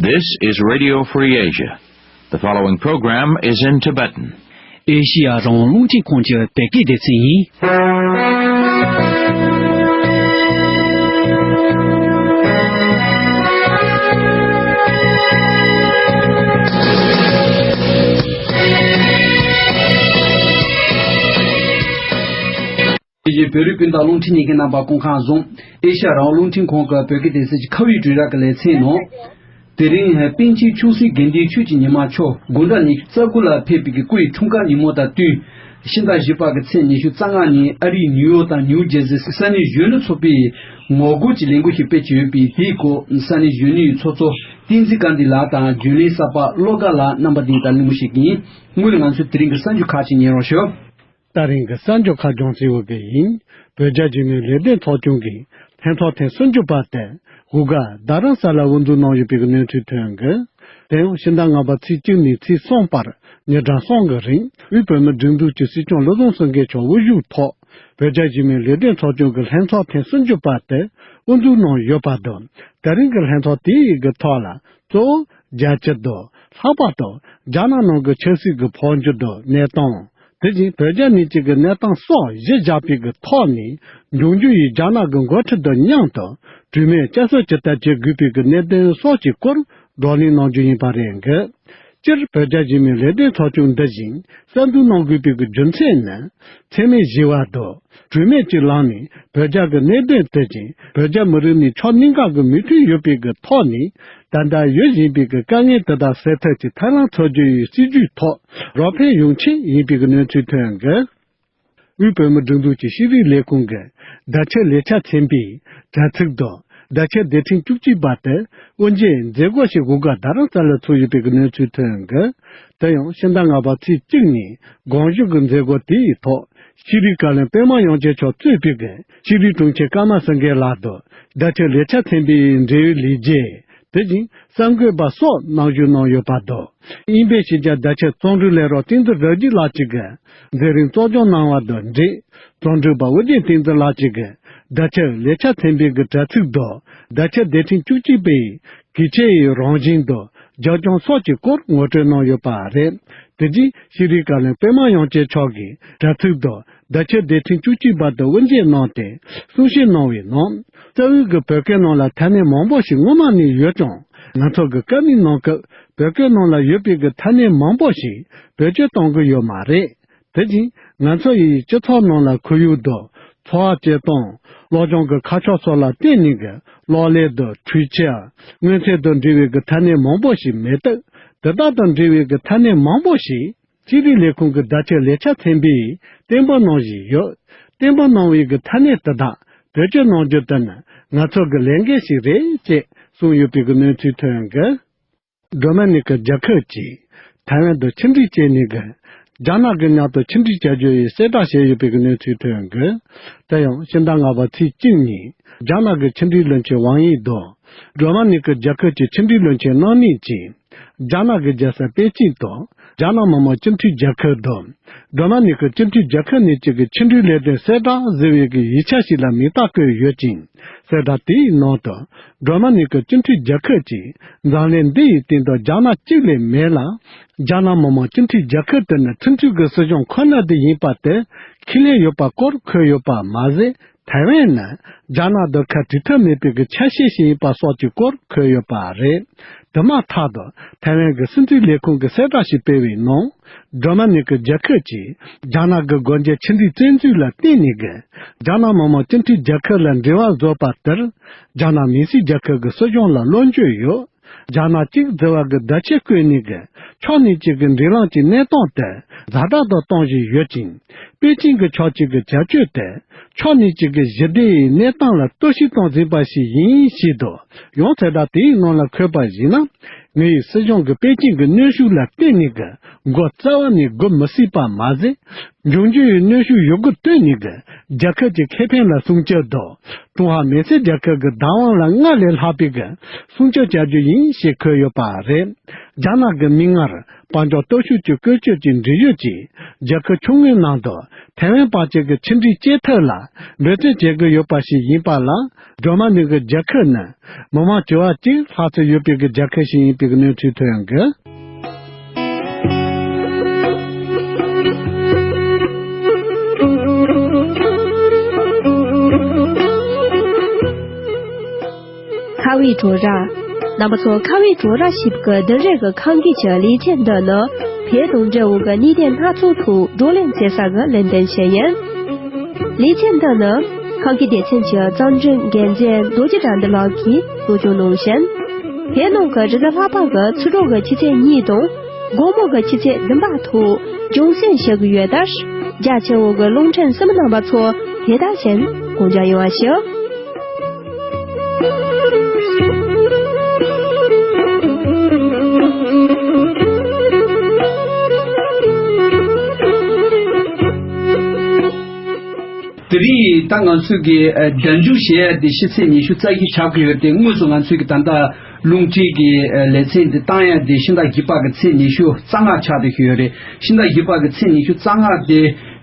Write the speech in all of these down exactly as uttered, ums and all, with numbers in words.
This is Radio Free Asia. The following program is in Tibetan. ཨེ་ཤི་ཡ་རང་དབང་རླུང་འཕྲིན་ཁང་གི་བོད་སྐད་སྡེ་ཚན་ཡིན། དེ་བཞིན་བོད་རིགས་སྤུན་ཟླ་རླུང་འཕྲིན་གཉིས་ཀྱི་རྣམ་པ་སྐུ་ཁམས་བཟང་། ཨེ་ཤ་ཡ་རང་དབང་རླུང་འཕྲིན་ཁང་གི་བོད་སྐད་སྡེ་ཚན་གྱི་ཁ་བའི་དྲིལ་བསྒྲགས་ཀྱི་ལེ་ཚན་ནང་། དེ་རིང་པཎ་ཆེན་ཆུང་སྲིད་དགེ་ལྡན་ཆོས་ཀྱི་ཉི་མ་མཆོག་དགུང་གྲངས་ཉི་ཤུ་རྩ་དགུ་ལ་ཕེབས་པའི་སྐུའི་འཁྲུངས་སྐར་ཉིན་མོ་དང་བསྟུན། ཕྱི་ཟླ་བཞི་པ་གི་ཚེས་ཉི་ཤུ་རྩ་ལྔ་ཉིན་ཨ་རིའི་ནིའུ་ཡོག་དང་ནིའུ་ཇེར་ཟི་ས་གནས་གཞོན་ནུ་ཚོགས་པས་ངོ་རྒོལ་གྱི་ལས་འགུལ་ཞིག་སྤེལ་གྱི་ཡོད་པས། དེའི་སྐོར་ས་གནས་གཞོན་ནུའི་ཚོགས་གཙོ་བསྟན་འཛིན་དཀར་མཛེས་ལགས་དང་རྒྱུན་ལས་གསར་པ་བློ་དགའ་ལགས་རྣམ་པ་གཉིས་དང་གླེང་མོལ་བྱེད་ཀྱི་ཡིན། སྔོན་ལ་ང་ཚོས་དེ་རིང་གི་གསར་འགྱུར་ཁག་ཅིག་ཉན་རོགས་ཞུ། ད་རིང་གི་གསར་འགྱུར་ཁག་སྦྱོང་སའི་འོག་གི་ཡིན། བོད་རྒྱ་འབྲེལ་མོལ་ལས་དོན་ཚོགས་ཆུང་གིས་ལྷན་ཚོགས་ཐེངས་སུམ་ཅུ་པ་དེ་དབུ་དགའ་རྡ་རམ་ས་ལ་དབུ་འཛུགས་གནང་ཡོད་པའི་གནས་ཚུལ་ཐོན་གི། དེ་ཡང་ཕྱི་ཟླ་ལྔ་པ་ཚེས་གཅིག་ནས་ཚེས་གསུམ་བར་ཉིན་གྲངས་གསུམ་གི་རིང་དབུས་བོད་མིའི་སྒྲིག་འཛུགས་ཀྱི་སྲིད་སྐྱོང་བློ་བཟང་སེང་གེ་མཆོག་དབུ་བཞུགས་ཐོག་བོད་རྒྱ་འབྲེལ་མོལ་ལས་དོན་ཚོགས་ཆུང་གི་ལྷན་ཚོགས་ཐེངས་སུམ་ཅུ་པ་དེ་དབུ་འཛུགས་གནང་ཡོད་པ་དང་། དེ་རིང་གི་ལྷན་ཚོགས་དེའི་གི་ཐོག་ལ། གཙོ་བོ་རྒྱལ་སྤྱི་དང་ལྷག་པར་དུ་རྒྱ་ནག་ནང་གི་ཆབ་སྲིད་ཀྱི་འཕོ་འགྱུར་དང་གནས་སྟངས། དེ་བཞིན་བོད་རྒྱ་གཉིས་ཀྱི་གནས་སྟངས་སོགས་གཞི་བཞག་པའི་གི་ཐོག་ནས། འབྱུང་འགྱུར་བའི་རྒྱ་ནག་གི་འགོ་ཁྲིད་དང་མཉམ་དུ་གྲོས་མོལ་བསྐྱར་གསོ་ཇི་ལྟར་བྱེད་དགོས་པའི་གི་གནད་དོན་སོགས་ཀྱི་སྐོར་བགྲོ་གླེང་གནང་རྒྱུ་ཡིན་པ་རེད་འདུག། སྤྱིར་བོད་རྒྱ་འབྲེལ་མོལ་ལས་དོན་ཚོགས་ཆུང་འདི་བཞིན་གསར་འཛུགས་གནང་དགོས་པའི་གི་རྒྱུ་མཚན་ནི། འཚེ་མེད་ཞི་བ་དང་གྲོས་མོལ་གྱི་ལམ་ནས་བོད་རྒྱ་གི་གནད་དོན་དེ་བཞིན་བོད་རྒྱ་མི་རིགས་གཉིས་ཕྱོགས་གཉིས་ཀ་གི་མོས་མཐུན་ཡོད་པའི་གི་ཐོག་ནས། ད་ལྟ་ཡོད་བཞིན་པའི་གི་དཀའ་ངལ་དེ་དག་སེལ་ཐབས་ཀྱི་ཐབས་ལམ་འཚོལ་རྒྱུ་ཡི་སྲིད་ཇུས་ཐོག་རོགས་ཕན་ཡོང་ཆེད་ཡིན་པའི་གི་གནས་ཚུལ་ཐོན་གི། དབུས་བོད་མིའི་སྒྲིག་འཛུགས་ཀྱི་ཤེས་རིག་ལས་ཁུངས་ཀྱི་བརྡ་ཆད་ལས་འཆར་ཚན་པའི་དྲ་ཚིགས་དང་བརྡ་ཆད་སྡེ་ཕྲན་བཅུ་གཅིག་པ་དེ་དབུ་འབྱེད་མཛད་སྒོ་ཞིག་དབུ་དགའ་རྡ་རམ་ས་ལར་ཚོགས་ཡོད་པའི་གི་གནས་ཚུལ་ཐོན་གི། དེ་ཡང་ཕྱི་ཟླ་ལྔ་པ་ཚེས་གཅིག་ཉིན་དགོངས་ཞུ་གི་མཛད་སྒོ་དེའི་ཐོག་ཤེས་རིག་བཀའ་བློན་པད་མ་དབྱངས་ཅན་མཆོག་གཙོས་པའི་གི་ཤེས་རིག་དྲུང་ཆེ་ཀརྨ་སེང་གེ་ལགས་དང་བརྡ་ཆད་ལས་འཆར་ཚན་པའི་འབྲེལ་ཡོད་ལས་བྱེད། དེ་བཞིན་གསར་འགོད་པ་སོགས་གནང་ཞུ་གནང་ཡོད་པ་དང་། དབྱིན་པའི་ཤེས་བྱ་བརྡ་ཆད་རྩོམ་སྒྲིག་ལས་རོགས་བསྟན་འཛིན་རབ་རྒྱས་ལགས་ཀྱིས་མཛད་རིམ་གཙོ་སྐྱོང་གནང་བ་དང་འབྲེལ། རྩོམ་སྒྲིག་པ་ཨོ་རྒྱན་བསྟན་འཛིན་ལགས་ཀྱིས་བརྡ་ཆད་ལས་འཆར་ཚན་པའི་གི་དྲ་ཚིགས་དང་བརྡ་ཆད་སྡེ་ཕྲན་བཅུ་གཅིག་པའི་གལ་ཆེ་བའི་རང་བཞིན་དང་རྒྱབ་ལྗོངས་སོགས་ཀྱི་སྐོར་ངོ་སྤྲོད་གནང་ཡོད་པ་རེད། དེ་རྗེས་ཤེས་རིག་བཀའ་བློན་པད་མ་དབྱངས་ཅན་མཆོག་གིས་དྲ་ཚིགས་དང་བརྡ་ཆད་སྡེ་ཕྲན་བཅུ་གཅིག་པ་དེ་དབུ་འབྱེད་གནང་སྟེ་གསུང་བཤད་གནང་བའི་ནང་། རྩ་བའི་གི་བོད་སྐད་ནང་ལ་ཐ་སྙད་མང་པོ་ཞིག་སྔོན་མ་ནས་ཡོད་ཀྱང་། ང་ཚོ་གི་བཀའ་མོལ་གནང་སྐབས་བོད་སྐད་ནང་ལ་ཡོད་པའི་གི་ཐ་སྙད་མང་པོ་ཞིག་བེད་སྤྱོད་གཏོང་གི་ཡོད་མ་རེད། དེ་བཞིན་ང་ཚོ་ཡི་སྤྱི་ཚོགས་ནང་ལ་ཁོར་ཡུག་དང་། འཚོ་བ་སྐྱེལ་སྟངས། སློབ་སྦྱོང་གི་ཁ་ཕྱོགས་སོགས་ལ་བརྟེན་ནས་གི་གློག་ཀླད་དང་འཕྲུལ་ཆས། དངོས་ཚན་དང་འབྲེལ་བའི་གི་ཐ་སྙད་མང་པོ་ཞིག་མེད་སྟབས། དེ་དག་དང་འབྲེལ་བའི་གི་ཐ་སྙད་མང་པོ་ཞིག་ཤེས་རིག་ལས་ཁུངས་ཀྱི་བརྡ་ཆད་ལས་འཆར་ཚན་པས་གཏན་འབེབས་གནང་བཞིན་ཡོད། གཏན་འབེབས་གནང་བའི་གི་ཐ་སྙད་དེ་དག་བེད་སྤྱོད་གནང་རྒྱུ་དེ་ནི་ང་ཚོ་གི་ལས་འགན་ཞིག་རེད་ཅེས་གསུངས་ཡོད་པའི་གི་གནས་ཚུལ་ཐོན་གི། འབྲུག་མ་ནི་ཀི་རྒྱལ་ཁབ་ཀྱིས་ཐའེ་ཝན་དུ་ཕྱི་འབྲེལ་བྱས་ནས་གི་རྒྱ་ནག་གི་མཉམ་དུ་ཕྱི་འབྲེལ་བྱ་རྒྱུ་ཡི་གསལ་བསྒྲགས་བྱས་ཡོད་པའི་གི་གནས་ཚུལ་ཐོན་གི། དེ་ཡང་ཕྱི་ཟླ་ལྔ་པ་ཚེས་གཅིག་ཉིན་རྒྱ་ནག་གི་ཕྱི་འབྲེལ་བློན་ཆེན་ཝང་དབྱི་དང་། འབྲུག་མ་ནི་ཀི་རྒྱལ་ཁབ་ཀྱི་ཕྱི་འབྲེལ་བློན་ཆེན་རྣམ་གཉིས་ཀྱིས། རྒྱ་ནག་གི་རྒྱལ་ས་པེ་ཅིན་དང་རྒྱ་ནག་མི་དམངས་སྤྱི་མཐུན་རྒྱལ་ཁབ་དང་། འབྲུག་མ་ནི་ཀི་སྤྱི་མཐུན་རྒྱལ་ཁབ་གཉིས་ཀྱི་གི་ཕྱི་འབྲེལ་ལས་དོན་གསལ་བསྒྲགས་ཟེར་བའི་གི་ཡིག་ཆ་ཞིག་ལ་མིང་རྟགས་བཀོད་ཡོད་ཅིང་། གསལ་བསྒྲགས་དེའི་ནང་དུ། འབྲུག་མ་ནི་ཀི་སྤྱི་མཐུན་རྒྱལ་ཁབ་ཀྱིས་འཛམ་གླིང་འདི་ཡི་སྟེང་དུ་རྒྱ་ནག་གཅིག་ལས་མེད་ལ། རྒྱ་ནག་མི་དམངས་སྤྱི་མཐུན་རྒྱལ་ཁབ་དེ་ནི་ཚུལ་མཐུན་གྱི་སྲིད་གཞུང་ཁོ་ན་དེ་ཡིན་པ་དེ་ཁས་ལེན་ཡོད་པ་སྐོར་འཁོད་ཡོད་པ་མ་ཟད། ཐའེ་ཝན་ནི་རྒྱ་ནག་དང་ཁ་བྲལ་ཐབས་མེད་པའི་གི་ཆ་ཤས་ཤིག་ཡིན་པ་སོགས་ཀྱི་སྐོར་འཁོད་ཡོད་པ་རེད། དེ་མ་ཐག་ཏུ་ཐའེ་ཝན་གྱི་སྲིད་འཛིན་ལས་ཁུངས་ཀྱིས་གསལ་བསྒྲགས་ཤིག་སྤེལ་བའི་ནང་། འབྲུག་མ་ནི་ཀི་རྒྱལ་ཁབ་ཀྱིས་རྒྱ་ནག་གི་སྒོ་འབྱེད་ཕྱི་འབྲེལ་བཙན་འཛུལ་ལ་བརྟེན་ནས་ཀྱི་རྒྱ་ནག་མི་དམངས་སྤྱི་མཐུན་རྒྱལ་ཁབ་ལ་འབྲེལ་བ་བཟོ་བ་དེར། རྒྱ་ནག་མིང་སྲིང་རྒྱལ་ཁབ་ཀྱི་སྲིད་གཞུང་ལ་བློ་འགྱོད་ཡོད། རྒྱ་ནག་གཅིག་ཟེར་བ་གི་བརྡ་ཆད་བཀོད་ནས་ཀྱི་ཕྱོགས་གཉིས་ཀྱི་གི་འབྲེལ་ལམ་གྱི་གནས་སྟངས་དེ་ཛ་དྲག་ཏུ་གཏོང་བཞིན་ཡོད་ཅིང་། པེ་ཅིན་གྱི་ཕྱོགས་གཅིག་གི་བྱ་སྤྱོད་དེ་ཕྱོགས་གཉིས་ཀྱི་གི་ཞི་བདེ་ཡི་གནས་སྟངས་ལ་གཏོར་བཤིག་གཏོང་འཛིན་པ་ཞིག་ཡིན་ཞེས་དང་། ཡང་གསལ་བསྒྲགས་དེའི་ནང་ལ་འཁོད་པ་ཡིན་ན། ངེད་ཡི་སྲིད་གཞུང་གིས་པེ་ཅིན་གྱི་གནོན་ཤུགས་ལ་བརྟེན་ནས་ཀྱི་མགོ་རྩ་བ་ནས་སྒུར་མི་སྲིད་པ་མ་ཟད། འབྱུང་འགྱུར་བའི་གནོན་ཤུགས་ཡོད་རྒུ་བཏོན་ནས་ཀྱི་རྒྱལ་ཁབ་ཀྱི་ཁེ་ཕན་ལ་སྲུང་སྐྱོབ་དང་། ཀྲུང་ཧྭ་མི་སེར་རྒྱལ་ཁབ་ཀྱི་བདག་དབང་ལ་སྔར་ལས་ལྷག་པའི་ཀྱི་སྲུང་སྐྱོབ་བྱ་རྒྱུ་ཡིན་ཞེས་འཁོད་ཡོད་པ་རེད། རྒྱ་ནག་གི་མིག་སྔར་དཔལ་འབྱོར་སྟོབས་ཤུགས་ཀྱི་བཀོལ་སྤྱོད་ཀྱི་འབྲེལ་ཡོད་ཀྱིས་རྒྱལ་ཁབ་ཆུང་ངུའི་ནང་དུ་ཐའེ་ཝན་པ་ཅིག་གི་ཕྱི་འབྲེལ་བྱེད་ཐབས་ལ་འབད་བརྩོན་བྱེད་ཀྱི་ཡོད་པ་ཞིག་ཡིན་པ་ལ། སྒྲོལ་མ་ནུས་ཀྱི་རྒྱལ་ཁབ་ནི་མི་མང་བཅུ་བ་གཅིག་ལྷག་ཙམ་ཡོད་པའི་གི་རྒྱལ་ཁབ་ཞིག་ཡིན་པའི་གི་གནས་ཚུལ་ཐོན་ཡོང་གི། ཁ་བའི་བྲོ་ར། རྣམ་པ་ཚོ་ཁ་བའི་བྲོ་ར་ཞེས་པའི་བདུན་རེ་གི་ཁང་གི་ཆ་ལས་ཆེན་འདི་ནི་བོད་དང་འབྲེལ་བའི་གནས་བརྟན་སྣ་ཚོགས་ཐོག་བགྲོ་གླེང་བྱེད་ས་གི་ལས་དོན་ཆེད་ཡིན། ལས་ཆེན་འདི་ནི་ཁང་གི་སྡེ་ཚན་གྱི་གཙང་འཛིན་འགན་འཛིན་རྡོ་རྗེ་དགྲ་འདུལ་ལགས་ཀྱིས་གཙོ་སྐྱོང་གནང་ཞིང་། བོད་ནང་གི་རི་ལ་ལྷག་པ་གི་ཚེས་དྲུག་གི་ཆུ་ཚོད་གཉིས་དང་དགོང་མོ་གི་ཆུ་ཚོད་བདུན་པ་ཐོག་སྦྱོང་བརྩོན་བྱེད་ཀྱི་ཡོད་དར་རྒྱ་ཆེ་བོ་གི་རླུང་འཕྲིན་གསུམ་རྣམ་པ་ཚོ་དེ་དག་བཞིན་གོང་འཇགས་ཡོང་བ་ཞུ། དེ་རིང་ད་ང་ཚོས་ཀྱི་ཨ་གདན་འཇུག་བྱེད་ཡ་དེ་ཕྱི་ཚེས་ཉི་ཤུ་རྩ་བཞི་ཆགས་ཀྱི་ཡོད་དེ། དངོས་སུ་ང་ཚོས་ཀྱི་ད་ལྟ་རླུང་འཕྲིན་གྱི་ཨ་ལེ་ཚན་འདི་བཏང་ཡ་དེ་ཕྱི་ཟླ་བཞི་པ་གི་ཚེས་ཉི་ཤུ་རྩ་ལྔ་ཆགས་བསྡད་ཀྱི་ཡོད་རེད། ཕྱི་ཟླ་བཞི་པ་གི་ཚེས་ཉི་ཤུ་རྩ་ལྔ་དེ་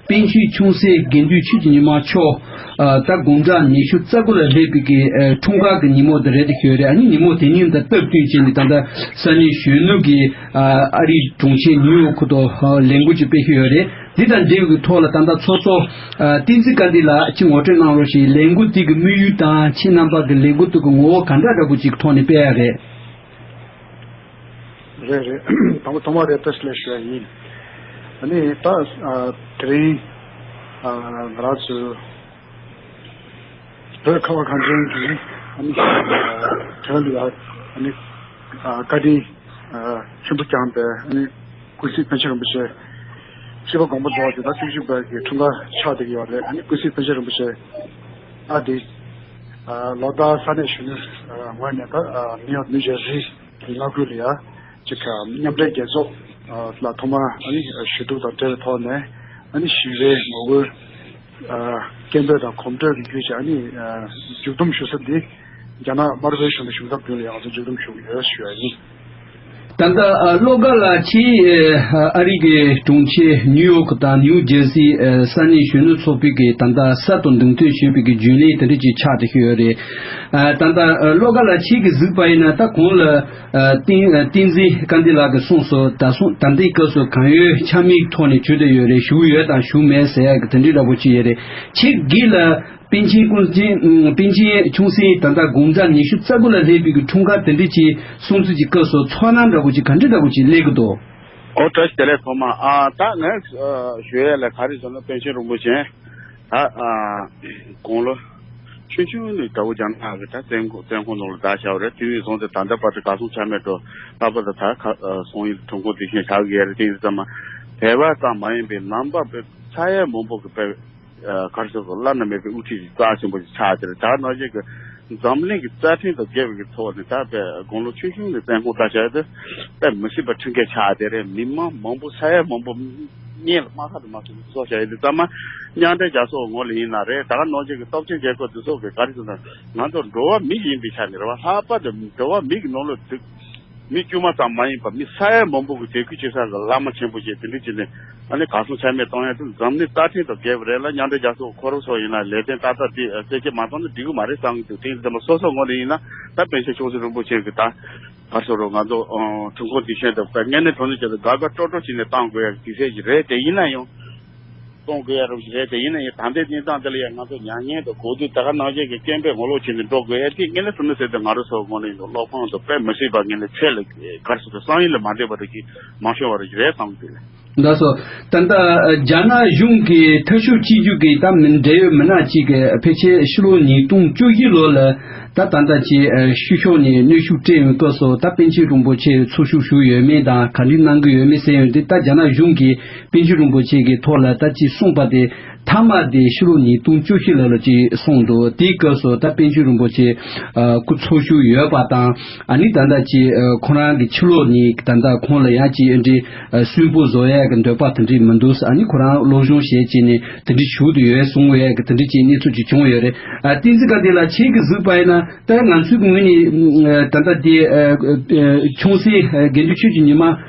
པཎ་ཆེན་ཆུང་སྲིད་དགེ་འདུན་ཆོས་ཀྱི་ཉི་མ་མཆོག་ཨ་ད་དགུང་གྲངས་ཉི་ཤུ་རྩ་དགུ་ལ་སླེབས་པའི་གི་ཨ་འཁྲུངས་སྐར་གྱི་ཉིན་མོ་དེ་རེད་བསྡད་ཀྱི་ཡོད་རེད། ཨ་ནི་ཉིན་མོ་དེ་ཉིན་དང་སྟབས་བསྟུན་བྱས་ནས་ད་ལྟ་ས་གནས་གཞོན་ནུ་གི་ཨ་ཨ་རིའི་གྲོང་ཁྱེར་ནིའུ་ཡོག་ཁུལ་དུ་ཨ་ལས་འགུལ་ཅིག་སྤེལ་གྱི་ཡོད་རེད། འདི་དང་འབྲེལ་བའི་ཐོག་ལ་ད་ལྟ་ཚོགས་གཙོ་ཨ་བསྟན་འཛིན་དཀར་ལྡན་ལགས་ཅིག་ངོ་སྤྲོད་གནང་རོགས་ཞེས། ལས་འགུལ་དེ་གི་དམིགས་ཡུལ་དང་ཁྱེད་རྣམ་པ་གི་ལས་འགུལ་དེ་གི་ངོ་བོ་ག་འདྲ་འདྲ་པོ་ཅིག་ཐོག་ནས་སྤེལ་ཡ་རེད། རེད་རེད། དང་པོ་ཐོག་མ་རེད། བཀྲ་ཤིས་བདེ་ལེགས་ཞུ་ཡ་ཡིན། ཨ་ནི་ད་ཨ་དེ་རིང་ཨ་ང་རང་ཚོའི་བོད་ཁ་བ་གངས་ཅན་གྱི་ཨ་ནི་ཨ་དོན་ལ་ཨ་ནི་ཨ་བཀའ་དྲིན་ཨ་ཆེན་པོ་བསྐྱངས་པའི་ཨ་ནི་ཀུན་གཟིགས་པཎ་ཆེན་རིན་པོ་ཆེ་སྐྱེས་བུ་དགོངས་པ་རྫོགས་ཏེ་ད་བཅུ་གཅིག་པའི་གི་འཁྲུངས་སྐར་ཆགས་བསྡད་ཀྱི་ཡོད་རེད། ཨ་ནི་ཀུན་གཟིགས་པཎ་ཆེན་རིན་པོ་ཆེ་ཨ་དེ་ཨ་ལོ་ལྟར་ས་གནས་གཞོན་ནུ་ཨ་ངོས་ནས་ད་ཨ་ནིའུ་ཡོག་ནིའུ་ཇར་སི་གི་མངའ་ཁུལ་ལ་ཡ་ཅིག་ཨ་མཉམ་འབྲེལ་རྒྱལ་ཚོགས་ཨ་ལ་ཐོག་མར་ཨ་ནི་ཞུ་གཏུག་དང་འབྲེལ་བའི་ཐོག་ནས་ཨ་ནི་ཞི་བའི་ངོ་རྒོལ་ཨ་སྐད་འབོད་དང་གོམ་བགྲོད་ཀྱི་བརྒྱུད་བྱས་ཨ་ནི་ཨ་མཇུག་བསྡོམས་ཞུ་ས་འདི་རྒྱ་ནག་དམར་པོའི་གཞུང་དང་གཞུང་ཚབ་མདུན་ལ་ཡང་ང་ཚོ་མཇུག་བསྡོམས་ཞུ་གི་ཡོད་ཞུ་ཡ་ཡིན། ད་ལྟ་ཨ་བློ་དགའ་ལགས་ཀྱིས་ཨ་ཨ་རི་གི་གྲོང་ཁྱེར་ནིའུ་ཡོག་དང་ནིའུ་ཇར་སི་ཨ་ས་གནས་གཞོན་ནུ་ཚོགས་པའི་གི་ད་ལྟ་གསར་དུ་འདེམས་ཐོན་བྱས་པའི་གི་རྒྱུན་ལས་དེ་འདྲ་ཅིག་ཆགས་བསྡད་ཀྱི་ཡོད་རེད། ཨ་ད་ལྟ་ཨ་བློ་དགའ་ལགས་ཁྱེད་ཀྱིས་གཟིགས་པ་ཡིན་ན་ད་གོང་ལ་ཨ་བསྟན་ཨ་བསྟན་འཛིན་དཀར་ལྡན་ལགས་ཀྱིས་གསུངས་སོང་། ད་གསུངས་ད་ལྟའི་སྐབས་སུ་གང་ཡོད་ཆ་མེད་ཐོག་ནས་བྱུང་བསྡད་ཡོད་རེད། བཞུགས་ཡོད་དང་བཞུགས་མེད་ཟེར་ཡ་གི་དེ་འདྲའི་འདྲ་པོ་ཅིག་ཡོད་རེད། ཁྱེད་ཀྱིས་ལ་པཎ་ཆེན་ཀུན་མཁྱེན་པཎ་ཆེན་ཆུང་སྲིད་ད་ལྟ་དགུང་གྲངས་ཉི་ཤུ་རྩ་དགུ་ལ་སླེབས་པའི་གི་འཁྲུངས་སྐར་དེ་འདྲ་ཅིག་སྲུང་བརྩི་གི་སྐབས་སུ་ཚོར་སྣང་འདྲ་པོ་ཅིག་ག་འདྲ་འདྲ་པོ་ཅིག་སླེབས་ཀྱི་འདུག་ཨོ་བཀྲ་ཤིས་བདེ་ལེགས། ཐོག་མ་ཨ་ད་ངས་ཨ་ཞུ་ཡས་ལ་ག་རེ་ཟེར་ན་པཎ་ཆེན་རིན་པོ་ཆེ་ད་ཨ་དགུང་ལོ་ཆུང་ཆུང་ནས་དགྲ་བོ་རྒྱ་ནག་གི་ད་བཙོན་ཁང་བཙོན་ཁང་ནང་ལ་བདག་བཞག་པ་རེད། དེ་ནས་བཟུང་སྟེ་ད་ལྟ་བར་དུ་གར་སོང་ཆ་མེད་འགྲོ། ལྷག་པར་དུ་ད་ག་ཨ་སོང་ཡིན་འཁྲུངས་ཁུངས་དེ་བཞིན་བཞག་གི་ཡ་རེད། དེ་ཡིན་ཙང་མ་བོད་པ་ཙམ་མ་ཡིན་པའི་ནང་པ་བོད་ས་ཡ་མང་པོ་གི་དཔེ་ཨ་ག་རེ་ཟེར་དགོས། བླ་ན་མེད་པའི་དབུ་ཁྲིད་ཅིག་རྩ་ཆེན་པོ་ཞིག་ཆགས་ཀྱི་རེད། ད་ནང་བཞིན་གྱི་འཛམ་གླིང་གི་རྩ་ཁྲིམས་དང་འགལ་བའི་ཐོག་ནས་ད་དཔེ་དགུང་ལོ་ཆུང་ཆུང་ནས་བཙོན་ཁང་ལྟ་བྱ་དེ་དཔེ་མི་སྲིད་པ་ཁྲིམས་འགལ་ཆགས་བསྡད་རེད། མི་མང་མང་པོ་ས་ཡ་མང་པོ་གཉེན་ལ་དམག་ཁ་དུ་མ་ཐུག་བཟོ་བྱ་ཡི་དེ་ཚང་མ་མཉམ་འབྲེལ་རྒྱལ་ཚོགས་ངོས་ལ་ཡིན་ན་རེད། ད་ག་ནང་བཞིན་གྱི་སྟོབས་ཆེན་རྒྱལ་ཁབ་དེ་ཚོ་གི་ག་རེ་ཟེར་ན་ང་ཚོ་འགྲོ་བ་མི་ཡིན་པའི་ཆ་ནས་རེད་བ། ལྷག་པར་དུ་འགྲོ་བ་མི་གི་ནང་ལོགས་དེ། མི་དཀྱུས་མ་ཙམ་མ་ཡིན་པར་མི་ས་ཡ་མང་པོ་གི་དད་གུས་བྱེད་ས་གི་བླ་མ་ཆེན་པོ་ཞིག་དེ་འདྲ་བྱས་ནས་ཨ་ནི་གར་སོང་ཆ་མེད་གཏོང་ཡ་དེ་འཛམ་གླིང་རྩ་ཁྲིམས་དང་འགལ་བ་རེད་ལ། མཉམ་འབྲེལ་རྒྱལ་ཚོགས་ཁོ་རང་ཚོ་ཡིན་ན་ལས་དོན་ཏག་ཏག་དེ་རྩད་གཅོད་མ་བཏང་ན་འགྲིག་གི་མ་རེད་བསམ་གི་འདུག་དེ་ཡིན་ཙང་མ་སོ་སོ་ངོས་ནས་ཡིན་ན་ད་པཎ་ཆེན་ཆུང་སྲིད་རིན་པོ་ཆེ་གི་ད་གར་སོང་རུང་ང་ཚོ་ཐོན་ཁུངས་དེ་བཞིན་དུ་དངོས་གནས་དྲང་གནས་བྱས་ཏེ་དགའ་དགའ་སྤྲོ་སྤྲོ་བྱས་ནས་བཏང་དགོས་ཡ་གི་དུས་ཚོད་ཅིག་རེད། དེ་ཡིན་ན་ཡང་། གཏོང་དགོས་ཡ་རུ་རེད། དེ་ཡིན་ན་ཡང་ད་ལྟའི་གནས་སྟངས་འདི་ལ་ཡང་ང་ཚོ་མྱ་ངན་དང་གོ་སྒྲིག་ད་ག་ནང་བཞིན་གྱི་སྐད་འབོད་ངོ་ལོག་བྱས་ནས་འགྲོ་དགོས་ཡ་དེ་དངོས་གནས་དྲང་གནས་ཟེར་ཏེ་ང་རང་ཚོ་ངོས་ནས་ཡིན་ན་བློ་ཕམ་དང་དཔེ་མི་སྲིད་པ་ངས་ནས་ཚད་ལ་ག་རེ་ཟེར་དགོས། བསམ་ཡུལ་ལས་མ་འདས་པ་རིགས་ཀྱི་མང་ཤོས་བ་རིགས་རེད་བསམ་གི་འདུག་ལགས་སོ། ད་ལྟ་རྒྱ་ནག་གཞུང་གིས་འཐབ་ཕྱོགས་གཅིག་གྱུར་གྱི་ད་མི་འབྲེལ་ཡོད་མི་སྣ་གཅིག་གིས་ཕལ་ཆེར་ཕྱི་ལོ་ཉིས་སྟོང་བཅུ་བཞི་ལོ་ལ་ད་ད་ལྟ་ཀྱི་ཕྱི་ཕྱོགས་ནས་གནོན་ཤུགས་སྤྲད་ཡོང་སྐབས་སུ་ད་པཎ་ཆེན་རིན་པོ་ཆེ་ཚོགས་ཞུགས་ཞུས་ཡོད་མེད་དང་ག་འདྲ་གནང་གི་ཡོད་མེད་ཟེར་ཡོང་དུས། ད་རྒྱ་ནག་གཞུང་གིས་པཎ་ཆེན་རིན་པོ་ཆེ་གི་ཐོག་ལ་ད་ཅིག་གསུངས་པ་དེ་མཐའ་མ་དེ་ཕྱི་ལོ་ཉིས་སྟོང་བཅུ་བཞི་ལོ་ལ་ཅིག་གསུངས་འདུག་དེའི་སྐབས་སུ་ད་པཎ་ཆེན་རིན་པོ་ཆེ་ཨ་སྐུ་འཚོ་བཞུགས་ཡོད་པ་དང་། ཨ་ནི་ད་ལྟ་ཅིག་ཨ་ཁོ་རང་གི་ཕྱི་ལོགས་ནས་ད་ལྟ་ཁོང་ལ་ཡང་ཅིག་ཨ་འདྲི་ཨ་གསོན་པོ་བཟོ་ཡ་ གི་འདོད་པ་དེ་འདྲས་མི་འདུག་ཨ་ནི་ཁོ་རང་སློབ་སྦྱོང་བྱས་བྱས་ནས་དེ་འདྲས་བྱུང་དུ་ཡོད་གསུང་ཡོད་གི་དེ་འདྲས་ཀྱི་གནས་ཚུལ་ཅིག་བྱུང་ཡོད་རེད། ཨ་བསྟན་འཛིན་དགའ་ལྡན་ལགས་ཁྱེད་ཀྱིས་གཟིགས་པ་ཡིན་ན་ད་ང་ཚོའི་གི་ངོས་ནས་ད་ལྟ་དེ་ཨ་ཨ་ཆུང་སྲིད་ཨ་དགེ་འདུན་ཆོས་ཀྱི་ཉི་མ་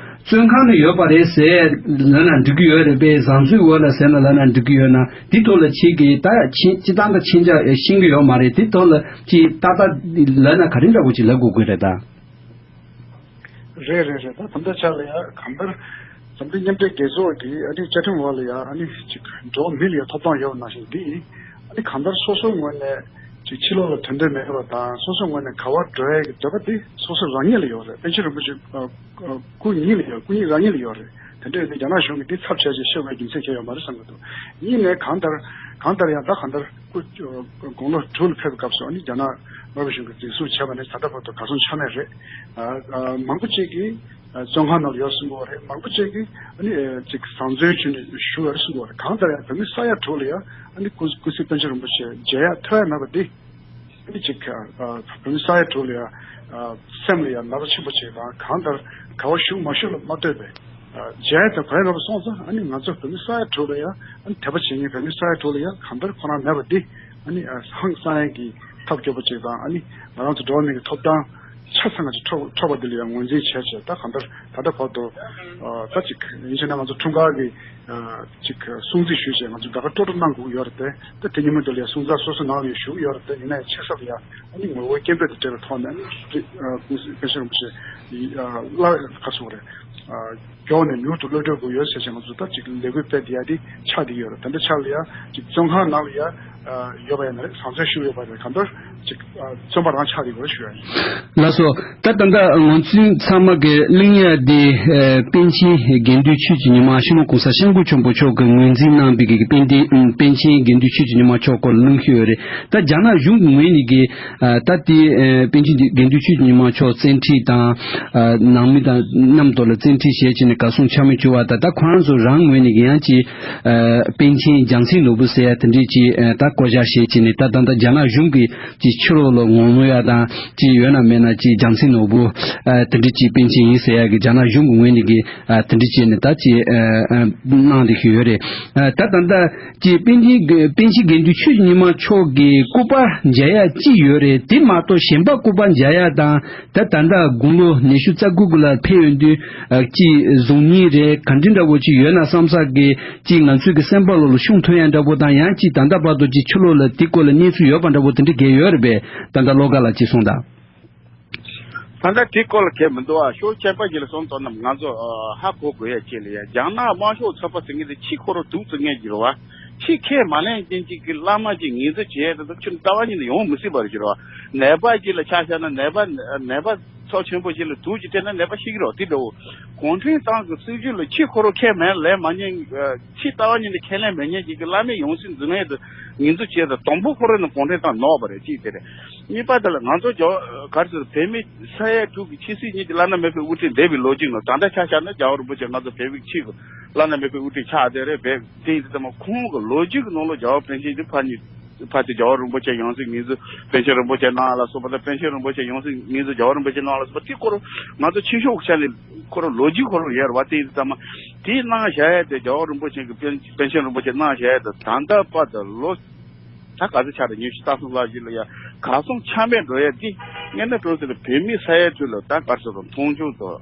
བཙོན་ཁང་ནང་ཡོད་པ་རེད་ཟེར་ལབ་ན་འགྲིག་གི་ཡོད་རེད་པས། བཟང་སྤྱོད་འོག་ལ་ཟེར་ན་ལབ་ན་འགྲིག་གི་ཡོད་ན་དེ་ཐོག་ལ་ཁྱེད་ཀྱིས་ད་མཁྱེན་སྤྱིར་བཏང་ད་མཁྱེན་རྒྱ་ཤེས་ཀྱི་ཡོད་མ་རེད། དེ་ཐོག་ལ་ཅིག་ཏག་ཏག་ལབ་ན་ག་རེ་འདྲ་བོ་ཅིག་ལབ་དགོས་ཀྱི་རེད་ད། རེད་རེད་རེད། ད་ད་ལྟ་ཆ་ལ་ཡ་གང་ལྟར་འཛམ་གླིང་མཉམ་འབྲེལ་རྒྱལ་ཚོགས་ཀྱི་ཨ་ནི་བཅའ་ཁྲིམས་འོག་ལ་ཡ་ཨ་ནི་ཅིག་འགྲོ་བ་མི་ལ་ཡ་ཐོབ་ཐང་ཡོད་པ་ནང་བཞིན་འདི་ཨ་ནི་གང་ལྟར་སོ་སོའི་ངོས་ནས་ཅིག་ཕྱི་ལོགས་ལ་ཐོན་འདོད་མེད་པ་དང་སོ་སོའི་ངོས་ནས་ག་བར་འགྲོ་ཡ་གི་འདོད་པ་དེ་སོ་སོ་རང་ཉིད་ལ་ཡོད་རེད། པཎ་ཆེན་རིན་པོ་ཆེ་ཨ་ཨ་སྐུ་ཉིད་ལ་ཡོད། སྐུ་ཉིད་རང་ཉིད་ལ་ཡོད་རེད། དེ་འདྲ་ཡོད་དུས་རྒྱ་ནག་གཞུང་གིས་འདི་ཚབ་བྱས་བྱས་བཤད་དགོས་རྒྱུ་མཚན་གང་ཡང་ཡོད་མ་རེད་བསམ་གྱི་འདུག་གཉིས་ནས་གང་ལྟར་གང་ལྟར་ཡང་ད་གང་ལྟར་སྐུ་དགུང་ལོ་དྲུག་ལ་ཕེབས་པའི་སྐབས་སུ་ཨ་ནི་རྒྱ་ནག་དམར་པོའི་གཞུང་གིས་འཛིན་བཟུང་བྱས་པ་ནས་ད་ལྟ་བར་དུ་གར་སོང་ཆ་མེད་རེད། ཨ་ཨ་མང་པོ་ཅིག་གིས་ཨ་བཙོན་ཁང་ནང་ལ་ཡོད་གསུང་གི་ཡོད་རེད། མང་པོ་ཅིག་གིས་ཨ་ནི་ཨ་ཅིག་བཟང་བཙོན་བྱས་ནས་བཞུགས་ཡོད་རེད་གསུང་གི་ཡོད་རེད། གང་ལྟར་ཡང་བོད་མི་ས་ཡ་དྲུག་ལ་ཡང་ཨ་ནི་སྐུ་སྐུ་སྲིད་པཎ་ཆེན་རིན་པོ་ཆེ་མཇལ་ཡག་ཐོན་ཡག་མེད་པ་འདི་ཨ་ནི་ཅིག་ཨ་བོད་མི་ས་ཡ་དྲུག་ལ་ཡང་ཨ་སེམས་ལ་ཡང་ན་ཚ་ཆེན་པོ་ཅིག་དང་གང་ལྟར་ག་བ་བཞུགས་མ་བཞུགས་ལ་མ་ལྟོས་པའི་ཨ་མཇལ་ཡག་དང་གོ་ཡག་མེད་པ་སོང་ཙང་ཨ་ནི་ང་ཚོ་བོད་མི་ས་ཡ་དྲུག་ལ་ཡང་ཨ་ནི་དད་པ་བྱེད་མཁན་བོད་མི་ས་ཡ་དྲུག་ལ་ཡང་གང་ལྟར་ཁོ་རང་མེད་པ་འདི་ཨ་ནི་ཨ་ཧང་སང་ཡག་གི་ཐབས་སྐྱོ་པོ་ཅིག་དང་ཨ་ནི་ང་རང་ཚོ་འགྲོ་བ་མི་གི་ཐོབ་ཐང་ཆ་ཚང་ཅིག་འཕྲོག་འཕྲོག་པ་འདི་ལ་ཡང་ངོས་འཛིན་བྱས་བྱས་ད་གང་ལྟར་ད་ལྟ་བར་དུ་ཨ་ད་ཅིག་ཡིན་ཕྱིན་ན་ང་ཚོ་འཁྲུངས་སྐར་གི་ཨ་ཅིག་སྲུང་བརྩི་ཞུས་བྱས་ང་ཚོ་དགའ་དགའ་སྤྲོ་སྤྲོ་གནང་དགོས་ཀྱི་ཡོད་རེད་དེ། ད་དེ་ཉིན་མོ་འདི་ལ་ཡང་སྲུང་བརྩི་སོ་སོ་ནང་ལ་ཡང་ཞུ་གི་ཡོད་རེད་དེ། ཡིན་ན་ཡང་ཕྱི་གསལ་ལ་ཡང་ཨ་ནི་ངོ་རྒོལ་སྐད་འབོད་དང་འབྲེལ་བའི་ཐོག་ནས་ཨ་ནི་ཨ་ཀུན་གཟིགས་པཎ་ཆེན་རིན་པོ་ཆེ་ཨ་བླ་ག་སོང་རེད། ཨ་མགྱོགས་ནས་མྱུར་དུ་གློད་གྲོལ་དགོས་ཡོད་ཟེར་བྱས་ང་ཚོ་ད་ཅིག་ལས་འགུལ་སྤེལ་བསྡད་ཡ་དེ་ཆགས་བསྡད་ཡོད་རེད། ད་ལྟ་ཆ་ལ་ཡ་ཅིག་བཙོན་ཁང་ནང་ལ་ཡ་ཨ་ཡོད་པ་ཡིན་ན་རེད། བཟང་བཙོན་བཞུགས་ཡོད་པ་རེད། གང་ལྟར་ཅིག་ཨ་བཙོན་པ་རང་ཆགས་བསྡད་ཡོད་རེད་ཞུ་ཡ་ཡིན། ལགས་སོ། ད་ད་ལྟ་ང་ཚོ་ཚང་མ་གི་གླེང་ཡ་དེ་ཨ་པཎ་ཆེན་དགེ་འདུན་ཆོས་ཀྱི་ཉི་མ་སྤྱི་ནོར་གོང་ས་སྐྱབས་མགོན་ཆེན་པོ་མཆོག་གིས་ངོས་འཛིན་གནང་བའི་གི་དཔལ་ལྡན་ཨ་པཎ་ཆེན་དགེ་འདུན་ཆོས་ཀྱི་ཉི་མ་མཆོག་སྐོར་ལ་གླེང་ཤོས་ཡོད་རེད། ད་རྒྱ་ནག་གཞུང་གི་ངོས་ནས་གི་ཨ་ད་ལྟའི་ཨ་པཎ་ཆེན་དགེ་འདུན་ཆོས་ཀྱི་ཉི་མ་མཆོག་བཙན་ཁྲིད་དང་ཨ་ནང་མི་དང་མཉམ་དུ་ལ་བཙན་ཁྲིད་བྱས་བྱས་ནས་གར་སོང་ཆ་མེད་བྱུང་བ་དང་། ད་ཁོ་རང་ཚོ་རང་ངོས་ནས་ཀྱི་ཡང་ཅིག་ཨ་པཎ་ཆེན་རྒྱལ་མཚན་ནོར་བུ་ཟེར་ཡ་དེ་འདྲས་ཅིག་ཨ་ད་བསྐོ་བཞག་བྱས་བྱས་ནས་ད་ད་ལྟ་རྒྱ་ནག་གཞུང་གི་ཅིག་ཕྱི་ལོགས་ལ་ངོ་མ་ཡ་དང་ཅིག་ཡོད་ན་མེད་ན་ཅིག་རྒྱལ་མཚན་ནོར་བུ་ཨ་དེ་འདྲས་ཅིག་པཎ་ཆེན་ཡིན་ཟེར་ཡ་གི་རྒྱ་ནག་གཞུང་གི་ངོས་ནས་ཀྱི་ཨ་དེ་འདྲས་བྱས་ནས་ད་ཅིག་ཨ་ཨ་གནང་བསྡད་ཀྱི་ཡོད་རེད། ཨ་ད་ད་ལྟ། ཀྱི་པཎ་ཆེན་གྱི་པཎ་ཆེན་དགེ་འདུན་ཆོས་ཀྱི་ཉི་མ་མཆོག་གི་སྐུ་པར་མཇལ་ཡ་གཅིག་ཡོད་རེད། དེ་མ་གཏོགས་གཞན་པ་སྐུ་པར་མཇལ་ཡ་དང་། ད་ད་ལྟ་དགུང་ལོ་ཉི་ཤུ་རྩ་དགུ་གི་ལ་ཕེབས་ཡོང་དུས་ཨ་ཅིག་གཟུགས་བརྙན་རེད་ག་འདྲ་འདྲ་བོ་ཅིག་ཡོད་ན་བསམ་ས་གི་ཅིག་ང་ཚོའི་གི་སེམས་པ་ལོ་ལ་ཤུགས་ཐོན་ཡ་འདྲ་བོ་དང་། ཡང་ཅིག་ད་ལྟ་བར་དུ་ཅིག་ཕྱི་ལོགས་ལ་དེ་སྐོར་ལ་གནས་ཚུལ་ཡོད་པ་འདྲ་བོ་དེ་འདྲ་གས་ཡོད་རེད་པས། ད་ལྟ་བློ་དགའ་ལགས་ཅིག་གསུངས་དང་། ད་ལྟ་དེ་སྐོར་ལ་གལ་མི་འདུག་ཨ། ཤོག་ཁྱད་པར་ཅིག་ལ་སོང་ཙང་ནམ་ང་ཚོ་ཨ་ཧ་གོ་དགོས་ཡ་ཅིག་ལ་ཡ། རྒྱ་ནག་དམར་ཤོག་ཚོགས་པ་ཟེར་མཁན་དེ་ཕྱི་ཁོ་རང་སྡུག་བཙོང་མཁན་ཅིག་རེད་བ། ཕྱི་ཁས་མ་ལེན་མཁན་ཅིག་གི་བླ་མ་ཅིག་ངོས་འཛིན་བྱས་ཏེ་ཁྱོད་ལྟ་བ་ཉིད་ནས་ཡོང་མི་སྲིད་པ་རེད་ཅིག་རེད་བ། ནད་པ་ཅིག་ལ་ཆ་བཞག་ན་ནད་པ་ནད་པ་ཚོགས་ཆེན་པོ་ཅིག་ལ་དུག་ཅིག་སྤྲད་ན་ནད་པ་ཤི་གི་རེད་བ། དེ་འདྲ་བོ་གུང་ཁྲན་ཏང་གི་སྲིད་ཇུས་ལ་ཕྱི་ཁོ་རང་ཁས་མ་ལེན་མ་ཉན། ཕྱི་ལྟ་བ་ཉིད་ནས་ཁས་ལེན་མེད་མཁན་ཅིག་གི་བླ་མའི་ཡང་སྲིད་འཛིན་མཁན་དེ་ངོས་འཛིན་བྱས་ཏེ་དང་པོ་ཁོ་རང་ནི་གུང་ཁྲན་ཏང་ནོར་བ་རེད་ཅིག་དེ་རེད། གཉིས་པ་དེ་ལ་ང་ཚོ་རྒྱ་གར་ཚོར་བོད་མི་ས་ཡ་དྲུག་གི་ཆོས་སྲིད་གཉིས་ཀྱི་བླ་ན་མེད་པའི་དབུ་ཁྲིད་འདས་པའི་ལོ་རྒྱུས་ནང་ད་ལྟ་ཆ་བཞག་ན་རྒྱལ་བ་རིན་པོ་ཆེ་ང་ཚོ་བོད་མི་གཅིག་གི་བླ་ན་མེད་པའི་དབུ་ཁྲིད་ཆགས་བསྡད་རེད་བས། དེ་ཡིན་དུས་ཙམ་པ་ཁོང་གི་ལོ་རྒྱུས་ཀྱི་ནང་ལ་རྒྱལ་བ་པཎ་ཆེན་དེ་ཕར་ནས་ཕར་དེ་རྒྱལ་བ་རིན་པོ་ཆེ་ཡང་སྲིད་ངོས་འཛིན་པཎ་ཆེན་རིན་པོ་ཆེ་གནང་ལ་སོགས་པ་དང་། པཎ་ཆེན་རིན་པོ་ཆེ་ཡང་སྲིད་ངོས་འཛིན་རྒྱལ་བ་རིན་པོ་ཆེ་གནང་ལ་སོགས་པ་དེ་ཁོ་རང་ང་ཚོ་ཆོས་ཕྱོགས་ཀྱི་ཆ་ནས་ཁོ་རང་ལོ་རྒྱུས་ཁོ་རང་ཡོད་རེད་བ། དེ་ཡིན་དུས་ཙམ་པ་དེ་གནང་བཞག་ཡ་དེ་རྒྱལ་བ་རིན་པོ་ཆེ་གི་པཎ་པཎ་ཆེན་རིན་པོ་ཆེ་གནང་བཞག་ཡ་དེ་ད་ལྟ་བར་དུ་ལོ། ད་ག་ཚོད་ཆགས་རེད། ཉི་ཤུ་རྩ་གསུམ་ལྷག་ཅིག་ལ་ཡ་གར་སོང་ཆ་མེད་འགྲོ་ཡ་འདི་དངོས་གནས་དྲང་གནས་བོད་མི་ས་ཡ་དྲུག་ལ་ད་ག་རེ་ཟེར་དང་མཐོང་ཆུང་དང་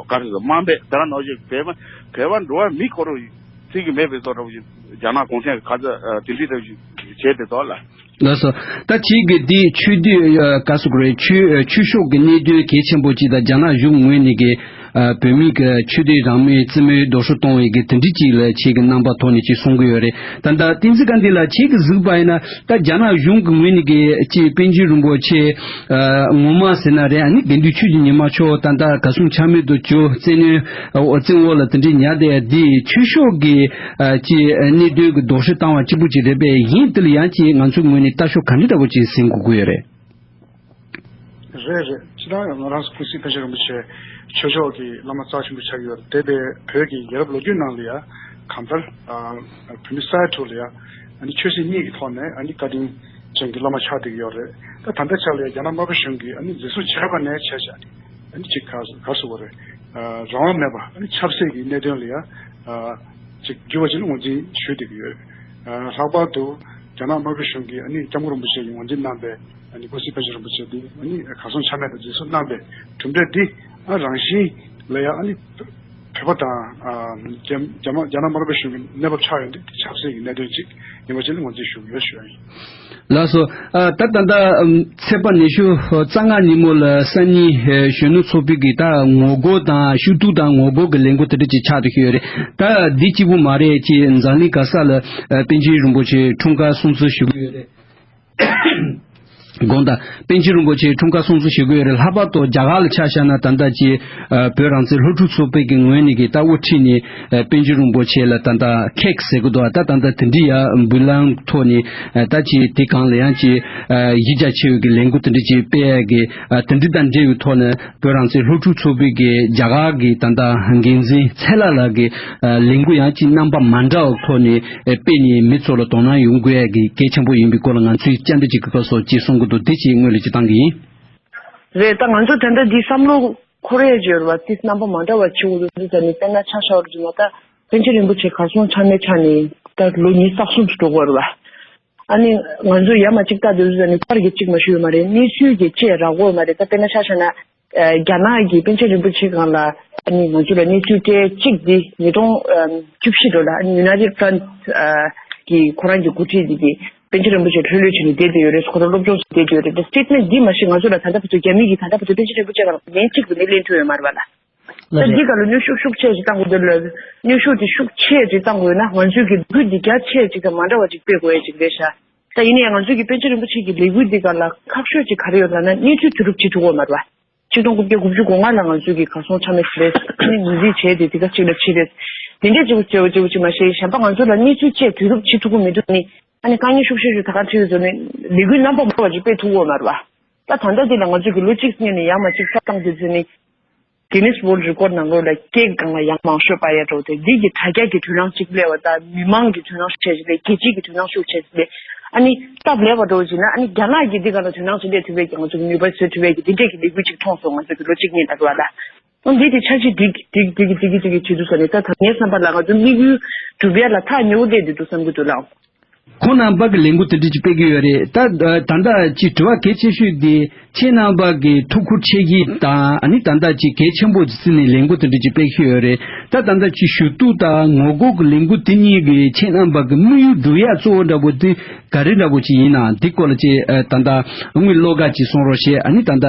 ག་རེ་ཟེར་དམའ་འབེབས་དེ་རང་ནང་བཞིན་བོད་པ་བོད་པ་འགྲོ་བ་མི་ཁོ་རང་བརྩི་གི་མེད་པའི་བཟོ་འདྲ་བོ་ཞིག་རྒྱ་ནག་གུང་ཁྲན་གྱིས་ག་ཚོད་དེ་འདྲའི་འདྲ་བོ་ཞིག་བྱས་ཏེ་འདུག་ལ། ལགས་སོ། ད་ཁྱེད་ཀྱིས་འདི་ཆོས་དུས་ག་ཟེར་དགོས་རེད། ཆོས་ཆོས་ཕྱོགས་ཀྱི་གནད་དོན་གལ་ཆེན་པོ་ཅིག་དང་རྒྱ་ནག་གཞུང་ངོས་ནས་ཀྱི། ཨ་བོད་མི་གི་ཆོས་དད་རང་མོས་རྩེད་མོའི་རྡོག་ཧྲུག་གཏོང་བའི་གི་དེ་འདྲ་ཅིག་ལ་ཁྱེད་ཀྱི་རྣམ་པ་ཐོག་ནས་ཅིག་གསུང་གི་ཡོད་རེད། ད་ལྟ་བསྟན་འཛིན་དགའ་ལྡན་ལགས་ཁྱེད་ཀྱིས་གཟིགས་པ་ཡིན་ན་ད་རྒྱ་ནག་གཞུང་གི་ངོས་ནས་ཀྱི་ཅིག་པཎ་ཆེན་རིན་པོ་ཆེ་ཨ་ངོ་མ་ཟེར་ན་རེད། ཨ་ནི་དགེ་འདུན་ཆོས་ཀྱི་ཉི་མ་མཆོག་ད་ལྟ་གར་སོང་ཆ་མེད་དུ་གྱུར་བཙན་གནོན་ཨ་བཙན་འོག་ལ་དེ་འདྲའི་ཉར་བསྡད་འདི་ཆོས་ཕྱོགས་ཀྱི་ཨ་ཅིག་གནད་དོན་གྱི་རྡོག་ཧྲུག་བཏང་བ་གཅིག་པུ་ཅིག་རེད་པས། ཡིན་དེ་ལ་ཡང་ཅིག་ང་ཚོའི་ངོས་ནས་ལྟ་ཕྱོགས་ག་འདྲ་འདྲ་བོ་ཅིག་ཟིན་དགོས་ཀྱི་ཡོད་རེད། རེད་རེད། ཕྱི་ནང་ང་རང་ཚོ་ཀུན་གཟིགས་པཎ་ཆེན་རིན་པོ་ཆེ་ཆོས་ཕྱོགས་ཀྱི་བླ་མ་རྩ་ཆེན་པོ་ཆགས་ཀྱི་ཡོད་རེད། དེ་བས་བོད་ཀྱི་ཡ་རབས་ལོ་རྒྱུས་ནང་ལ་ཡ་གང་ལྟར་ཨ་བོད་མི་ས་ཡ་དྲུག་ལ་ཡ་ཨ་ནི་ཆོས་སྲིད་གཉིས་ཀྱི་ཐོག་ནས་ཨ་ནི་བཀའ་དྲིན་ཅན་གྱི་བླ་མ་ཆགས་བསྡད་ཀྱི་ཡོད་རེད། ད་ད་ལྟའི་ཆ་ལ་ཡ་རྒྱ་ནག་དམར་པོ་གཞུང་གིས་ཨ་ནི་འཛིན་བཟུང་བྱས་པ་ནས་བྱས་བྱས་ ཨ་ནི་ཅིག་ག་ག་ཟེར་དགོས་རེད། ཨ་རང་དབང་མེད་པ་ཨ་ནི་ཆབ་སྲིད་ཀྱི་གནད་དོན་ལ་ཡང་ཨ་ཅིག་འགྱུར་བ་ཅིག་ལ་ངོས་འཛིན་ཞུ་བསྡད་ཀྱི་ཡོད་རེད། ཨ་ལྷག་པར་དུ་རྒྱ་ནག་དམར་པོའི་གཞུང་གིས་ཨ་ནི་སྐྱབས་མགོན་རིན་པོ་ཆེ་གིས་ངོས་འཛིན་གནང་པའི་ཨ་ནི་ཀུན་གཟིགས་པཎ་ཆེན་རིན་པོ་ཆེ་འདི་ཨ་ནི་གར་སོང་ཆ་མེད་དུ་འཛིན་བཟུང་གནང་པའི་གྲུབ་འབྲས་འདི་ཨ་རང་བཞིན་ལ་ཡང་ཨ་ནི་བོད་པ་དང་ཨ་རྒྱ་རྒྱ་ནག་རྒྱ་ནག་དམར་པོའི་གཞུང་གི་གནས་བབ་ཆགས་ཡོད་འདི་འདི་ཆབ་སྲིད་ཀྱི་གནད་དོན་ཅིག་ཡིན་པ་ཅིག་ལ་ངོས་འཛིན་ཞུ་གི་ཡོད་ཞུ་ཡ་ཡིན། ལགས་སོ། ཨ་ད་ད་ལྟ་ཨམ་ཚེས་པ་ཉི་ཤུ་རྩ་ལྔ་ཉིན་མོ་ལ་སང་ཉིན་ཨེ་གཞོན་ནུ་ཚོགས་པའི་གི་ད་ངོ་རྒོལ་དང་ཞུ་གཏུག་དང་ངོ་རྒོལ་གྱི་ལས་འགུལ་དེ་འདྲ་ཅིག་ཆགས་བསྡད་ཀྱི་ཡོད་རེད། ད་འདི་གཅིག་པུ་མ་རེད། ཅེས་འཛམ་གླིང་ག་ས་ལ་ཨ་པཎ་ཆེན་རིན་པོ་ཆེ་འཁྲུངས་སྐར་སྲུང་བརྩི་ཞུ་གི་ཡོད་རེད། དགོངས་དག་པཎ་ཆེན་རིན་པོ་ཆེ་འཁྲུངས་སྐར་སྲུང་བརྩི་ཞུ་གི་ཡོད་རེད། ལྷག་པར་དུ་རྒྱ་གར་ལ་ཆ་བཞག་ན་ད་ལྟ་ཅིག་ཨ་བོད་རང་བཙན་སློབ་ཕྲུག་ཚོགས་པའི་གི་ངོས་ནས་གི་ད་དབུ་ཁྲིད་ནས་ཨ་པཎ་ཆེན་རིན་པོ་ཆེ་ལ་ད་ལྟ་ཁེག་ཟེར་གི་འདུག་ད་ད་ལྟ་དེ་འདྲི་ཡ་འབུལ་ལམ་ཐོག་ནས་ཨ་ད་ཅིག་དེ་གང་ལ་ཡང་ཅིག་ཨ་གཞི་རྒྱ་ཆེ་བའི་གི་ལས་འགུལ་དེ་འདྲ་ཅིག་སྤེལ་ཡ་གི་ཨ་དེ་འདྲི་དང་འབྲེལ་བའི་ཐོག་ནས། བོད་རང་བཙན་སློབ་ཕྲུག་ཚོགས་པའི་གི་རྒྱ་གར་གི་ད་ལྟ་འགན་འཛིན་ཚེ་ལྷ་ལགས་ཀྱི་ལས་འགུལ་ཡང་ཅིག་རྣམ་པ་མ་འདྲ་བའི་ཐོག་ནས་སྤེལ་ནས་མི་ཚོ་ལ་དོ་སྣང་ཡོང་དགོས་ཡ་གི་གལ་ཆེན་པོ་ཡིན་པའི་སྐོར་ལ་ང་ཚོས་བཅར་འདྲི་ཅིག་གི་སྐབས་སུ་ཅིག་གསུང་གི་འདུག་དེ་ཅིག་སྔོན་ལ་ཅིག་བཏང་གི་ཡིན། རེད། ད་ང་ཚོ་ད་ལྟ་འདི་བསམ་བློ་འཁོར་ཡ་ཅིག་ཡོད་རེད་བ། དེ་རྣམ་པ་མ་འདྲ་བ་བྱེད་དགོས་འདུག་ཟེར་ནས་དཔེར་ན་ཆ་བཞག་པ་ཅིག་ན་ད་པཎ་ཆེན་རིན་པོ་ཆེ་གར་སོང་ཆ་མེད་ཆགས་ནས་ད་ལོ་ཉི་ཤུ་རྩ་གསུམ་ཞིག་འགྲོ་གི་ཡོད་རེད་བ། ཨ་ནི་ང་ཚོས་ཡ་མ་གཅིག་ལྟ་དུས་ཟེར་ནས་པར་གྱི་གཅིག་མ་ཞུས་ཡོད་མ་རེད། གནས་ཚུལ་གྱི་ཅེས་རག་གི་ཡོད་མ་རེད། ད་དཔེར་ན་ཆ་བཞག་ན། རྒྱ་ནག་གིས་པཎ་ཆེན་རིན་པོ་ཆེ་སྒང་ལ་ཨ་ནི་ང་ཚོ་ལ་གནས་ཚུལ་སྤྲད་གཅིག་འདི་ཉིས་སྟོང་བཅུ་བཞི་ལོ་ལ་ཨ་ནི་United Front གི་ཁོ་རང་གི་འགོ་ཁྲིད་འདི་གིས་པཎ་ཆེན་རིན་པོ་ཆེ་ལྷོད་ལྷོད་བྱས་ནས་བསྡད་དེ་ཡོད་རེད། ཁོ་རང་སློབ་སྦྱོང་བྱས་བསྡད་དེ་ཡོད་རེད། ད་སི་ཊེཊ་མེན་ཊི་འདི་མ་གཞི་ང་ཚོ་ལ་ད་ལྟ་བར་དུ་རྒྱ་མི་གིས་ད་ལྟ་བར་དུ་པཎ་ཆེན་རིན་པོ་ཆེ་སྒང་ལ་ལན་གཅིག་ཏུ་ནི་ལེན་ཐུབ་ཡོད་མ་རེད་པ་ལ། ད་འདི་སྒང་ལ་གནོན་ཤུགས་ཤུགས་ཆེ་ཞིག་བཏང་དགོས་འདུག་ལ། གནོན་ཤུགས་དེ་ཤུགས་ཆེ་ཞིག་བཏང་དགོས་ན་ང་ཚོས་ཀྱི་ལས་འགུལ་འདི་རྒྱ་ཆེ་ཞིག་དང་མ་འདྲ་བ་ཞིག་སྤེལ་དགོས་ཡ་ཞིག་རེད་ཤག་ད་ཡིན་ན་ཡང་ང་ཚོས་ཀྱི་པཎ་ཆེན་རིན་པོ་ཆེ་གི་ལས་འགུལ་འདི་སྒང་ལ་ཁག་ཤོས་ཅིག་ག་རེ་ཡོད་ལབ་ན་གནས་ཚུལ་བསྡུ་རུབ་བྱེད་ཐུབ་ཀྱི་ཡོད་མ་རེད་པ། ཆིག་སྟོང་དགུ་བརྒྱ་དགུ་བཅུ་གོ་ལྔ་ལ་ང་ཚོས་ཀྱི་གར་སོང་ཆ་མེད་རེད། ཨ་ནི་ངོས་འཛིན་བྱས་ཏེ་དེ་ག་ཅིག་ལ་ཕྱིན་རེད། དེ་འདྲས་ཅིག་བྱས་པ་ཅིག་བྱས་མ་ཤེས་གཞན་པ་ང་ཚོ་ལ་གནས་ཚུལ་བཅས་བསྡུ་རུབ་བྱེད་ཐུབ་ཀྱི་མི་འདུག་ནི། ཨ་ནི་དཀའ་ངལ་ཤུགས་ཆེ་ཤོས་ད་ག་འཕྲད་ཡོད་ཟེར་ནས་ལས་འགུལ་རྣམ་པ་མང་བ་ཅིག་སྤེལ་ཐུབ་ཀྱི་ཡོད་མ་རེད་པ། ད་ད་ལྟ་འདི་ལ་ང་ཚོས་ཀྱི་ལོ་གཅིག་སྔོན་ནས་ཡར་མར་ཅིག་ལྟ་སྟངས་དེ་ཚོ་ནི། Guinness World Record ནང་ལོགས་ལ་སྐད་སྒང་ལ་ཡང་མང་ཤོས་པ་ཡ་འགྲོ་དེ་འདི་གི་དྲ་རྒྱ་གི་དོ་སྣང་གཅིག་སླེབས་པ་དང་མི་མང་གི་དོ་སྣང་ཤུགས་ཆེ་ཞིག་སླེབས། རྒྱལ་སྤྱིའི་གི་དོ་སྣང་ཤུགས་ཆེ་ཞིག་སླེབས། ཨ་ནི་སྟབས་ལེགས་པ་འགྲོ་བ་ཅིག་ན་ཨ་ནི་རྒྱ་ནག་གི་འདི་ག་ལ་དོ་སྣང་ཅིག་སླེབས་ཐུབ་པའི་གི་ང་ཚོ་གི་ནུས་པ་བཟོ་ཐུབ་པའི་གི་འདི་འདྲས་ཀྱི་ལས་འགུལ་ཅིག་མཐོང་སོང་། ང་ཚོ་གི་ལོ་གཅིག་གཉིས་ལ་འགྲོ་བ་ལ། ཨ་འདི་དེ་འཆར་གཞི་འགྲིག་འགྲིག་འགྲིག་འགྲིག་འགྲིག་འགྲིག་བྱེད་དུས་ས་ནས་ད་ད་ངའི་བསམ་པ་ལ་ང་ཚོ་དམིགས་ཡུལ་འགྲུབ་ཡ་ལ་ཐག་ཉེ་བོ་སླེབས་འདུག་བསམ་གི་འདུག་ལགས། ཁོང་རྣམ་པ་གི་ལས་འགུལ་དེ་འདྲ་ཅིག་སྤེལ་གྱི་ཡོད་རེད། ད་ད་ལྟ་ཅིག་དྲི་བ་གལ་ཆེ་ཤོས་དེ་ཁྱེད་རྣམ་པ་གི་ཐུགས་ཁུར་ཆེ་གི་དང་ཨ་ནི་ད་ལྟ་ཅིག་གལ་ཆེན་པོ་བརྩིས་ནས་ལས་འགུལ་དེ་འདྲ་ཅིག་སྤེལ་གྱི་ཡོད་རེད། ད་ད་ལྟ་ཅིག་ཞུ་གཏུག་དང་ངོ་རྒོལ་གྱི་ལས་འགུལ་དེ་གཉིས་ཀྱི་ཁྱེད་རྣམ་པ་གི་དམིགས་ཡུལ་བསྒྲུབ་ཡ་གཙོ་བོ་འདྲ་པོ་དེ་ག་རེ་འདྲ་པོ་ཅིག་ཡིན་ན་འདི་སྐོར་ལ་ཅིག་ད་ལྟ་དངུལ་བློ་དགའ་ཅིག་གསུང་རོགས་བྱེད། ཨ་ནི་ད་ལྟ་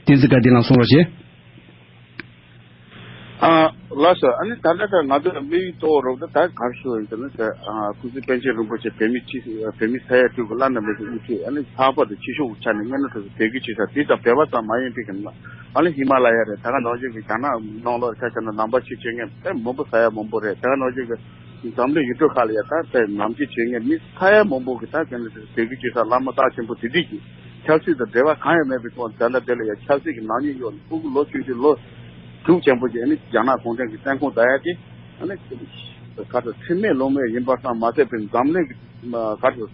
བསྟན་འཛིན་དགའ་ལྡན་ལགས་གསུང་རོགས་བྱེད། ཨ་ལགས་སོ། ཨ་ནི་ད་ལྟ་ད་ང་ཚོ་ལ་དམིགས་ཡུལ་གཙོ་བོ་རོགས་ད་ད་ག་རེ་ཞུ་བ་ཡིན་ཟེར་ན་ད་ཨ་སྐུ་ཚེ་པཎ་ཆེན་རིན་པོ་ཆེ་བོད་མི་སྤྱི་བོད་མི་ས་ཡ་དྲུག་གི་བླ་ན་མེད་པའི་དབུ་ཁྲིད། ཨ་ནི་ལྷག་པར་དུ་སྤྱི་ཤོག་གི་ཆ་ནས་སྔོན་ན་འགྲོ་བའི་དད་གུས་ཆེ་ས་དེ་ཙམ་བོད་པ་ཙམ་མ་ཡིན་པའི་གི་ཨ་ནི་ཧི་མ་ལ་ཡ་རེད། ད་ག་ནང་བཞིན་གི་རྒྱ་ནག་ནང་ལོགས་ཆ་བཞག་ན་ནང་པ་ཆོས་བྱེད་མཁན་དཔེ་མང་པོ་ས་ཡ་མང་པོ་རེད། ད་ག་ནང་བཞིན་གི་འཛམ་གླིང་ཡུལ་གྲུ་ཁག་ལ་ཡ་ད་དཔེ་ནམ་རྒྱུན་བྱེད་མཁན་མི་ས་ཡ་མང་པོ་གི་ད་དེ་ནི་དད་གུས་ཆེ་ས་བླ་མ་རྩ་ཆེན་པོ་དེ་འདྲས་ཀྱི་ཆབ་སྲིད་དང་འབྲེལ་བ་གང་ཡང་མེད་པའི་ཐོག་ནས་ད་ལྟ་དེ་ལ་ཡང་ཆབ་སྲིད་ཀྱི་ནག་ཉེས་གཡོགས་ནས་ཕྲུ་གུ་ལོ་ཆུང་ཆུང་ལོ་དྲུག་ཅན་པོ་ཅིག་ཨ་ནི་རྒྱ་ནག་གུང་ཁྲན་གྱི་བཙོན་ཁང་བསྡད་ཡ་དེ་ཨ་ནི་ག་ཚོད་ཁྲིམས་མེད་ལུགས་མེད་ཡིན་པ་ཙམ་མ་ཟད་པའི་འཛམ་གླིང་གི་ག་ཚོད་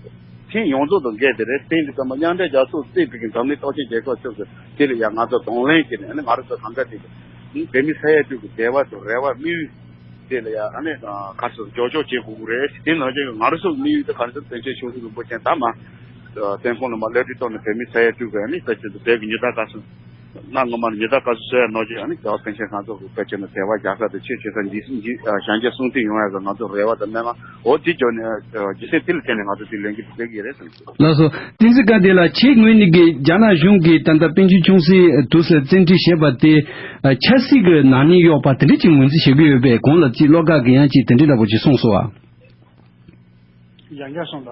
ཁྲིམས་ཡོངས་རྫོགས་དང་འགལ་དེ་རེད། སྟེང་དུ་ཙམ་པ་མཉམ་འབྲེལ་རྒྱལ་ཚོགས་བརྩིས་པའི་གི་འཛམ་གླིང་སྟོབས་ཆེན་རྒྱལ་ཁབ་ཚོས་གི་དེ་ལ་ཡང་ང་ཚོ་གདོང་ལེན་བྱས་ནས་ཨ་ནི་ང་རང་ཚོ་གང་ག་དེ་གི་བོད་མི་ས་ཡ་དྲུག་གི་བདེ་བ་དང་རེ་བ་དམིགས་ཡུལ། དེ་ལ་ཡང་ཨ་ནི་ག་ཚོད་འགྱོག་འགྱོག་བྱེད་དགོས་ཀྱི་རེད། དེ་ནང་བཞིན་ང་རང་ཚོ་དམིགས་ཡུལ་དེ་ག་རེ་ཟེར་པཎ་ཆེན་ཆུང་སྲིད་རིན་པོ་ཆེ་ད་མ་བཙོན་ཁང་ནས་མར་གློད་གྲོལ་ཐོག་ནས་བོད་མི་ས་ཡ་དྲུག་གི་ཨ་ནི་ས་ཆེན་དུ་བོད་ཀྱི་ཉི་ཟླ་སྐར་གསུམ་གནའ་སྔ་མོ་ནས་ཉི་ཟླ་སྐར་གསུམ་བཟོ་ཡ་ནང་བཞིན་ཨ་ནི་རྒྱལ་བ་པཎ་ཆེན་ཁོང་ཚོ་གི་དཔེ་ཆ་ནས་དད་པ་རྒྱག་ས་དང་ཆོས་བྱེད་ས་འཇིགས་འཇིགས་ཞལ་མཇལ་གསུང་ཐོས་ཡོང་ཡ་གི་ང་ཚོ་རེ་བ་དང་སྨོན་ལམ་འོ་དེ་བརྒྱུད་ནས་རྒྱུ་མཚན་དེ་ལ་བརྟེན་ནས་ང་ཚོ་དེ་ལས་འགུལ་དེ་སྤེལ་གྱི་ཡོད་རེད་བསམ། ལགས་སོ། བསྟན་འཛིན་དགའ་ལྡན་ལགས། ཁྱེད་ངོས་ནས་ཀྱི་རྒྱ་ནག་གཞུང་གིས་ད་ལྟ་པཎ་ཆེན་ཆུང་སྲིད་དུ་ས་བཙན་ཁྲིད་བྱས་པ་དེ་ཆབ་སྲིད་ཀྱི་ནག་ཉེས་གཡོགས་པ་དེ་འདྲ་ཅིག་ངོས་འཛིན་བྱེད་ཀྱི་ཡོད་པས་གོང་ལ་ཅིག་བློ་དགའ་གི་ཡང་ཅིག་དེ་འདྲ་འདྲ་པོ་ཅིག་གསུངས་སོང་བ། ཡང་བསྐྱར་གསུངས་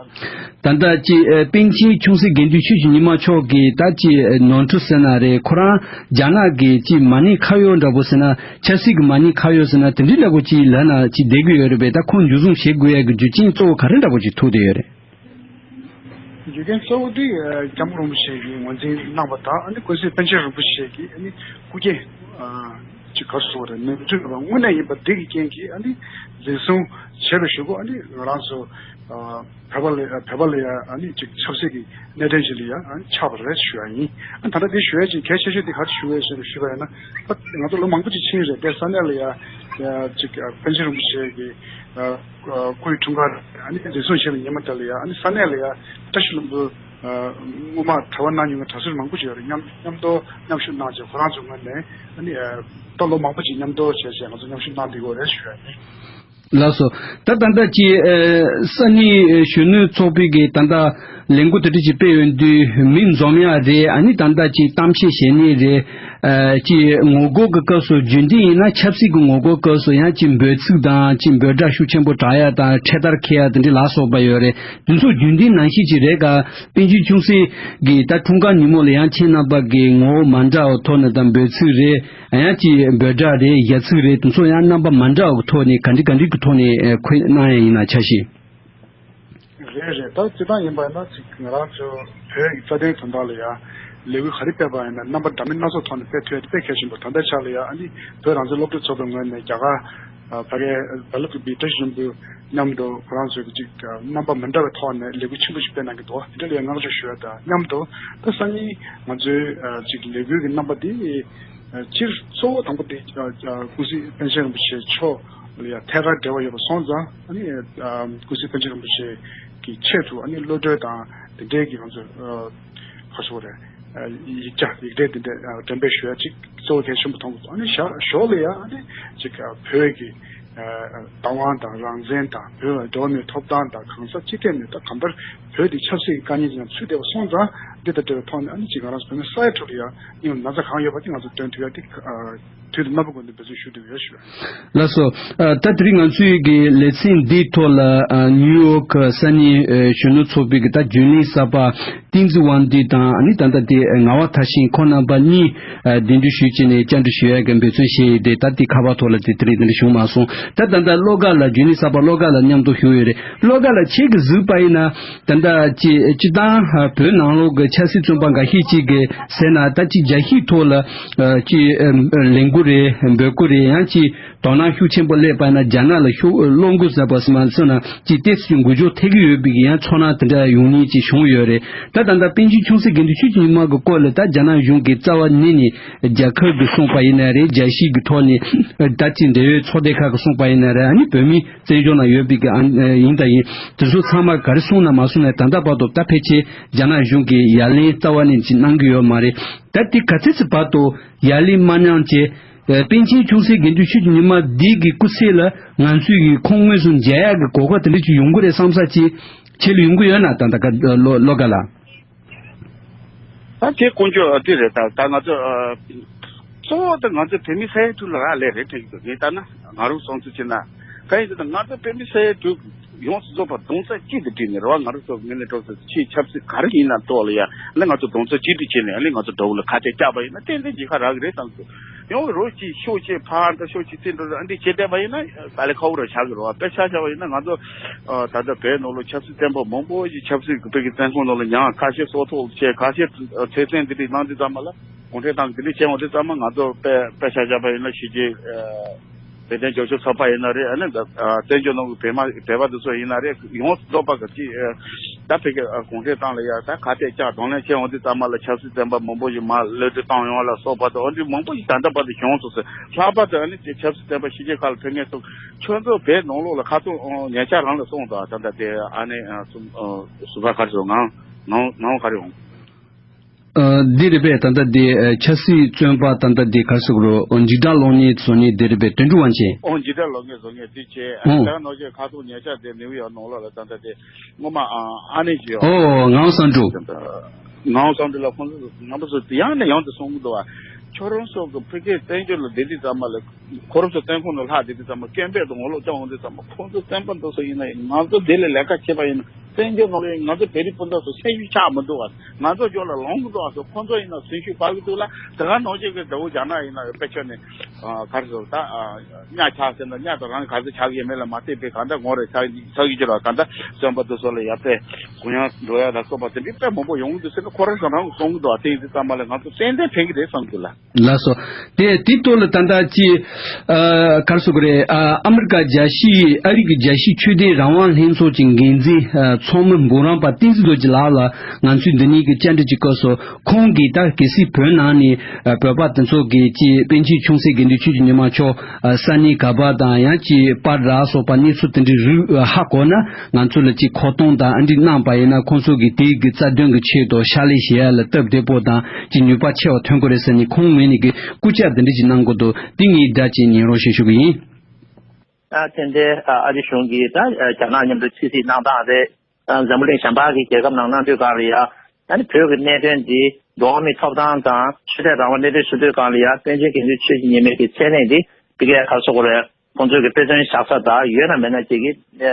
དང་། ད་ལྟ་ཅིག་པཎ་ཆེན་ཆུང་སྲིད་དགེ་འདུན་ཆོས་ཀྱི་ཉི་མ་མཆོག་གིས་ད་ཅིག་ནོར་འཁྲུལ་ཟེར་ན་རེད། ཁོ་རང་རྒྱ་ནག་གི་ཅིག་མ་ཎི་ཁ་གཡོག་འདྲ་པོ་ཟེར་ན་ཆབ་སྲིད་ཀྱི་མ་ཎི་ཁ་གཡོག་ཟེར་ན་དེ་འདྲ་འདྲ་པོ་ཅིག་ལབ་ན་ཅིག་བསྡད་ཀྱི་ཡོད་རེད་པས། ད་ཁོང་འཇུ་བཟུང་བྱེད་དགོས་ཡ་གི་རྒྱུ་རྐྱེན་གཙོ་བོ་ག་རེ་འདྲ་པོ་ཅིག་ཐུག་བསྡད་ཡོད་རེད། རྒྱུ་རྐྱེན་གཙོ་བོ་དེ་ཨ་སྐྱབས་མགོན་རིན་པོ་ཆེ་གིས་ངོས་འཛིན་གནང་བ་དང་ཨ་ནི་ཀུན་གཟིགས་པཎ་ཆེན་རིན་པོ་ཆེ་གིས་ཨ་ནི་སྐུ་སྐྱེ་ཨ་ ཅིག་ག་སོ་རེད། ནོར་འཁྲུལ་རང་དངོས་གནས་ཡིན་པ་འདི་གི་རྐྱེན་གྱིས་ཨ་ནི་འཛིན་བཟུང་བྱས་པའི་གཞུག་གུ་ཨ་ནི་ང་རང་ཚོ་ཨ་བོད་པ་ལ་བོད་པ་ལ་ཡ་ཨ་ནི་ཅིག་ཆབ་སྲིད་ཀྱི་གནད་དོན་ཅིག་ལ་ཡ་ཨ་ནི་ཆགས་པ་རེད་ཞུ་ཡ་ཡིན། ཨ་ད་ལྟ་འདི་ཞུ་ཡ་ཅིག་གལ་ཆེ་ཤོས་འདི་ག་རེ་ཞུ་ཡ་ཞེས་ཞུས་པ་ཡིན་ན། ད་ང་ཚོ་ལོ་མང་པོ་ཅིག་ཕྱིན་རེད་དེ། ས་གནས་ལ་ཡ་ཡ་ཅིག་ཨ་པཎ་ཆེན་རིན་པོ་ཆེ་གི་ཨ་ཨ་སྐུའི་འཁྲུངས་སྐར་ཨ་ནི་འཛིན་བཟུང་བྱས་པའི་ཉིན་མོ་དེ་ལ་ཡ་ཨ་ནི་ས་གནས་ལ་ཡ་བཀྲ་ཤིས་ལྷུན་པོ་ཨ་སྔོན་མ་གྲྭ་པ་གནང་མྱོང་བའི་གྲྭ་ཟུར་མང་པོ་ཞིག་ཡོད་རེད། མཉམ་མཉམ་དུ་མཉམ་ཞུགས་གནང་བྱས་ཁོ་རང་ཚོའི་ངོས་ནས་ཨ་ནི་ཨ་ད་ལོ་མང་པོ་ཅིག་མཉམ་དུ་བྱས་བྱས་ང་ཚོ་མཉམ་ཞུགས་གནང་བསྡད་ཡོད་རེད་ཞུ་ཡ་ཡིན། ལགས་སོ། ད་ད་ལྟ་ཅིག་ཨ་ས་གནས་གཞོན་ནུ་ཚོགས་པའི་གི་ད་ལྟ་ལས་འགུལ་དེ་འདྲ་ཅིག་སྤེལ་ཡོང་དུས་མི་འཛོམས་ཡ་རེད། ཨ་ནི་ད་ལྟ་ཅིག་གཏམ་བཤད་བྱེད་ནི་རེད། ཨ་ཅིག་ངོ་རྒོལ་གྱི་སྐབས་སུ་རྒྱུན་ལྡན་ཡིན་ན་ཆབ་སྲིད་ཀྱི་ངོ་རྒོལ་སྐབས་སུ་ཡང་ཅིག་འབོད་ཚིག་དང་ཅིག་འབོད་སྒྲ་ཤུགས་ཆེན་པོ་གྲགས་ཡ་དང་འཕྲེད་དར་འཁྱེར་ཡ་དེ་འདྲ་ལ་སོགས་པ་ཡོད་རེད། དེ་ཚོ་རྒྱུན་ལྡན་ནང་བཞིན་ཅིག་རེད་ག། པཎ་ཆེན་ཆུང་སྲིད་ཀྱི་ད་འཁྲུངས་སྐར་ཉིན་མོ་ལ་ཡང་ཁྱེད་རྣམ་པ་གི་ངོ་བོ་མ་འདྲ་བའི་ཐོག་ནས་དང་འབོད་ཚིག་རེད། ཡང་ཅིག་འབོད་སྒྲ་རེད། ཡ་ཚིག་རེད། དེ་ཚོ་ཡང་རྣམ་པ་མ་འདྲ་བའི་ཐོག་ནས་ག་འདྲ་ག་འདྲ་གི་ཐོག་ནས་ཨེ་འཁོད་གནང་ཡ་ཡིན་ན་ཆ་ཤས། རེད་རེད། ད་སྤྱིར་བཏང་ཡིན་པ་ཡིན་ན་ཅིག་ང་རང་ཚོ་བོད་ཀྱི་རྩ་དོན་དོན་དག་ལ་ཡ་ལས་འགུལ་ག་རེ་སྤེལ་པ་ཡིན་ན་རྣམ་པ་འདྲ་མིན་སྣ་ཚོགས་ཐོག་ནས་སྤེལ་ཐུབ་ཡ་དེ་དཔེ་གལ་ཆེན་པོ། ད་ལྟའི་ཆ་ལ་ཡ་ཨ་ནི་བོད་རང་བཙན་སློབ་ཕྲུག་ཚོགས་པའི་ངོས་ནས་རྒྱ་གར་ཨ་ཕ་གིའི་བོད་ལུགས་ཀྱི་བཀྲ་ཤིས་ལྷུན་པོ་མཉམ་དུ་ཁོ་རང་ཚོས་ཀྱི་ཅིག་རྣམ་པ་མི་འདྲ་བའི་ཐོག་ནས་ལས་འགུལ་ཆེན་པོ་ཞིག་སྤེལ་གནང་གི་འདུག་དེ་འདྲ་ལ་ཡ་བསྔགས་བརྗོད་ཞུ་ཡ་དང་མཉམ་དུ། ད་སང་ཉིན་ང་ཚོའི་ཨ་ཅིག་ལས་འགུལ་གྱི་རྣམ་པ་དེ་སྤྱིར་གཙོ་བོ་དང་པོ་དེ་ཨ་ཨ་ཀུན་གཟིགས་པཎ་ཆེན་རིན་པོ་ཆེ་མཆོག་ལ་ཡང་ཐད་ཀར་འབྲེལ་བ་ཡོད་པ་སོང་ཙང་ཨ་ནི་ཨ་ཀུན་གཟིགས་པཎ་ཆེན་རིན་པོ་ཆེ་གི་ཆེད་དུ་ཨ་ནི་གློད་གྲོལ་དང་དེ་འབྲེལ་གྱི་ང་ཚོ་ཨ་ཁ་ཤོ་རེ་ཨ་ཡིག་ཆ་ཡིག་ཕྲེང་དེ་འདྲ་ཨ་འགྲེམས་སྤེལ་ཞུ་ཡ་ཅིག་གཙོ་བོ་གལ་ཆེན་པོ་མཐོང་གི་འདུག་ཨ་ནི་ཞོ་ཞོར་ལ་ཡང་ཨ་ནི་ཅིག་ཨ་བོད་ཀྱི་ཨ་བདག་དབང་དང་རང་བཙན་དང་བོད་ལ་འགྲོ་བ་མིའི་ཐོབ་ཐང་དང་གང་ཟག་སྤྱི་སྟེགས་ནས་ད་གང་ལྟར་བོད་དེ་ཆབ་སྲིད་ཀྱི་དཀའ་ཉེན་ཅིག་ནང་ཚུད་བསྡད་པ་སོང་ཙང་འདི་དང་འབྲེལ་བའི་ཐོག་ནས་ཨ་ནི་ཅིག་ང་རང་ཚོ་བོད་མི་ས་ཡ་དྲུག་ལ་ཡང་སྙིང་ལ་ན་ཚ་གང་ཡོད་པ་དེ་ང་ཚོ་སྟོན་ཐུབ་ཡ་དེ་ཨ། དུས་དང་རྣམ་པ་ཀུན་ཏུ་འབད་བརྩོན་ཞུ་འདོད་ཡོད་ཞུ། ལགས་སོ། ཨ་ད་དེ་རིང་ང་ཚོའི་གི་ལེ་ཚན་འདིའི་ཐོག་ལ་ཨ་ནིའུ་ཡོག་གི་ས་གནས་ཨ་གཞོན་ནུ་ཚོགས་པའི་གི་ད་རྒྱུན་ལས་གསར་པ་ཏིང་ཙི་ཝང་ཏི་དང་ཨ་ནི་ད་ལྟ་དེ་ངག་དབང་མཐར་ཕྱིན་ཁོང་རྣམ་པ་གཉིས་ཨ་གདན་འདྲེན་ཞུས་བྱས་ནས་བཅར་འདྲི་ཞུ་ཡ་གི་འབད་བརྩོན་བྱས་ཡོད་དེ། ད་དེ་ཁ་པར་ཐོག་ལ་དེ་དེ་རིང་དེ་འདྲ་བྱུང་མ་སོང་། ད་ད་ལྟ་བློ་དགའ་ལགས་རྒྱུན་ལས་གསར་པ་བློ་དགའ་ལགས་མཉམ་དུ་བཞུགས་ཡོད་རེད། བློ་དགའ་ལགས་ཁྱེད་ཀྱིས་གཟིགས་པ་ཡིན་ན། ད་ལྟ་ཅི་སྤྱི་བཏང་བོད་ནང་ལོགས་ཀྱི་ཆབ་སྲིད་བཙོན་པ་འགའ་ཤས་ཅིག་གིས་ཟེར་ན་ད་ཅི་རྒྱལ་སྤྱིའི་ཐོག་ལ་ཅི་ལས་འགུལ་རེད། འབོད་སྐུལ་རེད། ཡང་ཅི་དོ་སྣང་ཤུགས་ཆེན་པོ་སླེབས་པ་ན་རྒྱ་ནག་ལ་ཤུགས་བློ་འགུལ་ཟེར་བ་སི་མ་སོང་ན་ཅི་ཏེ་སི་འགུལ་སྐྱོད་ཐེབས་ཀྱི་ཡོད་པའི་ཡང་ཚོར་སྣང་དེ་འདྲ་ཡོང་མཁན་ཅིག་བྱུང་ཡོད་རེད། ད་ད་ལྟ་པཎ་ཆེན་ཆུང་སྲིད་དགེ་འདུན་ཆོས་ཀྱི་ཉི་མ་གི་སྐོར་ལ་ད་རྒྱ་ནག་གཞུང་གིས་རྩ་བ་ཉིད་ནས་རྒྱལ་ཁབ་ཀྱིས་གསུངས་པ་ཡིན་ན་རེད། རྒྱལ་སྤྱི་གི་ཐོག་ནས་ད་ཅི་འབྲེལ་ཡོད་ཚོགས་སྡེ་ཁག་གིས་གསུངས་པ་ཡིན་ན་རེད། ཨ་ནི་བོད་མི་བཙན་བྱོལ་ནང་ཡོད་པའི་གི་ཨ་ཡིན་ད་ཡིན་དེ་ཚོ་ཚང་མ་ག་རེ་གསུངས་ན་མ་གསུངས་ན་ད་ལྟ་བར་དུ་ད་ཕལ་ཆེར་རྒྱ་ནག་གཞུང་གིས་ཡ་ལན་རྩ་བ་ནས་ཅིག་གནང་གི་ཡོད་མ་རེད། ད་དེ་ག་ཚོད་ཅིག་བར་དུ་ཡ་ལན་མ་གནང་བྱས་ཨ་པཎ་ཆེན་ཆུང་སྲིད་དགེ་འདུན་ཆོས་ཀྱི་ཉི་མ་འདི་གི་སྐུ་ཚེ་ལ་ང་ཚོས་ཀྱི་ཁོང་དངོས་སུ་མཇལ་ཡག་གི་གོ་སྐབས་དེ་འདྲ་ཅིག་ཡོང་གི་རེད་བསམ་ས་ཅིག་ཁྱེད་ལ་ཡོང་གི་ཡོད་ན། ད་ད་ག་བློ་བློ་དགའ་ལགས། ད་དེ་དཀོན་མཆོག་དེ་རེད། ད་ད་ང་ཚོ་ཨ་གཙོ་བོ་ད་ང་ཚོ་བོད་མི་ས་ཡ་དྲུག་ལ་རག་ལས་རེད་དྲན་གྱི་འདུག་ངས་ལྟ་ན་ང་རང་བསམ་ཚུལ་བྱས་ན། གང་ཡིན་ཟེར་ན་ང་ཚོ་བོད་མི་ས་ཡ་དྲུག་ཡོངས་སུ་རྫོགས་པ་རྡོག་རྩ་གཅིག་ཏུ་བསྒྲིལ་ནས་རེད་བ། ང་རང་ཚོ་ངོས་ནས་འགྲོ་ཚོ་ཕྱིའི་ཆབ་སྲིད་ག་རེ་ཡིན་ན་ཐོག་ལ་ཡ་ཨ་ནི་ང་ཚོ་རྡོག་རྩ་གཅིག་ཏུ་བྱས་ནས་ཨ་ནི་ང་ཚོ་དགྲ་བོ་ལ་ཁ་གཏད་བཅག་པ་ཡིན་ན་ཏན་ཏན་རྒྱལ་ཁ་རག་གི་རེད་བསམ་གྱི་འདུག་ཡང་རོགས་ཀྱིས་ཤོག་ཅིག་ཕར་འགྲོ་ཤོག་ཅིག་ཚུར་འགྲོ་ཨ་འདི་བྱེད་བསྡད་པ་ཡིན་ན་དཀའ་ལས་ཁག་པོ་རང་ཆགས་ཀྱི་རེད་བ། དཔེ་ཆ་བཞག་པ་ཡིན་ན་ང་ཚོ་ཨ་ད་ལྟ་བོད་ནང་ལ་ཆབ་སྲིད་བཙོན་པ་མང་པོ་ཞིག་ཆབ་སྲིད་ཀྱི་བོད་ཀྱི་བཙོན་ཁང་ནང་ལ་ཉར་ཁ་ཤས་སྲོག་ཐོག་བཅད་ཁ་ཤས་ཚེ་བཙོན་འདི་འདྲ་གནང་དུས་ཙམ་པ་ལ་གུང་ཁྲན་ཏང་གི་འདི་འདྲ་བྱས་འོང་དུས་ཙམ་པ་ང་ཚོ་དཔེ་དཔེ་ཆ་བཞག་པ་ཡིན་ན་གཞིས་བྱེས་ཨ་བོད་དོན་རྒྱབ་སྐྱོར་ཚོགས་པ་ཡིན་ན་རེད། ཨ་ནི་ད་ཨ་བཙན་བྱོལ་ནང་གི་བོད་མི་བོད་པ་འདི་ཚོ་ཡིན་ན་རེད། ཡོངས་སུ་རྫོགས་པ་གི་ཅིག་ཨ་ད་བོད་ཀྱི་ཨ་གུང་ཁྲན་ཏང་ལ་ཡ་ད་ཁ་གཏད་བཅག་གདོང་ལེན་བྱས་འོང་དུས་ཙམ་པ་ལ་ཆབ་སྲིད་བཙོན་པ་མང་པོ་ཞིག་མར་གློད་གྲོལ་བཏང་ཡོང་བ་ལ་སོགས་པ་དང་འོ་འདི་མང་པོ་ཞིག་ད་ལྟ་བར་དུ་བྱུང་སོང་ཟེར། ལྷག་པར་དུ་ཨ་ནི་ཅིག་ཆབ་སྲིད་བཙོན་པ་ཕྱི་རྒྱལ་ཁག་ལ་ཕེབས་མཁན་ཚོ་ཁྱོད་ཚོ་བོད་ནང་ལོགས་ལ་ཁ་ཚོན་ཨ་ཉེ་ཆར་རང་ལ་སོང་དང་ད་ལྟ་དེ་ཨ་ནི་ཨ་སུ་ཨ་སུ་ཁ་ག་རེ་ཟེར་ངང་ངང་ངང་ག་རེ་ཡོང་། ཨ་འདི་རེད་པས། ད་ལྟ་འདི་ཨ་ཆབ་སྲིད་བཙོན་པ་ད་ལྟ་འདི་ག་རེ་ཟེར་དགོས་རེད། འཇིགས་སྐྲག་སློང་ནི་བཟོ་ནི་འདི་རེད་པས། དོན་གྲུབ་དབང་ཆེན། ཨོ་འཇིགས་སྐྲག་སློང་ནི་བཟོ་ནི་འདི་བྱས། ཨ་ཨོ་ད་ནང་བཞིན་ཁ་ཚོན་ཉེ་ཆར་དེ་ནིའུ་ཡོག་ནང་ལོགས་ལ་ད་ལྟ་དེ་སྔོན་མ་ཨ་ཨ་ནེ་ཞིག་ཡོད། ཨོ་ངག་དབང་བསམ་འགྲུབ། ངག་དབང་བསམ་འགྲུབ་ལགས་ཁོང་ཚོ་རྣམ་པ་ཚོ་ཡང་ནས་ཡང་དུ་གསུང་གི་འདུག་བ། ཁྱོད་རང་ཚོ་གི་ཕ་གིའི་བཙན་བྱོལ་ལ་བསྡད་དུས་ཙམ་པ་ལ། ཁོ་རང་ཚོ་བཙོན་ཁང་ནང་ལྷག་བསྡད་དུས་ཙམ་པ་སྐད་འབོད་དང་ངོ་ལོག་རྒྱག་འོང་དུས་ཙམ་པ་ཁོང་ཚོ་བཙོན་པ་འདུག་སོ་ཡིན་ན་ཡང་ང་ཚོ་དེ་ལ་ལས་ཀ་བྱེད་པ་ཡིན་ན་བཙན་བྱོལ་ནང་ལ་ཡང་ང་ཚོ་བོད་རིགས་སྤུན་ཟླ་ཚོ་ཚད་གཞི་ཆགས་མི་འདུག་བ། ང་ཚོ་ཕྱོགས་ལ་ལངས་གི་འདུག་བ་སོ། ཁོང་ཚོ་ཡིན་ན་གསོན་ཤུགས་སྤར་གི་འདུག་ལ་དེ་ག་ནང་བཞིན་གི་འདྲ་བོ་རྒྱ་ནག་ཡིན་ན་ཡང་དཔེ་ཆ་ནས་ག་རེ་ཟེར་ད་གཉའ་ཆག་ཟེར་ན་གཉའ་དང་རང་ག་ཚོད་ཆག་གི་ཡོད་མེད་ལ་མ་བལྟས་པའི་གང་ལྟར་ངོ་རེ་ཆག་ཆག་གི་ཅི་ལ་གང་ལྟར་བཙོན་པ་འདུག་སོ་ལ་ཡར་ཕེབས་གུ་ཡངས་འགྲོ་ཡ་ལ་སོགས་པ་དེ་འདྲའི་དཔེ་མང་པོ་ཡོང་གི་འདུག་ཟེར་ན་ཁོ་རང་ཚོ་རང་གི་གསུང་གི་འདུག་བ། དེ་ཡིན་དུས་ཙམ་པ་ལ་ང་ཚོ་ཏན་ཏན་ཕན་གི་རེད་བསམ་གི་ལ། ལགས་སོ། དེ་དེའི་ཐོག་ལ་ད་ལྟ་ཅི། ཨ། ག་རེ་ཟེར་དགོས་རེད། ཨ། ཨ་མི་རི་ཀ་རྒྱལ་སྤྱིའི་ཨ་རི་གི་རྒྱལ་སྤྱིའི་ཆོས་ལྡན་རང་དབང་ལྷན་ཚོགས་ཀྱི་འགན་འཛིན། ཨ། ཚོགས་མི་འགོ་རམས་པ་བསྟན་འཛིན་རྡོ་རྗེ་ལགས་ལ་ང་ཚོས་འདི་ནས་ཀྱི་བཅར་འདྲི་ཅིག་བཀོད་སོང་། ཁོང་གིས་ད་གལ་སྲིད་བོད་ནང་ནས། ཨ། བོད་པ་དེ་ཚོ་གིས་ཅི་པཎ་ཆེན་ཆུང་སྲིད་དགེ་འདུན་ཆོས་ཀྱི་ཉི་མ་མཆོག་ཨ། ས་གནས་ག་པ་དང་ཡང་ཅི་པར་ར་སོགས་པ་གནས་ཚུལ་དེ་འདྲའི་རིགས་ཧ་གོ་ན། ང་ཚོ་ལ་ཅིག་མཁོ་གཏོང་དང་ཨ་འདྲི་གནང་པ་ཡིན་ན་ཁོང་ཚོ་གིས་དེའི་གི་རྩ་དོན་གྱི་ཆེད་དུ་ཕྱག་ལས་བྱེད་ཡ་ལ་སྟབས་བདེ་པོ་དང་ཅིག་ནུས་པ་ཆེ་བ་ཐོན་གྱི་རེད་ཟེར་ནས་ཁོང་ངོས་ནས་གི་སྐུལ་ལྕག་འདི་འདྲ་ཅིག་གནང་གི་འདུག་དེ་ངས་སྒྲ་ཅིག་ཉན་རོགས་ཞེས་ཞུ་གི་ཡིན། ཨ་ཏན་ཏན་ཨ་ཨ་རི་གཞུང་གིས་ད་རྒྱ་ནག་མཉམ་དུ་ཕྱི་སྲིད་གནང་སྟངས་རེད། འཛམ་བུ་གླིང་གཞན་པ་གི་རྒྱལ་ཁབ་ནང་གནང་དུས་སྒང་ལ་ཡ་ཨ་ནི་བོད་ཀྱི་གནད་དོན་འདི་འགྲོ་བ་མིའི་ཐོབ་ཐང་དང་ཆོས་དད་རང་དབང་གནད་དོན་ཞུ་དུས་སྒང་ལ་ཡ་པཎ་ཆེན་དགེ་འདུན་ཆོས་ཀྱི་ཉི་མའི་གི་མཚན་གནས་འདི་དེ་གའི་ཁ་སོ་གོ་རེད། ཁོང་ཚོས་ཀྱི་དཔེ་མཚོན་བཞག་ས་དང་ཡོད་ན་མེད་ན་ཅིག་གི་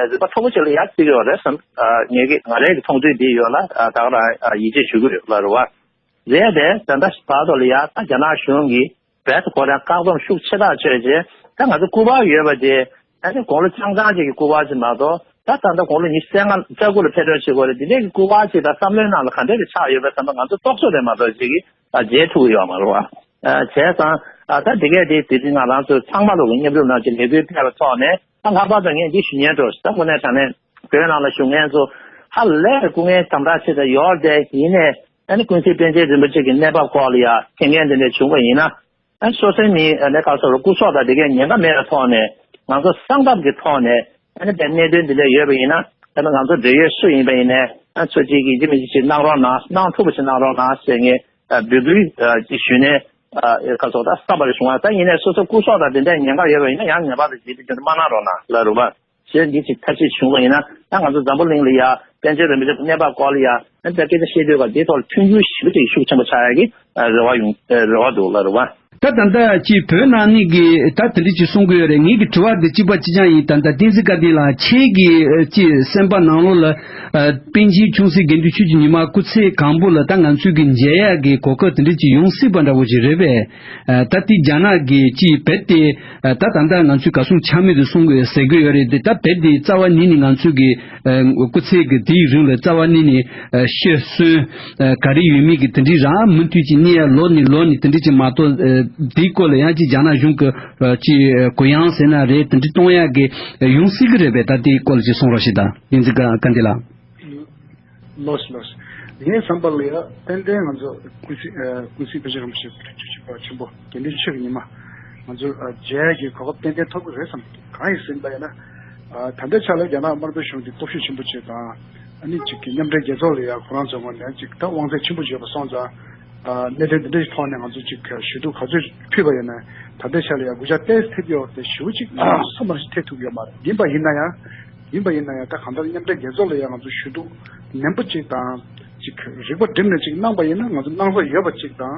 རིག་པ་མཐོ་པོ་ཅིག་ལ་ཡ་བརྩི་གི་ཡོད་རེད་བསམ། ངེད་ཀྱི་ང་རའི་གི་མཐོང་ཚུལ་འདི་ཡོད་ལ་ད་ག་རང་ཡིད་ཆེས་ཞུ་གི་ཡོད་ལ་རེད་བ། རེད་དེ་ད་ལྟ་བར་དུ་ལ་ཡ་ད་རྒྱ་ནག་གཞུང་གིས་བོད་དུ་ཁོ་རང་བཀག་སྡོམ་ཤུགས་ཆེ་ཐག་ཆོད་རྗེས་ད་ང་ཚོ་སྐུ་པར་ཡོད་པ་དེ་ད་ནི་དགུང་ལོ་ཆུང་ཆུང་ཅིག་གི་སྐུ་པར་ཅིག་མ་གཏོགས་ད་ད་ལྟ་དགུང་ལོ་ཉི་ཤུ་རྩ་ལྔ་རྩ་དགུ་ལ་ཕེབས་འགྲོ་བྱེད་དགོས་རེད། དེ་འདྲའི་གི་སྐུ་པར་ཅིག་ད་བསམ་བློའི་ནང་ལ་ག་འདྲ་གི་ཆགས་ཡོད་པ་བསམ་ན་ང་ཚོ་རྟོག་བཟོ་རེད་མ་གཏོགས་ཅིག་གི་ད་མཇལ་ཐུབ་ཀྱི་ཡོད་མ་རེད་བ། བྱས་ཙང་ད་དེ་གས་དེ་དེ་རིང་ང་རང་ཚོ་ཚང་མ་ལོག་གི་མཉམ་རུབ་ནང་གི་ལས་འགུལ་སྤེལ་བའི་ཐོག་ནས་ད་ལྷག་པར་དུ་ངས་འདི་ཞུ་སྙན་སྤྲོ་ཞིག་ད་དངོས་གནས་དྲང་གནས་བོད་ནང་ལ་བཞུགས་མཁན་ཚོ་ཧ་ལས་སྐུ་ངལ་དམ་དྲག་ཆེ་ད་ཡོད་དེ་ཡིན་ནས་ཨ་ནི་ཀུན་གཟིགས་པཎ་ཆེན་རིན་པོ་ཆེ་གི་གནས་བབ་སྐོར་ལ་ཡ་མཁྱེན་མཁན་དེ་འདྲ་བྱུང་བ་ཡིན་ན། ཨ་སོ་སོའི་མི་ཨ་ནི་ག་སོ་རུ་སྐུ་སྲོག་དང་དེ་གའི་ཉེན་ཁ་མེད་པའི་ཐོག་ནས་ང་ཚོ་གསང་ཐབས་ཀྱི་ཐོག་ནས་ཨ་ནི་དེ་གནད་དོན་འདི་འདྲ་ཡོད་པ་ཡིན་ན་ཨ་ནི་ང་ཚོ་འབྲེལ་ཡོད་སུ་ཡིན་པ་ཡིན་ནའི་ཨ་ཚོ་གཅིག་གིས་ཡིན་གཅིག་མིན་གཅིག་གནང་རོགས་གནང་གནང་ཐུབ་པ་ཞིག་གནང་རོགས་གནང་ཟེར་ངས་ཨ་འབོད་སྐུལ་ཨ་ཅིག་ཞུས་ནས་ཨ་ག་སོ་ད་བསམ་པ་རེ་བྱུང་བ་ད་ཡིན་ནའི་སོ་སོ་སྐུ་སྲོག་དང་དེ་འདྲའི་ཉེན་ཁ་ཡོད་པ་ཡིན་ན་ཡང་ངེས་པར་དུ་ཇི་ལྟར་བྱུང་དུ་མ་གནང་རོགས་གནང་ལ་རུ་བ། ཞེས་འདི་ཅིག་ཐབས་ཤེས་བྱུང་བ་ཡིན་ན་ད་ང་ཚོ་འཛམ་བུ་གླིང་ལ་ཡ་པཎ་ཆེན་རིན་པོ་ཆེ་གི་གནས་བབ་སྐོར་ལ་ཡ་ཨ་ད་སྐད་ཆ་བཤད་དུས་སྐབས་འདིའི་ཐོག་ལ་མཐུན་འགྱུར་ཞེ་པོ་ཅིག་ཤུགས་ཆེན་པོ་ཆགས་ཡ་གི་རེ་བ་ཡོང་རེ་བ་འདུག་ལ་རེ་བ། ད་ད་ལྟ་ཅིག་བོད་ནང་ནས་ཀྱི་ད་དེ་འདྲ་ཅིག་གསུང་གི་ཡོད་རེད། ངེད་ཀྱི་དྲི་བ་འདི་གཅིག་པ་གཅིག་རྐྱང་ཡིན། ད་ལྟ་བསྟན་འཛིན་བཀའ་བསྟན་ལགས་ཁྱེད་ཀྱི་ཅིག་སེམས་པ་ནང་ལོགས་ལ་པཎ་ཆེན་ཆུང་སྲིད་དགེ་འདུན་ཆོས་ཀྱི་ཉི་མ་སྐུ་ཚེ་གང་པོ་ལ་ད་ང་ཚོས་ཀྱི་མཇལ་ཡ་གི་གོ་སྐབས་དེ་འདྲ་ཅིག་ཡོང་སྲིད་པ་འདྲ་བོ་ཅིག་རེད་པས། ད་ལྟའི་རྒྱ་ནག་གི་ཅིག་བོད་དེ་ད་ད་ལྟ་ང་ཚོས་ག་སོང་ཆ་མེད་དུ་གསུང་དགོས་ཟེར་གི་ཡོད་རེད་དེ། ད་བོད་དེ་རྩ་བ་ཉིད་ནས་ང་ཚོས་ཀྱི་སྐུ་ཚེ་གི་དེའི་རིང་ལ་རྩ་བ་ཉིད་ནས་ཤི་གསོན་ག་རེ་ཡོད་མེད་ཀྱི་དེ་འདྲའི་རང་མུ་མཐུད་ཀྱི་གནས་ཡ་ལོ་ནས་ལོ་ནས་དེ་འདྲ་ཅིག་མ་གཏོགས་དེའི་སྐོར་ལ་ཡང་ཅིག་རྒྱ་ནག་གཞུང་གི་ཅིག་གུ་ཡངས་ཟེར་ན་རེད་དེ་འདྲ་གཏོང་ཡ་གི་ཡོང་སྲིད་གི་རེད་པས། ད་དེའི་སྐོར་ལ་ཅིག་གསུང་རོགས་ཞེས་དང་བསྟན་འཛིན་བཀའ་བསྟན་ལགས། ལོས་ལོས། ངའི་བསམ་པ་ལ་ཡ་ཏན་ཏན་ང་ཚོ་ཀུན་གཟིགས་ཀུན་གཟིགས་དཔེ་ཆ་རིན་པོ་ཆེ་བོད་ཀྱི་ཆོས་པ་ཆེན་པོ་དགེ་འདུན་ཆོས་ཀྱི་ཉི་མ་ང་ཚོ་མཇལ་གྱི་གོ་སྐབས་ཏན་ཏན་ཐོབ་ཀྱི་རེད་བསམ་གྱི་འདུག་གང་ཡིན་ཟེར་ན་ཡིན་ན། ད་ལྟའི་ཆ་ལ་རྒྱ་ནག་དམར་པོའི་གཞུང་གི་སྟོབས་ཤུགས་ཆེན་པོ་ཅིག་དང་ཨ་ནི་ཅིག་གི་མཉམ་འབྲེལ་རྒྱལ་ཚོགས་ལ་ཡ་ཁོ་རང་ཚོའི་ངོས་ནས་ཅིག་ད་དབང་ཚད་ཆེན་པོ་ཅིག་ཡོད་པ་སོང་ཙང་། གནད་དོན་འདི་འདྲའི་ཐོག་ནས་ང་ཚོ་ཅིག་ཞུ་གཏུག་ག་ཚོད་ཕུལ་བ་ཡིན་ན་ད་ལྟའི་ཆ་ལ་ཡ་གུ་ཅག་ཏོག་ཙམ་ཐེབས་ཡོད་དེ་ཞེ་པོ་ཅིག་ས་མ་ཞིག་ཐེབས་ཐུབ་ཡོད་མ་རེད། ཡིན་པ་ཡིན་ན་ཡང་། ཡིན་པ་ཡིན་ན་ཡང་ད་གང་ལྟར་མཉམ་འབྲེལ་རྒྱལ་ཚོགས་ལ་ཡང་ང་ཚོ་ཞུ་གཏུག་ནན་པོ་ཅིག་དང་ཅིག་རིག་པ་བསྒྲིམས་ནས་ཅིག་གནང་པ་ཡིན་ན་ང་ཚོ་གནང་ས་ཡོད་པ་ཅིག་དང་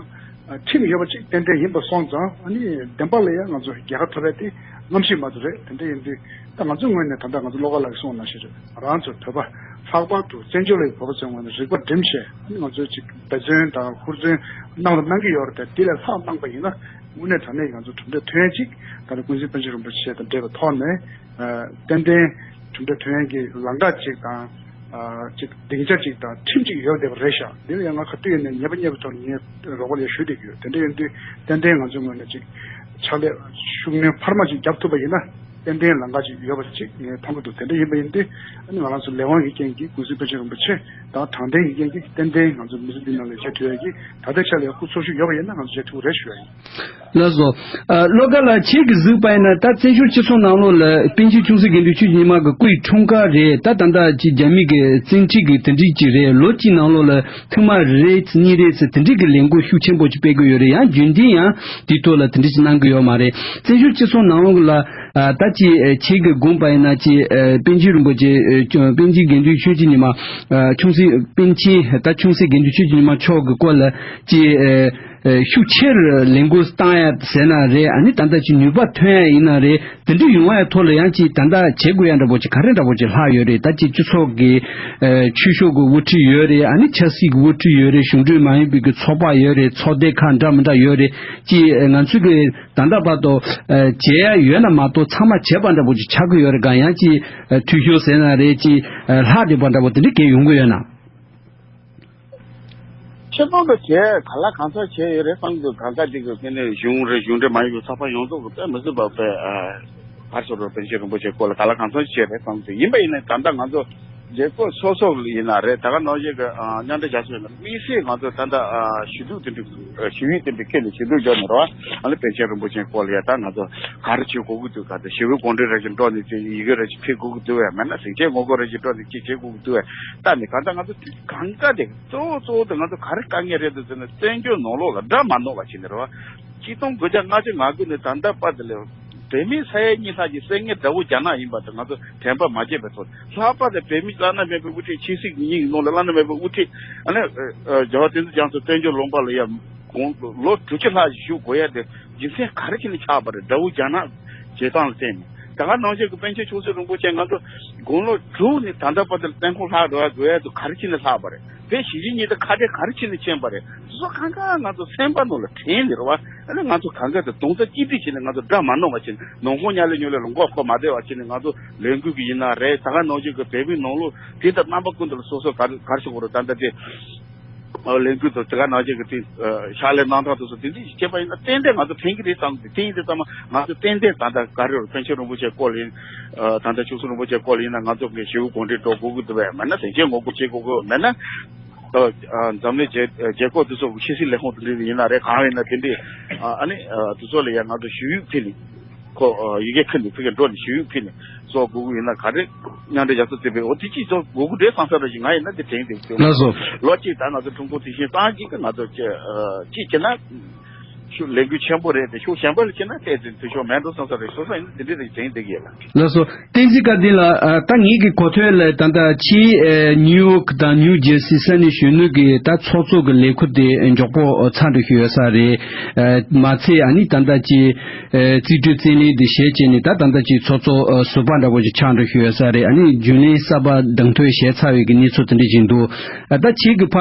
ཁྲིམས་ཡོད་པ་ཅིག་ཏན་ཏན་ཡིན་པ་སོང་ཙང་ཨ་ནི་བདེན་པ་ལ་ཡང་ང་ཚོ་རྒྱལ་ཁ་ཐོབ་པ་དེ་རྔམ་ཤིང་མ་གཏོགས་རེད། དེ་འདྲ་ཡིན་དུས་ད་ང་ཚོའི་ངོས་ནས་ད་ལྟ་ང་ཚོ་བློ་དགའ་ལགས་ཀྱིས་གསུངས་པ་ནང་བཞིན་རེད། རང་ཚོ་བོད་པ་ལྷག་པར་དུ་བཙན་བྱོལ་བའི་བོད་པ་ཚོའི་ངོས་ནས་རིག་པ་བསྒྲིམས་བྱས་ང་ཚོས་ཅིག་འབད་བརྩོན་དང་ཧུར་བརྩོན་གནང་དང་གནང་གི་ཡོད་རེད། དེ་ལས་ལྷག་གནང་པ་ཡིན་ན་དངོས་གནས་དྲང་གནས་ང་ཚོ་གྲུབ་འབྲས་ཐོན་ཅིག་ད་ལྟ་ཀུན་གཟིགས་པཎ་ཆེན་རིན་པོ་ཆེ་དང་འབྲེལ་བའི་ཐོག་ནས་ཏན་ཏན་གྲུབ་འབྲས་ཐོན་གྱི་ལམ་ཁ་ཅིག་དང་ཅིག་སྡིངས་ཆ་ཅིག་དང་ཁྲིམས་ཅིག་ཡོད་བསྡད་པ་རེད་ཤག་འདི་ལ་ཡང་ང་ག་དུས་ཡིན་ནའི་ཉེས་པ་རྙེད་པའི་ཐོག་ནས་ངས་རོགས་པ་ལ་ཞུ་བསྡད་ཀྱི་ཡོད། དེ་འདྲ་ཡིན་དུས་ཏན་ཏན་ང་ཚོའི་ངོས་ནས་ཅིག་ཕྱག་ལས་ཤུགས་སྣོན་འཕར་མ་ཅིག་བརྒྱབ་ཐུབ་པ་ཡིན་ན། ཏན་ཏན་ལམ་ཁ་ཅིག་ཡོད་པ་ཅིག་ངས་མཐོང་གི་འདུག་དེ་འདྲ་ཡིན་པ་ཡིན་དུས་ཨ་ནི་ང་རང་ཚོ་ལས་དབང་གི་རྐྱེན་གྱིས་ཀུན་གཟིགས་དཔེ་ཆ་རིན་པོ་ཆེ་དང་དྲང་བདེན་གྱི་རྐྱེན་གྱིས་ཏན་ཏན་ང་ཚོ་མི་ཚེ་འདི་ནང་ལ་བྱེད་ཐུབ་ཡ་གི་ད་ལྟའི་ཆ་ལ་ཡང་སྐུ་འཚོ་བཞུགས་ཡོད་པ་ཡིན་ན་ང་ཚོ་བྱེད་ཐུབ་རེད་ཞུ་ཡ་ཡིན། ལགས་སོ། ཨ། བློ་དགའ་ལགས་ཁྱེད་ཀྱིས་གཟིགས་པ་ཡིན་ན་ད་བཙན་བྱོལ་སྤྱི་ཚོགས་ནང་ལོགས་ལ་པཎ་ཆེན་ཆུང་སྲིད་དགེ་འདུན་ཆོས་ཀྱི་ཉི་མ་གི་སྐུའི་འཁྲུངས་སྐར་རེད། ད་ད་ལྟ་ཅིག་རྒྱ་མི་གི་བཙན་ཁྲིད་ཀྱི་དེ་འདྲའི་ཅིག་རེད། ལོ་གཅིག་ནང་ལོགས་ལ་ཐེངས་མ་རེ་གཉིས་རེ་ཙམ་དེ་འདྲའི་གི་ལས་འགུལ་ཤུགས་ཆེན་པོ་ཅིག་སྤེལ་གི་ཡོད་རེད། ཡང་རྒྱུན་ལྡན་ཡང་དེའི་ཐོག་ལ་དེ་འདྲ་ཅིག་གནང་གི་ཡོད་མ་རེད། བཙན་བྱོལ་སྤྱི་ཚོགས་ནང་ལོགས་ལ་ཨ། ད་ཅིག་ཨ། ཁྱེད་ཀྱིས་དགོངས་པ་ཡིན་ན་ཅིག་ཨ། པཎ་ཆེན་རིན་པོ་ཆེ་ཨ། པཎ་ཆེན་དགེ་འདུན་ཆོས་ཀྱི་ཉི་མ་ཨ། ཆུང་སྲིད་པཎ་ཆེན་ད་ཆུང་སྲིད་དགེ་འདུན་ཆོས་ཀྱི་ཉི་མ་མཆོག་གི་སྐོར་ལ་ཅིག་ཨ། ཤུགས་ཆེར་ལས་འགུལ་བཏང་ཡ་ཟེར་ན་རེད། ཨ་ནི་ད་ལྟ་ཅིག་ནུས་པ་ཐོན་ཡ་ཡིན་ན་རེད། དེ་འདྲ་ཡོང་བའི་ཐོག་ལ་ཡང་ཅིག་ད་ལྟ་བྱེད་དགོས་ཡ་འདྲ་པོ་ཅིག་ག་རེ་འདྲ་པོ་ཅིག་ལྷག་ཡོད་རེད། ད་ཅིག་སྤྱི་ཚོགས་ཀྱི་ཆོས་ཕྱོགས་ཀྱི་དབུ་ཁྲིད་ཡོད་རེད། ཨ་ནི་ཆབ་སྲིད་ཀྱི་དབུ་ཁྲིད་ཡོད་རེད། གཞུང་འབྲེལ་མ་ཡིན་པའི་གི་ཚོགས་པ་ཡོད་རེད། ཚོགས་སྡེ་ཁག་འདྲ་མི་འདྲ་ཡོད་རེད། ཅིག་ང་ཚོས་གི་ད་ལྟ་བར་དུ་བྱེད་ཡ་ཡོད་ན་མ་གཏོགས་ཚང་མ་བྱེད་པ་འདྲ་པོ་ཅིག་ཆགས་ཀྱི་ཡོད་རེད་ག་ཡང་ཅིག་འཐུས་ཤོར་ཟེར་ན་རེད། ཅིག་ལྷག་བསྡད་པ་འདྲ་པོ་དེ་འདྲ་གས་ཡོང་གི་ཡོད་ན། ཆེད་དོན་དུ་བྱས་ག་ལ་གང་འཚམ་བྱས་ཡོད་རེད་བསམ་གྱི་འདུག་གང་ག་དེ་གི་དེ་ནས་གཞུང་རེད། གཞུང་འབྲེལ་མ་ཡིན་པའི་ཚོགས་པ་ཡོངས་རྫོགས་ཀྱི་དཔེ་མི་སྲིད་པ་དཔེ་ག་རེ་ཟེར་རོ། པཎ་ཆེན་རིན་པོ་ཆེའི་སྐོར་ལ་ག་ལ་གང་འཚམ་བྱས་རེད་བསམ་གྱི་འདུག་ཡིན་པ་ཡིན་ན་ད་ལྟ་ང་ཚོ་རྒྱལ་ཁབ་སོ་སོ་ལ་ཡིན་ན་རེད། ད་ག་ནང་བཞིན་གི་མཉམ་འབྲེལ་རྒྱལ་ཚོགས་ཡིན་ན་དམིགས་བསལ་ང་ཚོ་ད་ལྟ་ཞུ་གཏུག་དེ་འདྲ་ཞུ་ཡིག་དེ་འདྲ་ཁྱེར་ནས་ཞུ་གཏུག་རྒྱག་ནས་རེད་བ། ཨ་ནི་པཎ་ཆེན་རིན་པོ་ཆེའི་སྐོར་ལ་ཡ་ད་ང་ཚོ་ག་རེ་བྱེད་དགོས་ཀྱི་འདུག་ག་ད་ཞི་བའི་དགོངས་འགྲེལ་རེ་ཞིག་འགྲོ་ནས་ཅིག་ཡི་གེ་རེ་ཞིག་ཕུལ་དགོས་ཀྱི་འདུག་བས། མེད་ན་ཟིན་བྲིས་ངོ་རྒོལ་རེ་ཞིག་འགྲོ་ནས་ཅིག་བྱེད་དགོས་ཀྱི་འདུག་བས། ད་ནི་ག་ད་ང་ཚོ་གང་ག་དེ་གཙོ་བོ་གཙོ་བོ་དེ་ང་ཚོ་ག་རེ་དཀའ་ངལ་རེད་འདུག་ཟེར་ན། བཙན་བྱོལ་ནང་ལོགས་ལ་དགྲ་མ་རྙོག་པ་བྱས་ནས་རེད་བ། ཆིག་སྟོང་དགུ་བརྒྱ་ལྔ་བཅུ་ང་དགུ་ནས་ད་ལྟ་བར་དུ་ལ་བོད་མི་ས་ཡ་གཉིས་ལྷག་གི་བཙན་ཉར་དགྲ་བོ་རྒྱ་ནག་ཡིན་པ་དེ་ང་ཚོ་དྲན་པ་མ་བརྗེད་པའི་ཐོག་ལྷག་པར་དུ་བོད་མི་བླ་ན་མེད་པའི་དབུ་ཁྲིད། ཆབ་སྲིད་ཀྱི་མིང་གི་ནང་ལ་བླ་ན་མེད་པའི་དབུ་ཁྲིད། ཨ་ནི་རྒྱལ་བ་བསྟན་འཛིན་རྒྱ་མཚོ་བཙན་བྱོལ་ལུང་པ་ལ་ཡ་དགུང་ལོ་དྲུག་ཅུ་ལྷག་བཞུགས་དགོས་ཡ་དེ་རྒྱུ་མཚན་ག་རེ་བྱས་ནས་ཆགས་པ་རེད། དགྲ་བོ་རྒྱ་ནག་བྱེད་སྟངས་ལ་བརྟེན་ནས། ད་ག་ནང་བཞིན་གྱི་པཎ་ཆེན་ཆོས་སྲིད་རིན་པོ་ཆེ་ང་ཚོ་དགུང་ལོ་དྲུག་ནས་ད་ལྟ་བར་དུ་བཙོན་ཁང་ལྷག་འགྲོ་ཡ་དགོས་ཡ་དེ་ག་རེ་བྱས་ནས་ལྷག་པ་རེད། དེ་གཞིས་བྱེས་གཉིས་དེ་ཁ་བྲལ་ག་རེ་བྱས་ནས་ཕྱིན་པ་རེད། དེ་ཚོ་གང་ག་ང་ཚོ་སེམས་པ་ནང་ལ་དྲན་ནས་རེད་བ། ཨ་ནི་ང་ཚོ་གང་ག་དེ་རྡོག་རྩ་གཅིག་སྒྲིལ་བྱས་ནས་ང་ཚོ་དགྲ་མ་རྙོག་པ་བྱས་ནས། ནང་ཁོག་ཉག་ལེ་ཉོག་ལེ་ལ་མགོ་འཁོར་མ་བསྡད་པ་བྱས་ནས། ང་ཚོ་ལས་འགུལ་གྱི་ཡིན་ན་རེད། ད་ག་ནང་བཞིན་གྱི་བོད་མིའི་ནང་ལོགས་དེ་ལྟར་རྣམ་པ་ཀུན་ཏུ་ལ་སོ་སོ་ག་རེ་ག་རེ་ཞུ་དགོས་རེད། ད་ལྟ་དེ་ལས་འགུལ་དང་དེ་ག་ནང་བཞིན་གྱི་དེ་ཕྱག་ལས་གནང་སྟངས་དེ་ཚོ་དེ་འདྲ་ཞིག་བྱས་པ་ཡིན་ན་ཏན་ཏན་ང་ཚོ་དྲན་གྱི་རེད་བསམ་གྱི། དེ་ཡིན་དུས་ཙམ་པ་ང་ཚོ་ཏན་ཏན་ད་ལྟ་ག་རེ་རེད། པཎ་ཆེན་རིན་པོ་ཆེའི་སྐོར་ལ་ཡིན། ད་ལྟ་ཆོས་སྲིད་རིན་པོ་ཆེའི་སྐོར་ལ་ཡིན་ན་ང་ཚོ་གི་ཞི་བའི་དགོངས་འགྲེལ་འགྲོ་དགོས་ཀྱི་འདུག་བས། མེད་ན་ཟིན་བྲིས་ངོ་རྒོལ་བྱེད་དགོས་ཀྱི་ཡོད། མེད་ན་ད་འཛམ་གླིང་རྒྱལ་རྒྱལ་ཁབ་དེ་ཚོ་གི་ཆབ་སྲིད་ལས་ཁུངས་དེ་འདྲ་ཡིན་ན་རེད། གང་ཡིན་ན་དེ་འདྲས་ཨ་ནི་དེ་ཚོ་ལ་ཡང་ང་ཚོ་ཞུ་ཡིག་ཕུལ་ནས། ཁོ་ཡི་གེ་ཁུར་ནས་ཕ་གིར་འགྲོ་ནས་ཞུ་ཡིག་ཕུལ་ནས་བཟོ་དགོས་ཀྱི་ཡིན་ན། ག་རེ་མཉམ་འབྲེལ་རྒྱལ་ཚོགས་བཙུགས་པའི་འོ་དེ་ཅིག་བཟོ་དགོས་ཀྱི་རེད་བསམ་ས་རེ་ཞིག་ང་ཡིན་ན་དེ་དྲན་འདུག་ལགས་སོ། ལོ་གཅིག་ད་ང་ཚོ་ཁྲིམས་ཁང་དེ་བཞིན་གཏོང་གི་གི་ང་ཚོ་ཅི་ཅི་བྱེད་ན་ཤུགས་ལས་འགུལ་ཆེན་པོ་རེད་དེ། ཤུགས་ཞན་པ་ལ་བྱེད་ན་ཏོག་ཙམ་འཐུས་ཤོར་མེད་འགྲོ་བསམ་ས་རེད། སོ་སོ་ཡིན་ན་དེ་འདྲ་རེ་དྲན་འདུག་གི་ལ། ལགས་སོ། བསྟན་འཛིན་བཀའ་བསྟན་ལགས། ད་ངེད་ཀྱི་གོ་ཐོས་ལ་ད་ལྟ་ཕྱིའི་ནིའུ་ཡོག་དང་ནིའུ་ཇེར་སི་ས་གནས་གཞོན་ནུ་གི་ད་ཚོགས་གཙོ་གི་ལས་ཁུར་དེ་མགྱོགས་པོ་ཚར་འགྲོ་ཞུ་ཡོད་ས་རེད། མ་ཚད་ཨ་ནི་ད་ལྟ་ཀྱི་རྩིས་སྤྲོད་རྩིས་ལེན་དེ་བྱས་བྱས་ནས་ད་ད་ལྟ་ཀྱི་ཚོགས་གཙོ་ཟུར་པ་འདྲ་པོ་ཞིག་ཆགས་འགྲོ་ཞུ་ཡོད་ས་རེད། ཨ་ནི་རྒྱུན་ལས་གསར་པ་གདན་ཐོན་བྱས་ཚར་བའི་གི་གནས་ཚུལ་དེ་འདྲ་ཞིག་འདུག་ད་ཁྱེད་ཀྱི་ཕ་